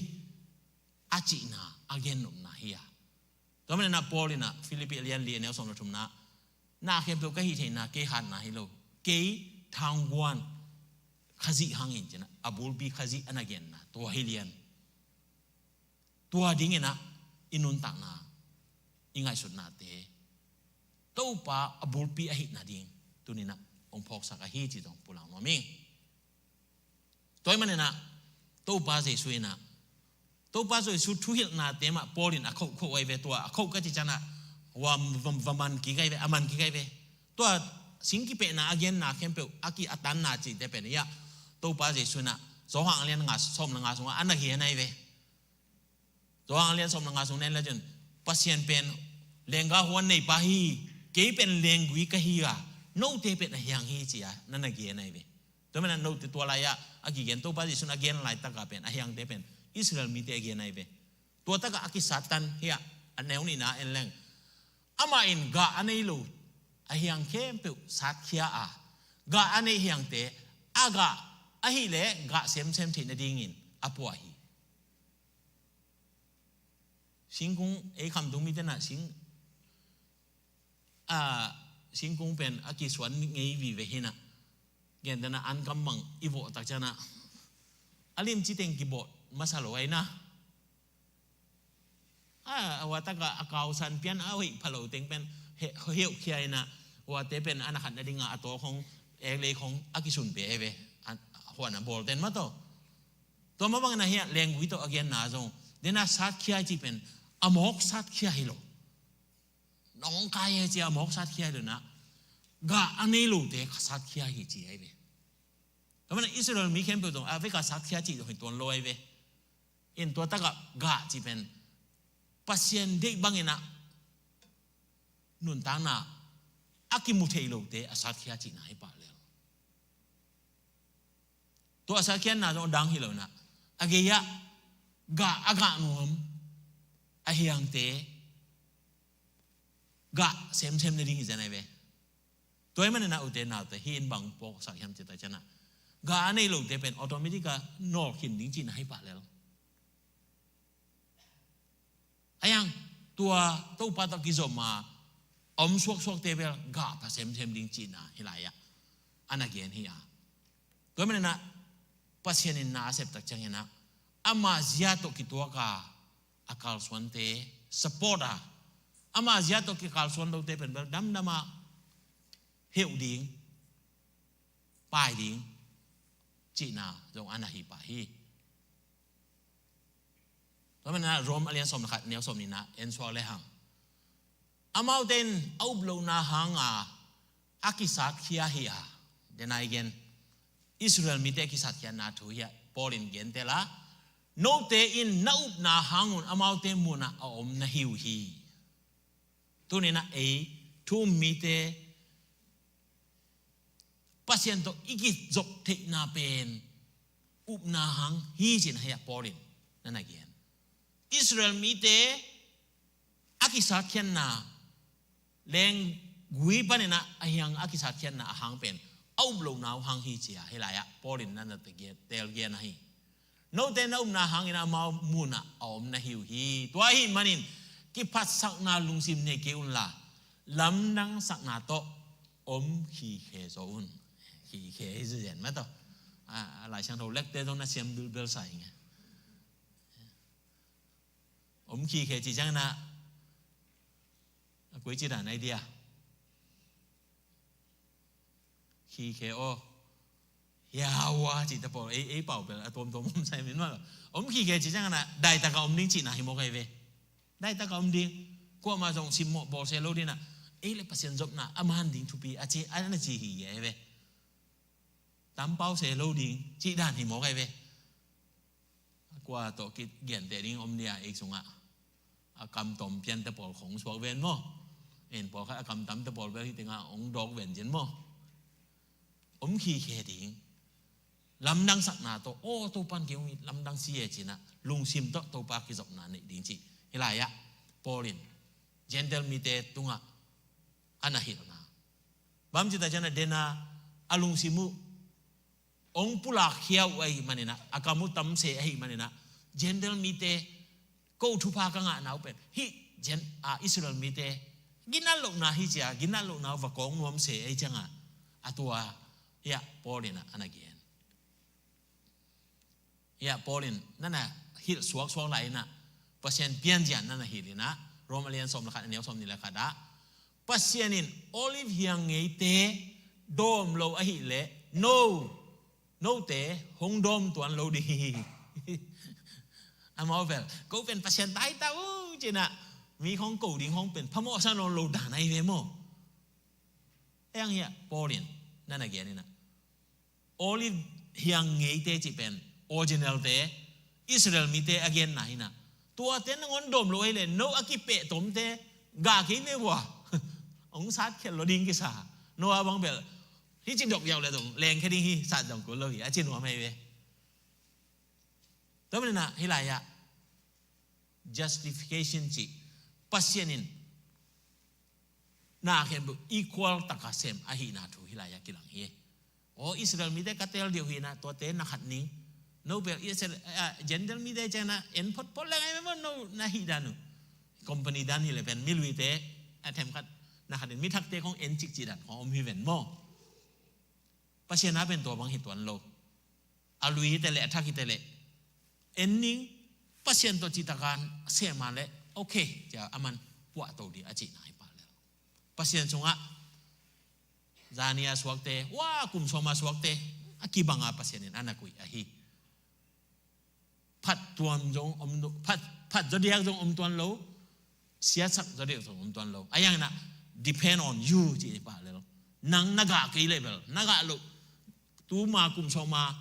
a cihna a gennopna hi a. Tua maninah Paul inah Philippi a lian li a neu sawm le thumna na khempeuh ka hih theihna kei hatna hi lo, kei thangguan Khazih hangin cinah a bulpi Khazih a na genna tua hi lian. Tua dinginah i nuntakna i ngaihsutnate Topa a bulpi ahih nading tuninah hong phawksak ahi ci zong pulang nuam ing. Tua ahih maninah Topa Jesu inah Topa Jesu thuhilhnate mah Paul in a khohkhoh ahi ve. Tua a khoh ka ci cianah va man kik ahi ve, a man kik ahi ve. Tua singkipehna a genna khempeuh a ki a tanna cihte pen hiah Topa Jesu inah Johan a lian nga sawm le nga sungah a na gen ahi ve. Tua a lian sawm le nga sung nen le cun Pasian pen lengga huan neipa hi, kei pen lenggui ka hi a, note pen a hiang hi ci-a na na gen ahi ve. Tua manin note tua lai-ah a kigen Topa Jesuh in a gen laitak a pen a hiangte pen Israel mite a gen ahi ve. Tua takah a kisattan hiah a neu nihna en leng amah in gah a nei lo a hiang khempeuh satkhia a, gah a neih hiangte a gah ahih leh gah semsem theih nadingin a puah hi. Singkung ei khamtung mite nah sing a singkung pen a kisuan ngei vive hinah. Gentehna an kam bang i vawh tak cianah a limci teng kibawh masa lo aina. A hua takah a kausan pian a hoih phalo teng pen heuhkhia inah huate pen a na khat nadingah a taw khong eklei khong a kisun pe e ve. Huan a bawlten mataw. Tua mah bangin a hiah lenggui tawh a genna zong dena satkhia cih pen a mawk satkhia hi lo. Nawngkai e cia a mawk satkhia hi lo nah gah a nei lote kha satkhia hi ci ahi ve. Tua mana Israel mi khempeuh zong a vekah satkhia cih zong hi tuan lo ahi ve. In tua takah gah cih pen Pasian deih banginah nuntakna a kimu thei lote a satkhia cihna hi pah lel. Tua a sakhiatna zong a dang hi lo nah a gei-ah gah a gah nuam a hiangte gah semsem nading hi zen ahi ve. Tua ahih manin ah ute naute, hih in bang phawksak hiam cih tak ciangin ah, gah a nei lote pen automatic a nawl khin ding cihna hi pah lel. A hiang tua Topa tawh kizom a om suaksuakte bel gah pha semsem ding cihna hih lai-ah a na gen hi a. Tua manin ah Pasian in na a sep tak ciangin ah ama zia tawh kituak a a kalsuante support a, ama zia tawh kikalsuan lote pen bel damdam a heuh ding, pai ding cihna zong a na hi pah hi. Tua manin ah Rom a lian sawm le khat, neu sawm nihna en suak le hang, amaute in a up lohna hanga a kisatkhia hi a, den a i gen Israel mite kisatkhiatna thu hi a, Paul in gentel a, note in na upna hangun amaute munah a om na hi uh hi. Tuni-in ah ei thu um mite Pasian tawh i kizop theihna pen upna hang hi cihna hi a, Paul in na na gen. Israel mite a kisatkhiatna lenggui panin ah a hiang a kisatkhiatna a hang pen a up lohna uh hang hi ci a, hih lai-ah Paul in na na teel gen ahi. Note na upna hangin amau munah a om na hi uh hi. Tua ahih manin kiphatsakna lungsim nei kei unla, lamdangsakna tawh om khikhe zaw un. Khikhe hi zaw zen mah tawh. A, a Lai Siangtho lekte zong na siam bilbel sa hi nge. Om khikhe cih ciangin ah a koi ci dan ai dia. Khikhe aw, hiau a cihte pawl, ei, ei pau bel a tuamtuam om sa hi min mah. Om khikhe cih ciangin ah daitak a om ding cihna hi mawk ahi ve. Daitak a om ding. Kuamah zong simmawh bawl se lo ding ah, ei le Pasian zopna a man ding thupi a ci, a na ci hi ahi ve. Tampau se lo ding cih dan hi mawk ahi ve. Kua tawh kigenteh ding om dia ei sungah. A kamtom piante pawl khong suak ven maw? En pawlkhat a kamtamte pawl bel hih tengah hong dawk ven cin maw? Om khikhe ding. Lamdangsakna tawh, aw, Topa in kei hong lamdang si e cih nah, lungsim tawh Topa kizopna neih ding cih. Hih lai-ah Paul in Gentile mite tungah a na hilhna. Bang cih tak ciangin ah den a, a lungsim uh hong pulakkhia uh ahih manin ah, a kam uh tam se ahih manin ah, Gentile mite ko thupha ka ngahna uh pen hih Gen-, a, Israel mite ginat lohna hi ci a, ginat lohna uh va kawk nuam se ahih ciangin ah, a tua hiah Paul in ah a na gen. Hiah Paul in na na hilh suaksuak lai in ah, Pasian piancil na na hilh in ah, Rom a lian sawm le khat, a neu sawm nih le khat ah, Pasian in olive hiang ngeite dawm lo ahih leh no, note hong dawm tuan lo ding hi. Amau bel ko pen Pasian tai ta uh cih nah, mi hong ko ding hong pen phamawhsa nawn lo dan ahi ve maw? Hiang hiah Paul in na na gen in ah, olive hiang ngeite cih pen original-te, Israel mite a genna hi nah. Tuate nangawn dawm lo ahih leh no a kipehtomte gah kei ve vua. Hong satkhiat lo ding kisa. No a bang bel hih ci dok yauh le zong lengkhia ding hi, sat zong kul lo hi, a ci nuam ahi ve. Tua manin ah hih lai-ah justification cih, Pasian in na khempeuh equal taka sem ahihna thu hih lai-ah kilang hi. Aw, Israel mite ka teel deuh hi nah, tuate na khat ning. No bel Israel, ah, Gentile mite ciang nah en photphot leng ahi ve maw, no na hih dan uh. Company dan hi leh pen mi luite a themkhat na khat in mi thakte khong en cikcik dan khong om hi ven maw? Pasian a pen tua bang hi tuan lo. A lui hi te leh, a thak hi te leh, en ning, Pasian tawh cihtakin sem a leh, okay, cia a man puahto ding a cihna hi pah lel. Pasian sungah zani a suakte, wa, kum sawm a suakte a kibang a Pasian in a na kuih ahi. Phat tuam zong om, phat, phat zaw diak zong om tuan lo, siatsak zaw diak zong om tuan lo. A hiang in ah depend on you cih hi pah lel. Nang na gah kei leh bel, na gah loh, tuma kum sawm a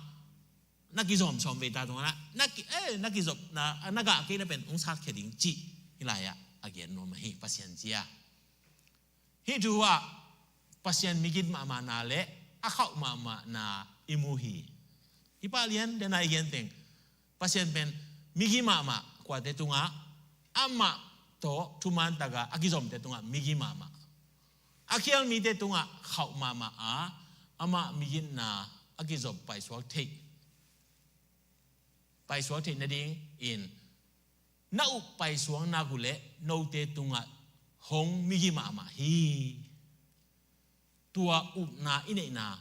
na kizawm sawm vei ta tungah na ki, eh, na kizop na, na gah kei leh pen hong satkhia ding cih hih lai-ah a gen nuam ahi, Pasian ci a. Hih thu ah Pasian migit mahmahna leh a khauh mahmahna i mu hi. Hih pah lian den a i gen teng, Pasian pen migit mahmah, kuate tungah amah tawh thuman taka a kizomte tungah migi mahmah, a khial mite tungah khauh mahmah a, amah migitna a kizom paisuak theih, paisuak theih nadingin na up paisuak nak uh leh note tungah hong migi mahmah hi. Tua upna i neihna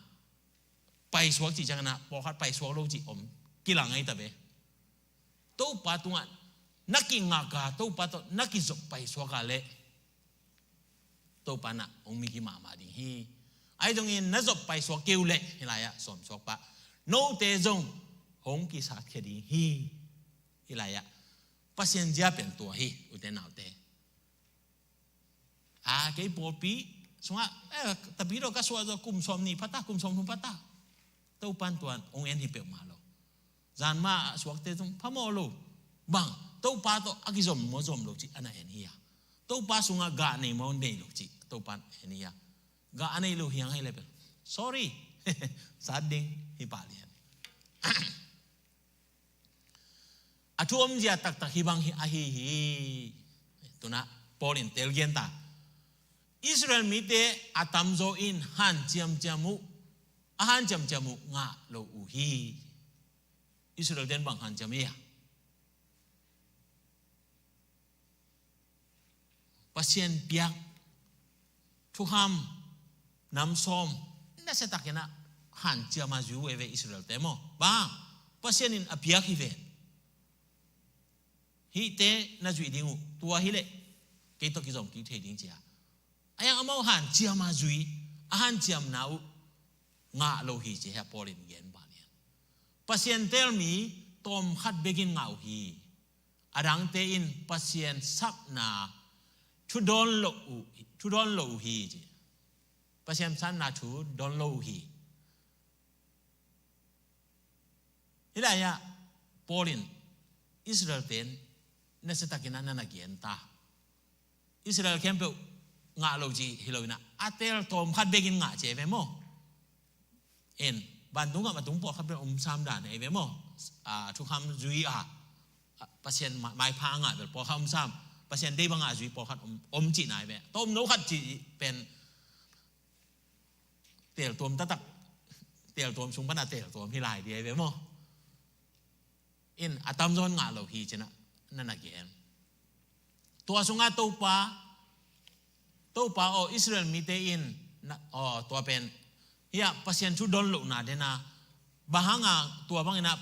paisuak cih ciangin ah pawlkhat paisuak lo cih om kilang ahi ta ve. Topa tungah na kingak a, Topa tawh na kizop paisuak a leh Topa in ah hong migi mahmah ding hi. Ahi zongin na zop paisuak kei uh leh, hih lai-ah sawmsuak pah, note zong hong kisatkhia ding hi. Hih lai-ah Pasian zia pen tua hi, ute naute. A, kei pawlpi sungah, eh, tapi tawh ka suah zaw kum sawmnih pha ta, kum sawmthum pha ta. Topa in tua hong en hi peuhmah lo. Zan ma a suakte zong phamawh lo. Bang, Topa tawh a kizom maw zom lo cih a na en hi a. Topa sungah gah nei maw nei lo cih Topa in en hi a. Gah a nei lo hiang hi leh pen, sorry, sat ding hi pah lian. A thu omzia taktak hih bang hi, ahi hi. Tunah Paul in telgen ta. Israel mite a tamzaw in hanciamciam uh, a hanciamciam uh ngah lo uh hi. Israel ten bang hanciam hi a? Pasian piak thukham nam sawm, nasiatakin ah hanciam a zui uh ei ve Israel te maw. Bang, Pasian in a piak hi ve. Hihte na zuih ding uh, tua hi leh kei tawh kizom kik thei ding ci a. A yang amau hanciam a zui, a hanciamna uh ngah lo hi ci hi a, Paul in gen bang lian. Pasian tel mi tawmkhat bekin ngah uh hi. A dangte in Pasian sapna thu dawn lo uh, thu dawn lo uh hi ci. Pasian sapna thu dawn lo uh hi. Hih lai-ah Paul in Israel ten nasiatakin ah na na gen ta. Israel khempeuh ngah lo ci hi lo in ah, a tel tawmkhat bekin ngah ci ei ve maw. En, vantung gam a tung pawlkhat bel om sam dan ei ve maw. A, thukham zui a, a, Pasian ma-, maipha a ngah bel pawlkhat om sam. Pasian deih bang a zui pawlkhat om, om cihna ei ve. Tawm no khat cih pen teltuam taktak, teltuam sung pan a teltuam hi lai ding ei ve maw. In a tamzaw in ngah lo hi ci-in ah na na gen. Tua sungah Topa, Topa aw, Israel mite in na, aw, tua pen, hih ah Pasian thu dawn lohna den a, bang hang a tua bangin ah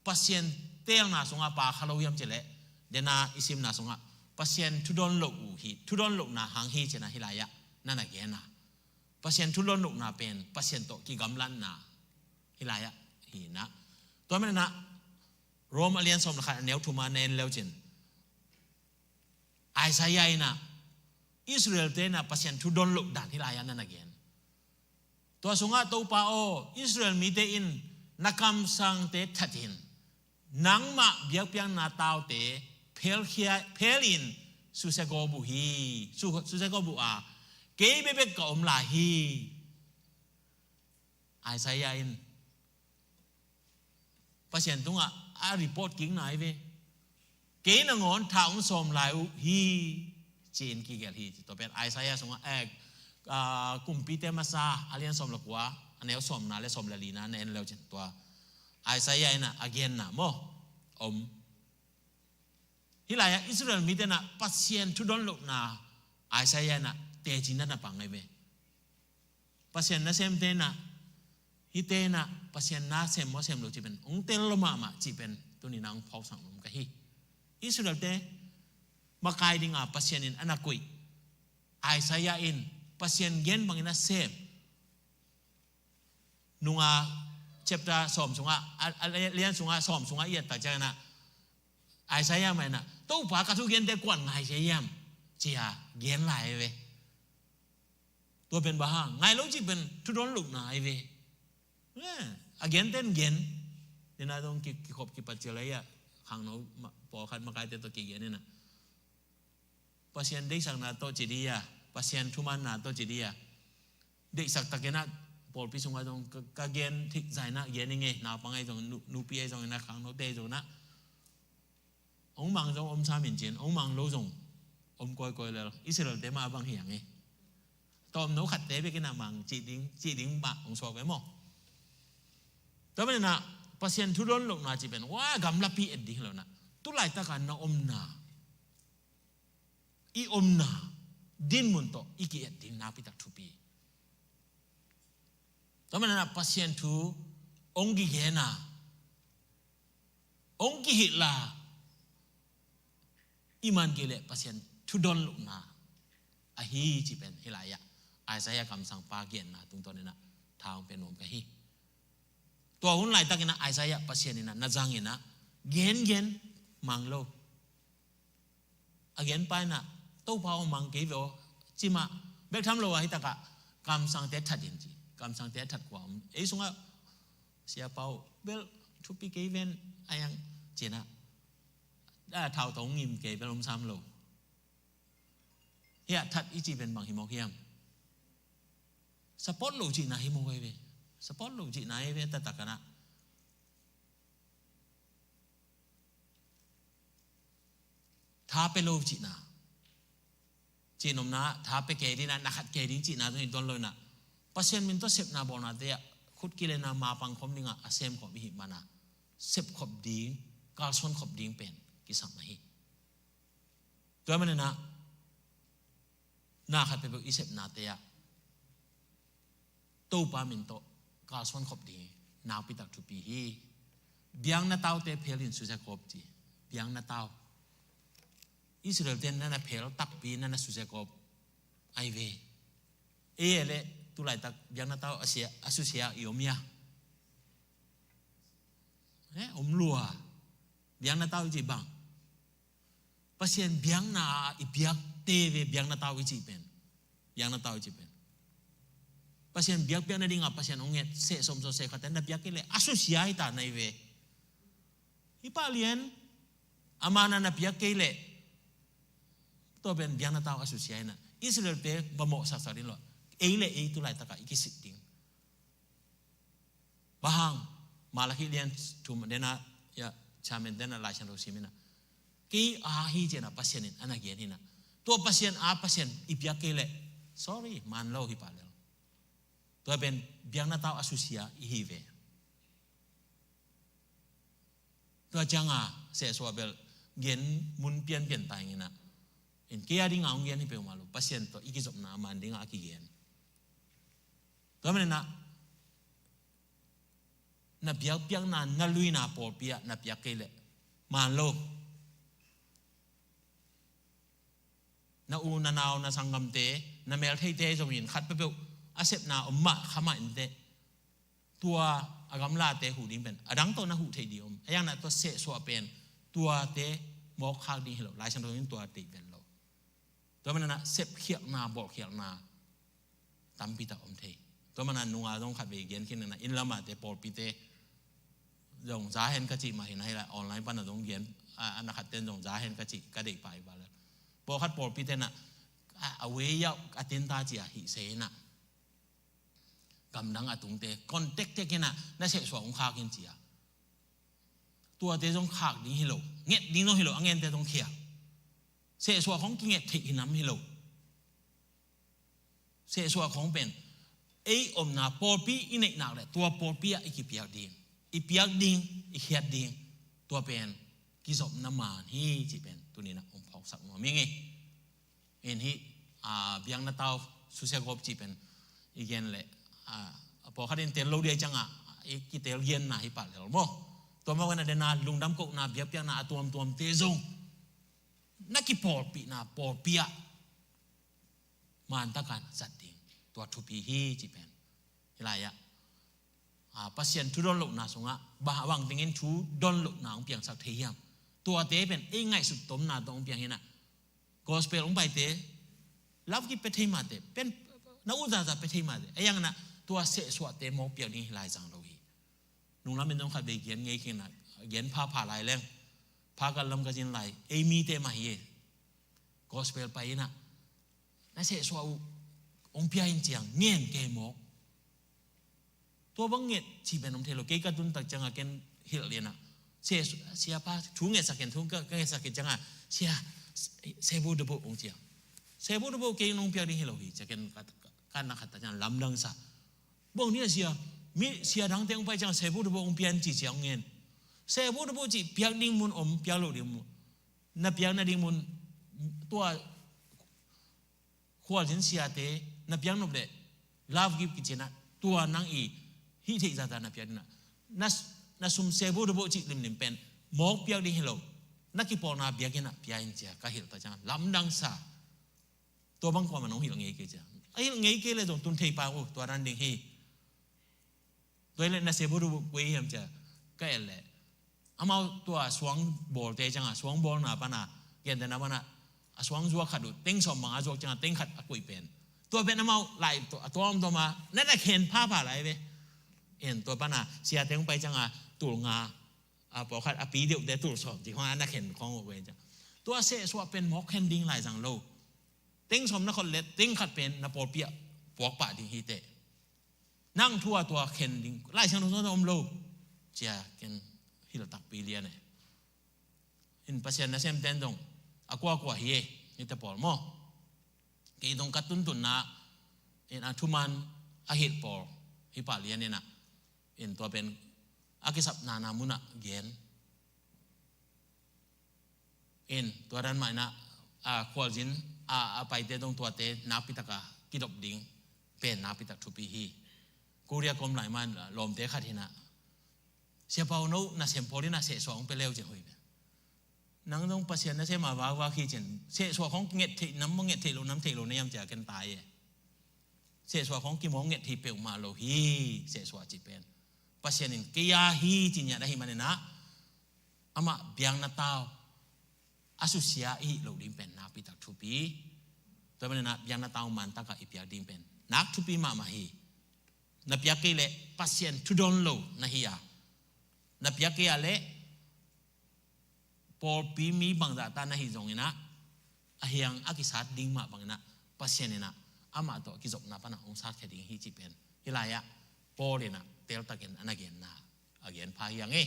Pasian teelna sungah pha kha lo hiam cih leh, den a i simna sungah Pasian thu dawn loh uh hi, thu dawn lohna hang hi ci-in ah hih lai-ah na na gen a. Pasian thu dawn lohna pen Pasian tawh kigamlatna hih lai-ah hi in ah. Tua manin ah Rom a lian sawm le khat a neu thum ah na en le uh cin, Isaiah in ah Israel-te in ah Pasian thu dawn loh dan hih lai-ah na na gen. Tua sungah Topa aw, Israel mite in na kamsangte that in, nangmah biakpiakna taute phelkhia, phelin susia gawp uh hi, su-, susia gawp uh a, kei bekbek ka om lai hi. Isaiah in Pasian tungah a report kikna hi ve. Kei nangawn tha hong sawm lai uh hi, ci-in kigelh hi. Tua pen Isaiah sungah, eh, ah, Kumpite Masa a lian sawm le kua, a neu sawmna le sawm le lina na en le uh cin tua Isaiah in ah a genna maw om. Hih lai-ah Israel mite in ah Pasian thu dawn lohna Isaiah in ah teci na na pang ahi ve. Pasian nasemte in ah, hihte in ah Pasian na sem maw sem lo cih pen hong tel lo mahmah cih pen tuni-in ah hong phawksak nuam ka hi. Israel-te makai dinga Pasian in a na koih Isaiah in Pasian gen bangin a sem. Nung a chapter sawm sungah, a, a lian sungah, sawm sungah i et tak ciangin ah Isaiah mah in ah Topa, ka thugente kua'n ngai sia hiam, ci-a gen lai ve. Tua pen bang hang, ngai lo cih pen thu dawn lohna hi ve. Eh, a genten gen. Tua in ah zong ki, kikhop kipat cil lai-ah khangno ma-, pawlkhat makaite tawh kigen in ah, Pasian deihsakna tawh ci ding a, Pasian thumanna tawh ci ding a, deihsak takin ah pawlpi sungah zong ka, ka gen thei zah in ah gen ing e, naupang ahi zong, nu-, nupi ahi zong in ah, khangnote ahi zong in ah, Hong mang zong om sam in cin, hong mang lo zong om kawikawi lel. Israel-te mah bang hi hang hi. Tawmno khatte bek in a mang cih ding, cih ding mah hong suak ve maw? Tua manin a Pasian thu don lohna cih pen, wa, gamlapi et ding hi lo in a, tu laitak a na omna, i omna dinmun tawh i ki-et ding nakpi tak thupi. Tua manin a Pasian thu hong kigen a, hong kihilh a, i man kei leh Pasian thu don lohna ahi cih pen hih lai-ah Isaiah kamsangpa genna tungtawn in a tha hong pia nuam ka hi. Tua hun laitak in a Isaiah Pasian in a na zang in a gengen mang lo. A genpa in a, Topa aw, mang kei ve aw, ci mah bek tham lo a, hi tak a kamsangte that in ci. Kamsangte a that kua om? Ei sungah Sia Pau bel thupi kei ven a, hi hang ci in a, a thau tawh ngim kei bel om sam lo. Hih a that i cih pen bang hi mawk hiam? Support lo cihna hi mawk hi ve. Support lo cihna hi ve, taktak in a. Tha pia lo cihna. Cihnopna, tha pia kei ding in a, na khat kei ding cihna zong hi tuan lo in a, Pasian min tawh sepna bawlnate ah khut kilena mapang khawm ding a, a sem khawm i hih man a, sep khop ding, kalsuan khop ding pen kisam ahi. Tua manin a, na khat peuhpeuh i sepnate ah Topa min tawh kalsuan khop ding nakpi tak thupi hi. Biakna taute phel in susia kawp ci. Biakna tau. Israel-te na na phel takpi, na na susia kawp ai ve. Ei leh tu laitak biakna tau a sia, a susia i om hia? Eh, om lua. Biakna tau i cih bang, Pasian biakna i biakte ve, biakna tau i cih pen. Biakna tau i cih pen. Pasian biakpiakna ding a Pasian hong nget, seh sawmsawm seh khatte na piak kei leh a susia hi ta na hi ve. Hih pah lian, a man a na piak kei leh, tua pen biakna tau a susia hi in a. Israel-te va mawhsaksak ding lo. Ei leh ei tu laitak a i kisik ding. Bang hang, Malakhi lian thum den a, ya, chamen den a Lai Siangtho sim in a, kei a hi ci in a Pasian in a na gen hi in a. Tua Pasian a Pasian i piak kei leh, sorry, man lo hi pah lel. Tua pen biakna tau a susia i hi ve. Tua ciang a sehsuah bel gen mun pianpian ta ing in a. In kei a ding a hong gen hi peuhmah lo. Pasian tawh i kizopna a man ding a kigen. Tua manin a, na biakpiakna, na luina pawlpi ah na piak kei leh man lo. Na u, na nau, na sanggamte, na meltheite zong in khat peuhpeuh a sepna om mah kha mah in teh, tua a gamlate huh ding pen a dang tawh na huh theih ding om. A hi hang na tua sehsuah pen tuate mawk khak ding hi lo. Lai Siangtho in tua deih pen lo. Tua manin a sepkhialhna, bawlkhialhna tampi tak om thei. Tua manin a nung a zong khat vei gen khin in a, inn lam ah te, pawlpite zong za hen ka cih mah hi in a, hih lai online pan a zong gen, a, a na khat ten zong za hen ka cih ka deih pah hi pah lel. Pawlkhat pawlpite in a, a, a way out a ten ta ci a hih se in a, gamdang a tungte contact tek in a, na sehsuah hong khak in ci a. Tuate zong khak ding hi lo, nget ding zong hi lo, a ngente zong khial. Sehsuah khong kinget theih hi nam hi lo. Sehsuah khong pen ei omna pawlpi i neih nak leh tua pawlpi ah i kipiak ding, i piak ding, i khiat ding. Tua pen kizopna man hi cih pen tuni in a hong phawksak nuam ing ei. In hih, a, biakna tau susia kawp cih pen i gen leh, a, pawlkhat in tel lo ding a, ciang a i kitel genna hi pah lel maw. Tua mah bangin a den a lungdam kohna, biakpiakna a tuamtuamte zong na kipawlpihna pawlpi ah man tak a na zat ding, tua thupi hi cih pen hih lai ah, a, Pasian thu don lohna sungah bang, bang dingin thu don lohna hong piangsak thei hiam? Tuate pen ei ngaihsut tomna tawh hong piang hi in a. Gospel hong paite love gift pia thei mah teh, pen na ut zahzah pia thei mah teh, a hi hang na tua sehsuahte mawk piak ding hi lai zang lo hi. Nunglam in zong khat vei gen ngei khin a, gen phapha lai leng, pha kal lam ka zin lai, ei mite mah hi e. Gospel pai in a, na sehsuah uh hong pia in ci a, ngen kei mawk. Tua bang nget cih pen om thei lo. Kei ka tun tak ciang a ken hilh lian a, Sia, siapa, thu ngetsak ken, thu ka, ka ngetsak ken ciangah, sia, sebu debu ong cia. Sebu debu kei nong piak ding hi lo hi, cia ken ka, ka, ka na khat ta ciang lamdang sa. Bang ni a sia, mi sia dangte ong pai ciang sebu debu ong pian ci cia ong ngen. Sebu debu ci piak ding mun om, piak lo ding mun. Na piak na ding mun, tua khualzin siate na piak nop leh love gift kici na, tua nang i hih theih zahta na piak ding na, na, na sum sebu debu cih limlim pen mawk piak ding hi lo. Na kipawlna biakinn ah pia in cia ka hilh ta ciang lamdang sa. Tua bang kuamah nong hilh ngei kei cia. A hilh ngei kei le zong tun thei pa uh, tua dan ding hi. Tua hi leh na sebu debu koi hiam cia ka et leh, amau tua suang bawlte ciangah, suang bawlna pana, gentehna pana, a suang zuak khat uh teng sawm bang a zuak ciangah teng khat a koih pen, tua pen amau lai a tuamtuama na na khen phapha lai ve. En tua pana siate hong pai ciangah tul nga, a pawlkhat a pi deuhte tul sawm ci khong a na khen khong uh ve ciang, tua sehsuah pen mawk khen ding lai zang lo. Teng sawm na khot leh teng khat pen na pawlpi ah puak pah ding hi teh. Nang thu a tua khen ding Lai Siangtho sung tawh om lo. Cia ken hilh takpi lian e. In Pasian nasem ten zong a kuakua hi e, hite pawl maw. Kei zong ka tuntunna in a thuman a hilh pawl hi pah lian in ah, in tua pen a kisapna na munah gen. In tua dan mah in ah, a khualzin a, a paite dong tuate nakpitak a kidop ding pen nakpitak thupi hi. Korea kom lai man lawmte khat hi in ah, Sia Pau, no nasem pawl in ah sehsuah hong pia leu cin hoih ve. Nang dong Pasian nasem a vakvak hi cin sehsuah khong nget theih nam maw, nget theih lo nam, theih lo na hiam cia ken tai e. Sehsuah khong kimawk nget hi peuhmah lo hi. Sehsuah cih pen Pasian in kei a hi ci ngiat ahih manin ah, amah biakna tau a susia i hih loh ding pen nakpitak thupi. Tua manin ah biakna tau mantak ah i piak ding pen nak thupi mahmah hi. Na piak kei leh Pasian thudon lo na hi a, na piak kei a leh pawlpi mi bangzah ta na hi zongin ah, a hiang a kisat ding mah bangin ah Pasian in ah amah tawh kizopna pan ah hong satkhia ding hi cih pen hih lai-ah Paul in ah teltakin a na genna a gen pha hi hang e.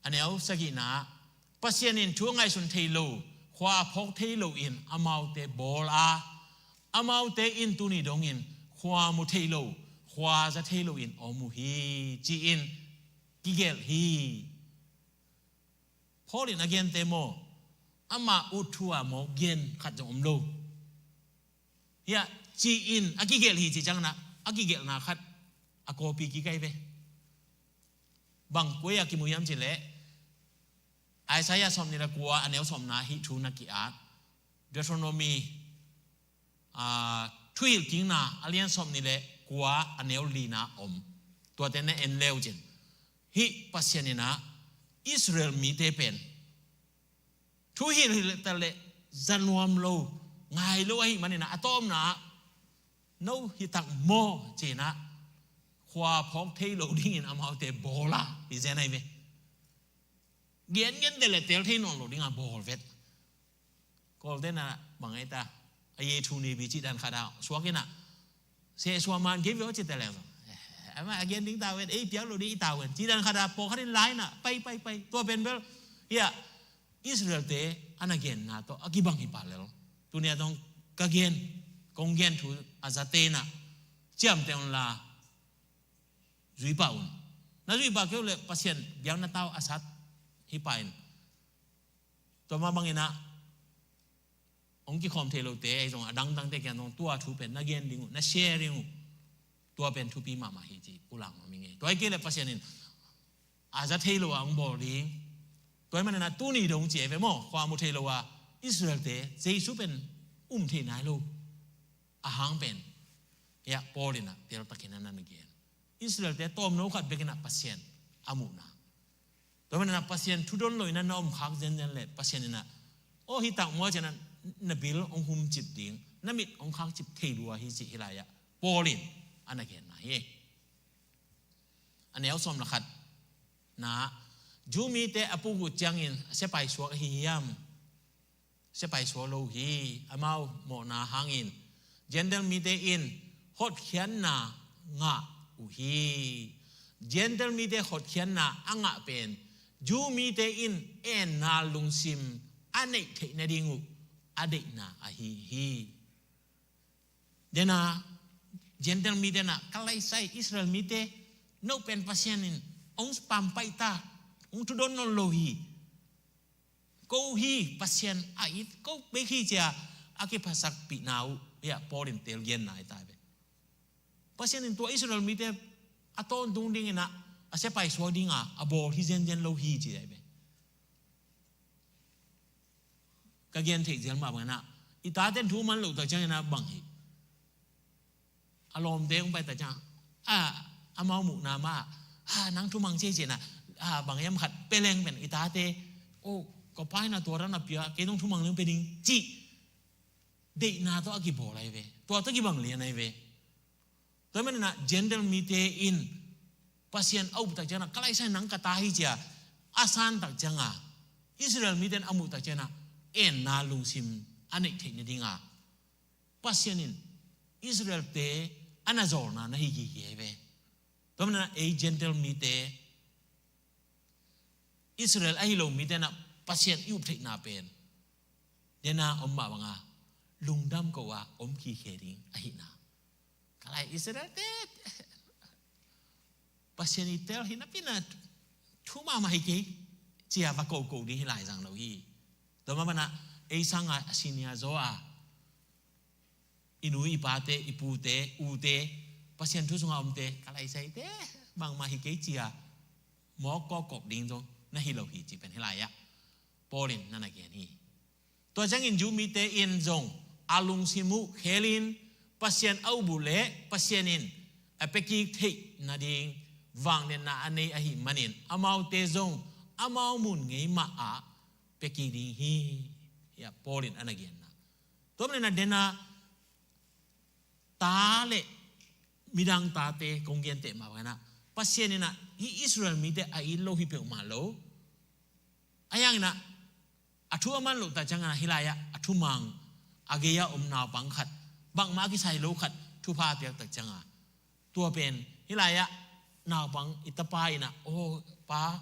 A neu sagihna, Pasian in thu a ngaihsun thei lo, khua a phawk thei loin amaute bawl a, amaute in tuni dongin khua mu thei lo, khua za thei loin om uh hi ci-in kigelh hi. Paul in a gente maw, amah ut thu a mawk gen khat zong om lo. Hiah ci-in a kigelh hi ci ciangin ah, a kigelhna khat a kawpi kik ahi ve. Bang koi a kimu hiam cih leh, Isaiah sawmnih le kua a neu sawmna hih thu na ki-at. Deuteronomy, aa, Thuhilhkikna a lian sawmnih le kua a neu lina om. Tuate na en leu cin, hih Pasian in ah Israel mite pen thu hilhhilh ta leh za nuam lo, ngai lo ahih manin ah, a tawpna ah, no hi tak maw ci-in ah khua phawk thei lo dingin amaute bawl a, hi zen ahi ve. Gengen te leh tel thei nawn lo ding a bawl vet. Kawlte na bang ahi ta, a ye thu ni bi cih dan khat a suak in ah, sehsuah man kei ve aw ci ta leh, eh, amah a gen ding ta ven, ei piak lo ding i ta ven, cih dan khat a pawlkhat in la in ah pai, pai, pai. Tua pen bel hiah Israel-te a na genna tawh a kibang hi pah lel. Tuni a dong ka gen, kong gen thu a zate in ah ciamteh un la, zui pah un. Na zui pah kei uh leh Pasian biakna tau a sat hi pah in. Tua mah bangin ah hong kikhawm thei lote ahi zong, a dangdangte kiang zong tua thu pen na gen ding uh, na share ding uh, tua pen thupi mahmah hi ci pulak nuam ing e. Tua hi kei leh Pasian in a za thei lo a hong bawl ding. Tua ahih manin ah tuni dong ci e ve maw, khua mu thei lo a Israel-te Jesu pen um thei nai lo. A hang pen hiah Paul in ah teltakin a na gen. Israel-te tawmno khat bekin ah Pasian a muhna. Tua manin ah Pasian thudon lo in ah na om khak zenzen leh Pasian in ah, aw hi tak maw ci-in ah na bil hong humcip ding, na mit hong khakcip thei lua hi cih hih lai-ah Paul in a na genna hi. A neu sawm le khatna, Jew mite a puk uh ciangin a siapai suak ahi hiam? Siapai suak lo uh hi. Amau mawhna hangin Gentile mite in hotkhiatna ngah uh hi. Gentile mite hotkhiatna a ngah pen Jew mite in enna lungsim a neih theih nading uh a deihna ahi hi. Dena Gentile mite na ka laisai Israel mite, no pen Pasian in hong pampaih ta, hong thudon nawn lo hi. Ko hi Pasian a it ko bek hi ci-a a kiphasakpihna uh hi a Paul in teel genna hi ta ve. Pasian in tua Israel mite a tawntung dingin a, a siapai suak dinga a bawl hi zenzen lo hi ci hi ve. Ka gen theih zel mah bangin a, i tate thu man loh tak ciangin a bang hi. A lawmte hong pai tak ciang a, amau muhna mah a, nang thumang ci hi ci-in a, bang hiam khat pia leng pen i tate, o, ka pa in a tua dan a pia, kei zong thumang leng pia ding cih deihna tawh a kibawl ahi ve. Tua tawh kibang lian ahi ve. Tua manin a Gentile mite in Pasian a up tak ciangin a, ka laisai nang ka ta hi ci-a a san tak ciangin a, Israel mite in a muh tak ciangin a enna lungsim a neih theih nadinga Pasian in Israelte a na zawlna na hi gige hi ve. Tua manin a ei Gentile mite, Israel ahi lo mite na Pasian i up theihna pen dena om mah banga lungdam ko a om kikhe ding ahihna. Ka lai Israelte Pasian i tel hi napi-in a thu mahmah hi kei ci-a va koko ding hi lai zang lo hi. Tua mah bana ei sanga a senior zaw a, i nu i pate, i pute, ute, Pasian thu sunga omte, ka laisaite bangmah hi kei ci-a mawk kawkkop ding zong na hi lo hi cih pen hi lai-ah Paul in na na gen hi. Tua ciangin Jew mite in zong a lungsim uh khelin Pasian a up uh leh Pasian in a piakik theih nading vangliatna a nei ahih manin amaute zong amau mun ngei mah ah piakik ding hi, hi-a Paul in a na genna. Tua manin a dena ta le midang tate kong genteh mah bangin a, Pasian in a hih Israel mite a it lo hi peuhmah lo. A hiangin a, a thu a man loh tak ciangin a hi lai-ah a thumang a gei-a om naupang khat, bangmah a kisai lo khat thupha a piak tak ciangin a, tua pen hi lai-ah naupang i tapa in a, aw pa,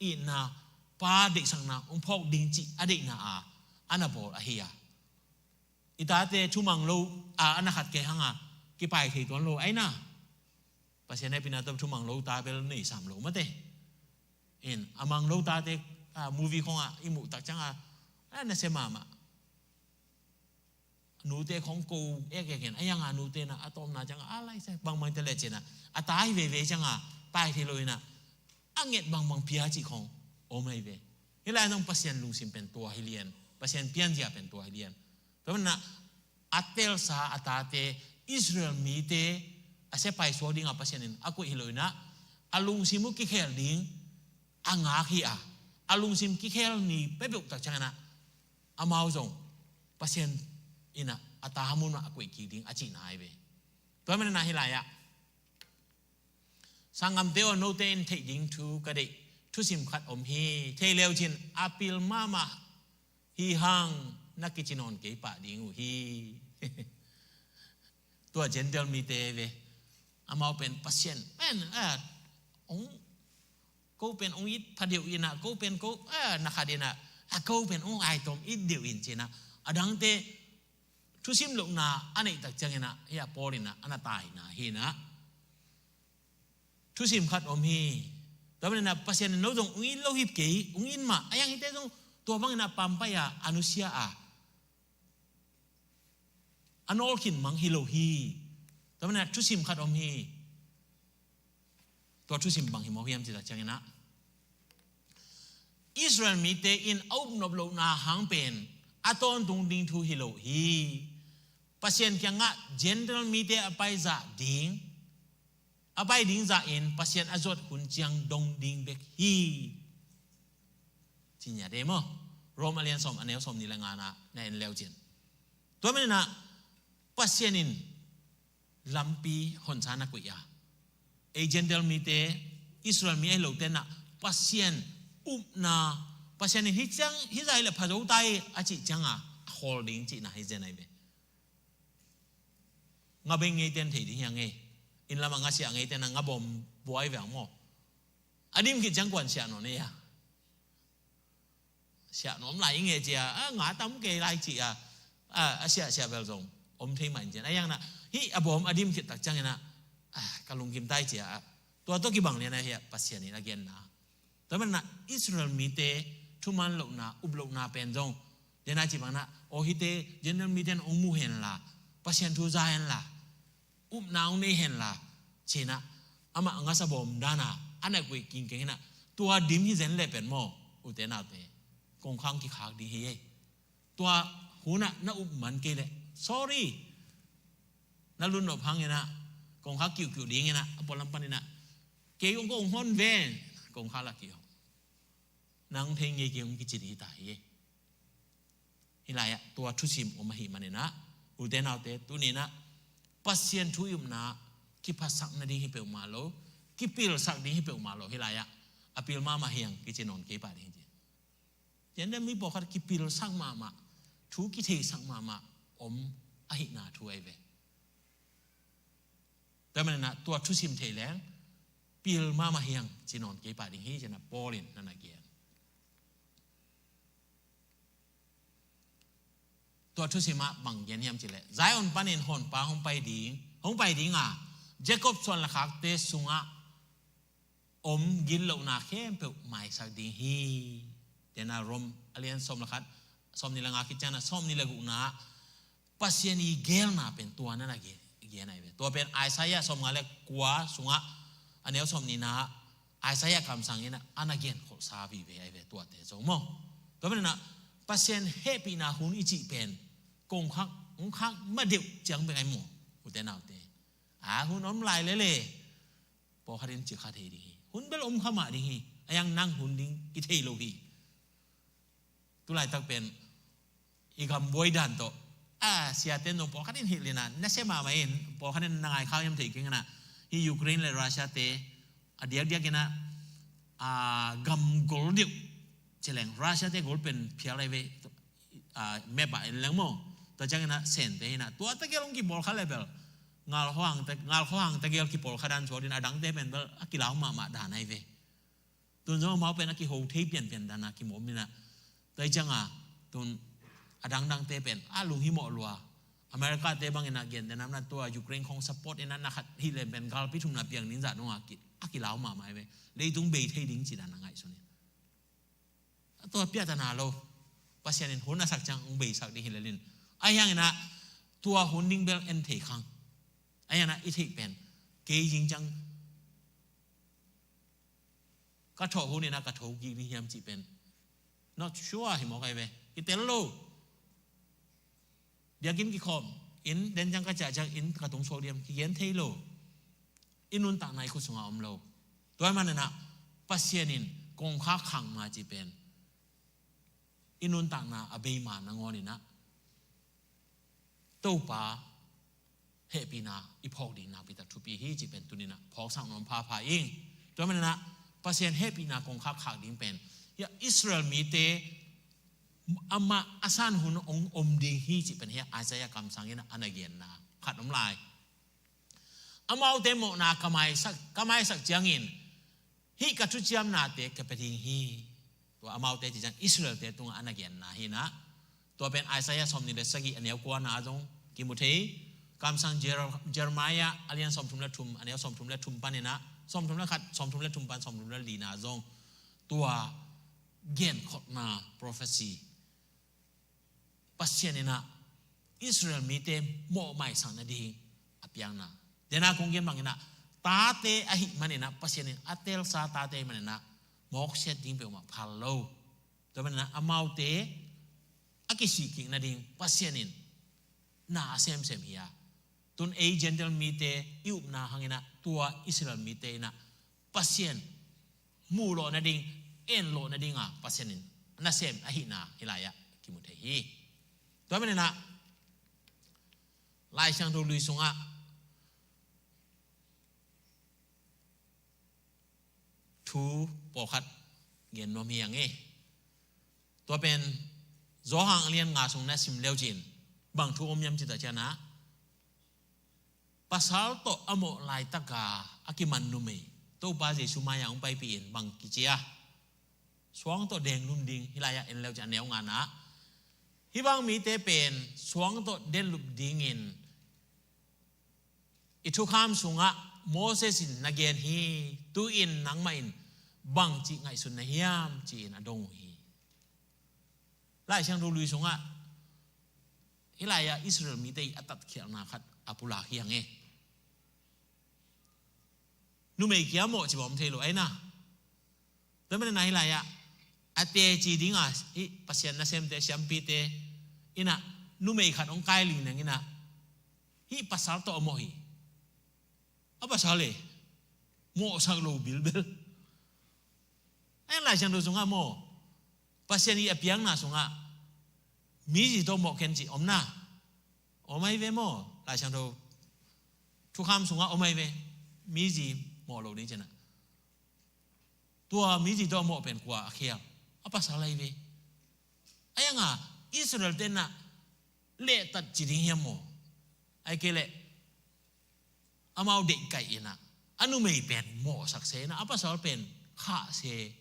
itna, pa deihsakna hong phawk ding cih a deihna a, a na bawl ahi a. I tate thumang lo a, a na khat kei hanga kipai thei tuan lo aina. Pasian hehpihna tawh thumang lo ta bel nei sam lo mate. In a mang lo tate, a, movie khong a i muh tak ciang a, a na sia mahmah. Nute khong ko ek ek in a, a hiang a nute na a tawpna ciang a, a laisai bangbang te le cin a, a ta hi veivei ciang a pai thei lo in a, a nget bangbang pia cih khong om ahi ve. Hi lai zong Pasian lungsim pen tua hi lian, Pasian pianzia pen tua hi lian. Tua manin a, a telsa a tate, Israel mite a siapai suak dinga Pasian in a koih hi lo in a, a lungsim uh kikhel ding a ngak hi a, a lungsim kikhel ni peuhpeuh tak ciangin a, amau zong Pasian in a, a ta mun ah a koih kik ding a cihna ahi ve. Tua manin a hi lai-ah sanggamte aw, note in theih ding thu ka deih thusim khat om hi. Thei leu cin a pil mahmah hi hang, na kici nawn kei pah ding uh hi. Tua Gentile mite ve, amau pen Pasian pen a, ong, ko pen ong it pha deuh in a, ko pen ko a, na khat in a, a ko pen ong ai tom it deuh in cin a, a dangte thusim lohna a neih tak ciangin a, hi-a Paul in a, a na taina hi in a. Thusim khat om hi. Tua manin a Pasian in no zong ung in lo hip kei, ung in mah. A hiang hite zong tua bangin a pampai a, a nusia a, a nawlkhin mang hi lo hi. Tua manin a thusim khat om hi. Tua thusim bang hi mawk hiam cih tak ciangin a, Israel mite in a upnop lohna hang pen a tawntung ding thu hi lo hi. Pasian kiangah Gentile mite a paizah ding, a pai ding zahin Pasian a zuat hun ciang dong ding bek hi. Ci nia de maw? Rom a lian sawm, a neu sawm nih le nga na na en leu cin. Tua manin a Pasian in lampi honsa na koih a, ei Gentile mite, Israel mi ahi lote na Pasian upna, Pasian in hih ciang, hih zah hi le pha zo ta hi a cih cianga a khawl ding cihna hi zen ahi ve. Nga bei ngeite in thei ding hi a ngei. Inn lamah nga siah ngeite na nga bawm buai veng maw. A dim khit ciang kuan siah nawn ei a. Siah nuam lai i ngei cia, a nga tam kei lai cia, a, a siah siah bel zong om thei mah in cian. A iang na, hih a bawm a dim khit tak ciangin a, a, ka lungkim tai cia, a, tua tawh kibang lian a hia Pasian in a genna. Tua man na Israel mite thuman lohna, up lohna pen zong. Dena ci bang na, o hite, Gentile mite in ong mu hen la, Pasian thu za hen la, upna ong nei hen la, cina, amah ngasa bawm dana, a na kuih kingkeng hina, tua dim hi zen le pen maw, ute naute. Kongkhak kikhak ding hi ei. Tua huna na up man kei le, sorry. Na lun nop hang ina, kongkhak kiukiu ding ina, a pualam pan ina. Kei ong kong hon ven, kongkhak la kiu. Nang thei ngei kei ong kici ding hi ta hi ei. Hi lai-ah tua thusim om ahih maninah, ute naute, tuninah Pasian thu i upna kiphasak nading hi peuhmah lo, kipilsak ding hi peuhmah lo. Hi lai-ah a pil mahmah hiang kici nawn kei pah ding hi ci. Cian den mi pawlkhat kipilsak mahmah, thu kitheisak mahmah om ahihna thu ahi ve. Tua maninah tua thusim thei leng pil mahmah hiang ci nawn kei pah ding hi, cianah Paul in na na gen. Tua thusimah bang gen hiam cileh, Zion panin honpa hong pai ding, hong pai dinga, Jacob suan lakhakte sungah om gitlohna khempeuh maisak ding hi. Tena Rom a lian sawm lakhat, sawm ni la nga khit cianah sawm ni la gukna Pasian i gelna pen tua na na gen, gen ahi ve. Tua pen Isaiah sawm nga le kua sungah a neu sawm nina Isaiah kamsang in a na gen kholhsa vive ahi ve tuate zo maw. Tua pen na Pasian hehpihna hun i cih pen kongkhak, kongkhak madeuh ciang bek ahi maw. Ute naute. A hun om lai lele. Pawlkhat in ci kha thei ding hi. Hun bel om kha mah ding hi. A yang nang hun ding kithei lo hi. Tulaitak pen i gam buai dan tawh a siate nung pawlkhat in hilh lina na sia mahmah in pawlkhat in na ngai khak hiam thei keng ina hi Ukraine le Russia te a diakdiak ina a gam gol deuh cileng Russia te gol pen phial lai ve a map ah en leng maw tua ciang ina sen te hina tua ta gel ong kipawl kha le bel ngal khuang ta gel kipawl kha dan suak din a dangte pen bel a kilau mahmah dan ahi ve. Tun zong amau pen a kiho thei pianpian dana kimawm ina. Tua hi cianga tun a dangdangte pen a lunghimawh lua. America te bangin a gente namna tua Ukraine khong support ina na khat hileh pen galpi thumna piang ding zah nunga a kilau mahmah hi ve. Leitung bei thei ding ci dana ngaihsun in. Tua piahtana lo. Pasian in hun a sak ciang hong beisak ding hilelin. A hiangina tua hun ding bel en thei khang. A hiangina i theih pen kei zing ciang ka thawh hun ina ka tho kik ding hiam cih pen not sure hi mawk ahi ve. Kitel lo. Biakinn kikhawm in den ciang ka ciah ciang in ka tung suak diam kigen thei lo. I nuntakna i khut sungah om lo. Tua hi maninah Pasian in kongkhak khak ma cih pen i nuntakna a beima nangawninah Topa hehpihna i phawk ding nakpitak thupi hi cih pen tuninah phawksak nuam phapha ing. Tua maninah Pasian hehpihna kongkhak khak ding pen hiah Israel mite amah a san hun ong om ding hi cih pen hiah Isaiah kamsang in a na genna khat om lai. Amaute mawhna ka maisak, ka maisak ciangin hih ka thuciamnate ka pia ding hi. Tua amaute ci ciang Israelte tungah a na genna hi na. Tua pen Isaiah sawmnih le sagih a neu kuana zong kimu thei. Kamsang Jer-, Jeremiah a lian sawmthum le thum a neu sawmthum le thum paninah sawmthum le khat sawmthum le thum pan sawmthum le lina zong tua genkholhna prophecy Pasian inah Israel mite mawhmaisak nading a piakna. Dena kong gen banginah tate ahih maninah Pasian in a telsa tate ahih maninah mawksiat ding peuhmah phal lo. Tua maninah amaute a kisih kik nading Pasian in na a semsem hi a. Tun ei Gentile mite i upna hanginah tua Israel mite inah Pasian muh lawh nading, en lawh nadinga Pasian in nasem ahihna hi lai-ah kimu thei hi. Tua maninah Lai Siangtho Lui sungah thu pawlkhat gen nuam hi ang e. Tua pen Johan a lian nga sung na sim leucin bang thu om hiam cita cianah pasal tawh a mawh laitaka a kiman numei Topa Jesu mai-ah hong paipih in bang kici a, suang tawh denglup ding. Hih lai-ah en leu ci a, neu ngana ah, hih bang mite pen suang tawh denglup dingin i thukham sungah Moses in na gen hi, tu-in nangmah in bangci ngaihsun na hiam, ci-in a dong uh hi. Lai Siangtho Lui sungah hih lai-ah Israel mite i a tatkhialhna khat a pulak hi hang e. Numei kia mawh ci bawm thei lo ahi na. Tua manin ah hih lai-ah a teci dinga hih Pasian nasemte, siampite in ah numei khat hong kai lingneng in ah hih pasal tawh a mawh hi. A pasal e, mawhsak lo bilbel. Ahi hang Lai Siangtho sungah maw, Pasian i a piakna sungah mizi tawh mawh ken ci om na. Om ahi ve maw, Lai Siangtho thukham sungah om ahi ve. Mizi mawh lo ding ci-in ah. Tua mizi tawh a mawh pen kua a khial? A pasal ahi ve. Ahi hang a Israel-te in ah lehtat ci ding hiam maw? Ahih kei leh amau deihkaih in ah a numei pen mawhsak se in ah a pasal pen khah se.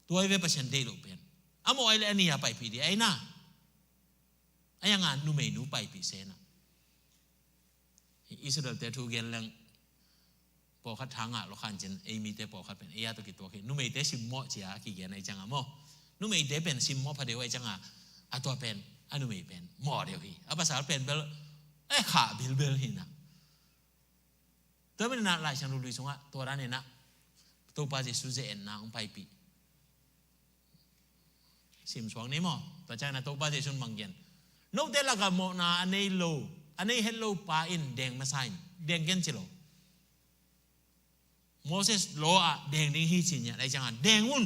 Tua ahi ve Pasian deih loh pen. A mawh ahih leh a ni-a paipih ding ahi na. Ahi hang a numeinu paipih se in ah. Israel-te thu gen leng pawlkhat tha ngah lo khan cin, ei mite pawlkhat pen ei a tawh kituak hi. Numeite simmawh ci-a kigen ahi ciangin maw, numeite pen simmawh pha deuh ahi ciangin a tua pen, a numei pen mawh deuh hi. A pasal pen bel, eh, khah bilbel hi in ah. Tua manin ah Lai Siangtho Lui sungah tua dan in ah Topa Jesu ze-etna hong paipih. Sim suak ni maw. Tua ciangin ah Topa Jesu in bang gen? Note lakah mawhna a nei lo, a nei het lo pa in deng masa in, deng ken ci lo. Moses law ah deng ding hi ci-in ah, ahi ciangin deng un.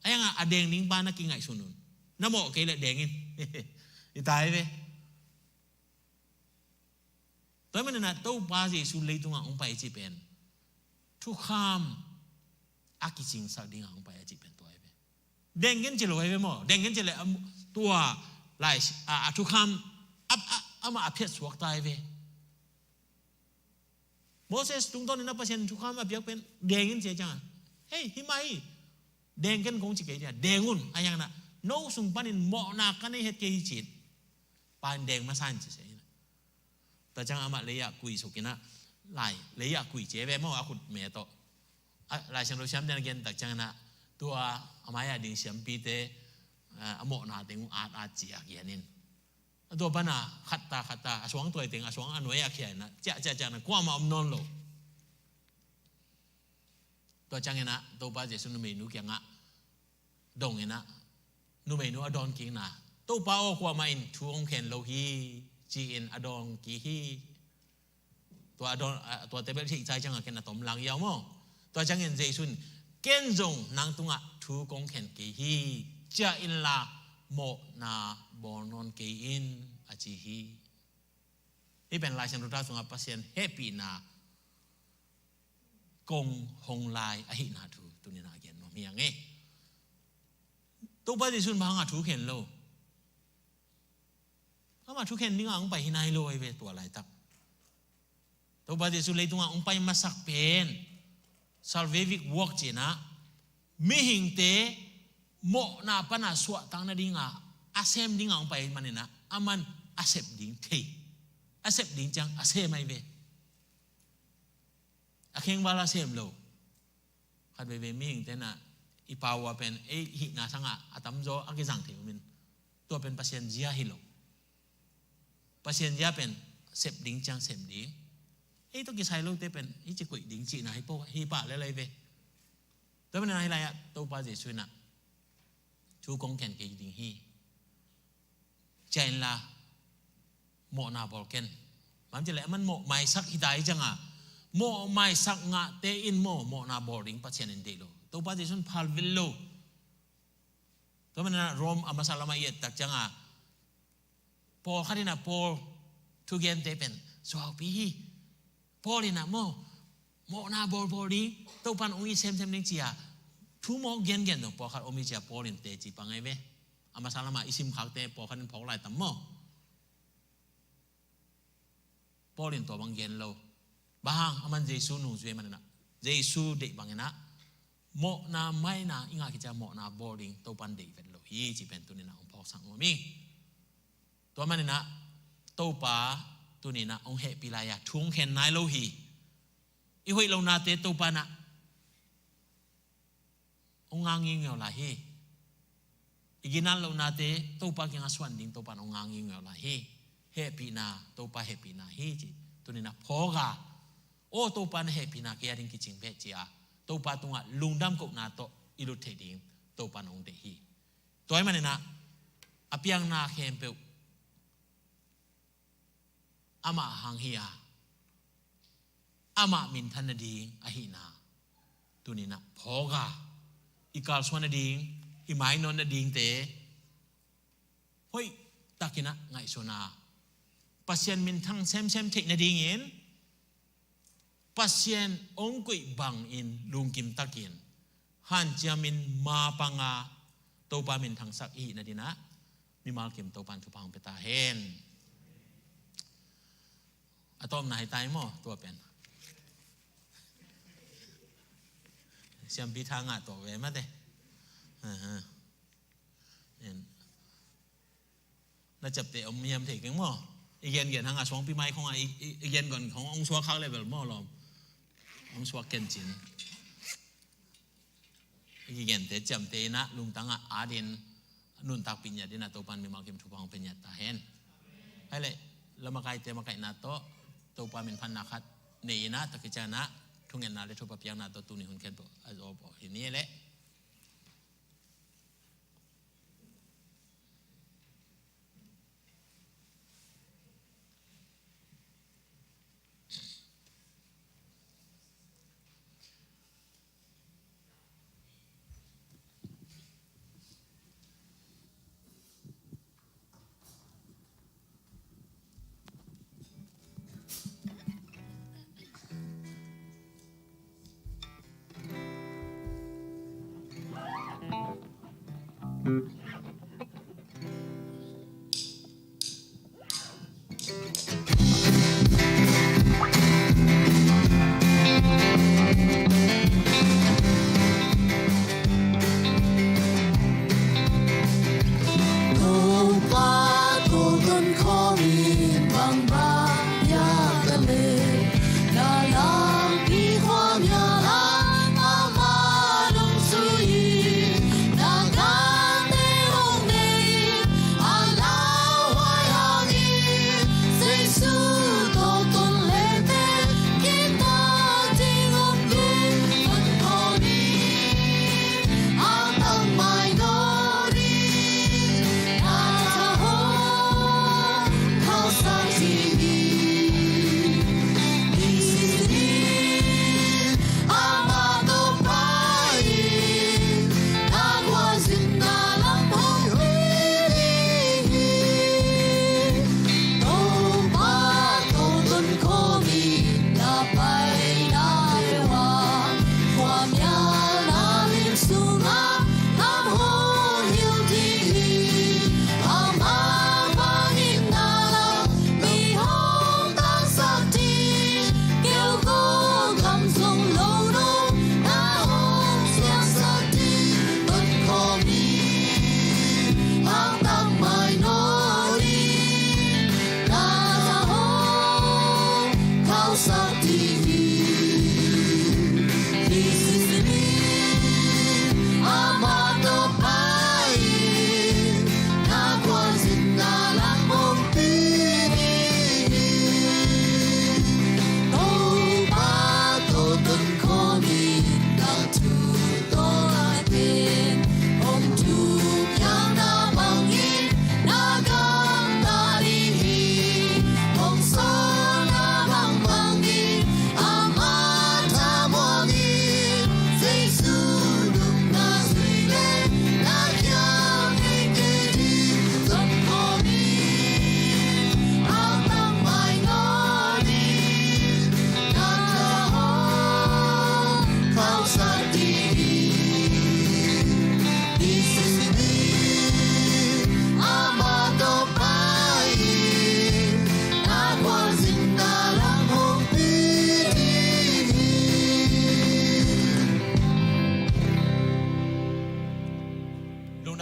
Ahi hang a deng ding pa na kingaihsun un. Na mawh kei leh deng in. I tai ve. Tua manin ah Topa Jesu leitungah hong pai cih pen thukham a kicingsak dingah hong pai a cih pen tua ahi ve. Deng ken ci lo ahi ve maw. Deng ken ci leh, am, tua lai, a, a thukham a, a, amah a phiatsuak ta ahi ve. Moses tungtawn in ah Pasian thukham a piak pen deng in ci a ciangin, hei, hih mah hi, deng ken kong ci kei dia, deng un. Ahi hang in ah no sung panin mawhna ka nei het kei hi ci-in pa in deng masa in ci se in ah. Tua ciang amah lei-ah kuisuk in ah, lai, lei-ah kui ci ve maw, a khutme tawh. A, Lai Siangtho siamte in a gen tak ciangin ah tua a mai-ah ding siampite, a, a mawhna teng uh at at ci a gen in. A tua pan a khatta khatta a suang tuai teng a suang a nuai-ah khia in ah ciah ciah ciah in ah kuamah om nawn lo. Tua ciangin ah Topa Jesu numeinu kiangah dong in ah, numeinu a dawn kikna, Topa aw, kuamah in thu hong khen lo hi, ci-in a dawn kik hi. Tua a dawn, a, tuate bel theih ciang a ken a tom lang hiau maw. Tua ciangin Jesu in, ken zong nang tungah thu kong khen kei hi, ciah inla mawhna bawl nawn kei in, a ci hi. Hih pen Lai Siangtho tha sungah Pasian hehpihna kong hong lai ahihna thu tuni-in a gen nuam hi hang e. Topa Jesu in bang hang a thu khen lo? Amah thu khen dingah hong pai hi nai lo ahi ve tua laitak. Topa Jesu leitungah hong pai masak pen salvific work ci-in ah, mihingte mawhna pan a suahtak nadingah a sem dingah hong pai ahih manin ah, aman a sep ding thei, a sep ding ciang a sem ahi ve. A khengval a sem lo. Khat veivei mihingte in ah i pau a pen ei hihna sangah a tamzaw a kizang thei om in, tua pen Pasian zia hi lo. Pasian zia pen sep ding ciang sep ding. Ei tawh kisai lote pen hih ci koih ding cihna hi pah lel ahi ve. Tua manin ah hih lai-ah Topa Jesu in ah thu kong khen kei ding hi, ciah inla mawhna bawl ken. Bang ci leh aman mawh maisak hi ta hi ciang a, mawh maisak ngahte in maw mawhna bawl ding Pasian in deih lo. Topa Jesu in phal vel lo. Tua manin ah Rome a masa lamah i et tak ciang a, pawlkhat in ah Paul thugente pen suakpih hi. Paul in ah maw mawhna bawlbawl ding, Topa in hong it semsem ding ci-a thu mawk gengen dong pawlkhat om hi ci-a Paul in teci pang ahi ve. A masa lamah i simkhakte pawlkhat in phawk lai tam maw. Paul in tua bang gen lo. Bang hang, aman Jesu nungzui ahih manin ah, Jesu deih bangin ah mawhna maina i ngah khit ciang mawhna bawl ding Topa'n deih vet lo hi, cih pen tuni-in ah hong phawksak nuam ing. Tua manin ah Topa tuni-in ah hong hehpih lai-a thu hong khen nai lo hi. I hoih lonate Topa'n ah hong ngak ngiungeu lai hi. I ginat lohnate Topa kiangah suan ding Topa'n hong ngak ngiungeu lai hi. Hehpihna, Topa hehpihna hi, cih tuni-in ah phawk a, aw Topa, na hehpihna kei a ding kicing pen, ci-a Topa tungah lungdam kohna tawh i lut theih ding Topa'n hong deih hi. Tua ahih manin ah a piakna khempeuh amah hang hi-a, amah minthan nading ahihna tuni-in ah phawk a, i kalsuan nading, i mainawt nadingte hoihtakin ah ngaihsun a, Pasian minthang semsem theih nadingin Pasian hong koih bangin lungkim takin hanciamin mapang a Topa minthangsak i hih nadingin ah mimal kim Topa'n thupha hong pia ta hen. A tawpna hi ta hi maw, tua pen. Siampi tha ngah tawh ve mate. Aha. En. Na ciapteh om hiam thei keng maw. I gengen hang a suangpi mai khong a i, i, i gen gon khong hong suak khak level maw lawm. Hong suak kencin. I kigente ciamteh in ah lungtang a at in nuntakpih ngiat dingin ah Topa'n mimal kim thupha hong pia ngiat ta hen. Hai leh, la makaite makaihna tawh Topa minphatna khat nei in ah, tua khit ciangin ah thungetna le thupha piakna tawh tuni hun khempeuh a zawh pah hi ni leh.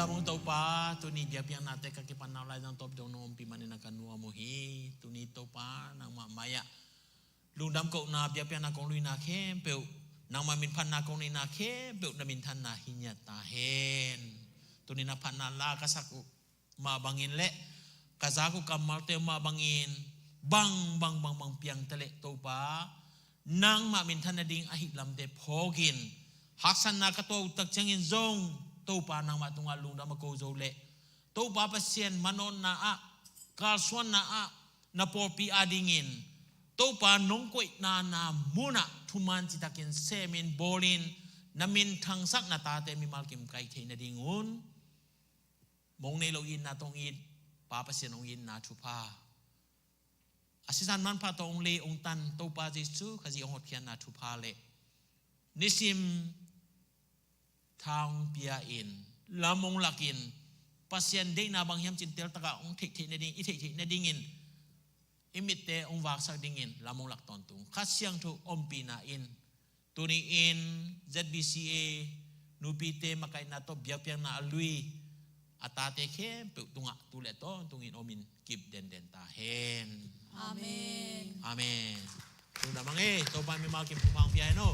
Lamong Topa, tuni biakpiaknate ka kipan nau lai zang tawp dong nong ompih manin a ka nuam uh hi. Tuni Topa, nangmah mai-ah lungdam kohna, biakpiakna kong luina khempeuh, nangmah min phatna kong neihna khempeuh na minthanna hi ngiat ta hen. Tuni na phatna la ka sak uh mah bangin le ka zak uh kammalte uh mah bangin bang bang bang bang piangte le Topa, nangmah minthan nading ahih lamte phawkin, haksatna ka tuah uh tak ciangin zong Topa, nangmah tungah lungdam a ko zo le Topa Pasian, manawhna ah, kalsuanna ah, na pawlpi adingin Topa, nong koihna na munah thuman citakin semin bawlin, na min thangsak na tate mimal kim kaih theih nadingun, mong nei lo itna tawh hong it Pa Pasian, hong itna thupha, a sisan manpha tawh hong lei hong tan Topa Jesu Khazih hong hotkhiatna thupha le nisim tha hong pia-in, lam hong lakin, Pasian deihna bang hiam cih teltakah hong theih theih nading, i theih theih nadingin i mitte hong vaksak dingin lam hong lak tawntung Kha Siangtho ompihna in tuni-in Z B C A nupite makaihna tawh biakpiakna a lui a tate khempeuh tungah tu le tawntungin omin kip denden ta hen. Amen. Amen. Lungdam hang ei, Topa in mimal kim thupha hong pia hen aw.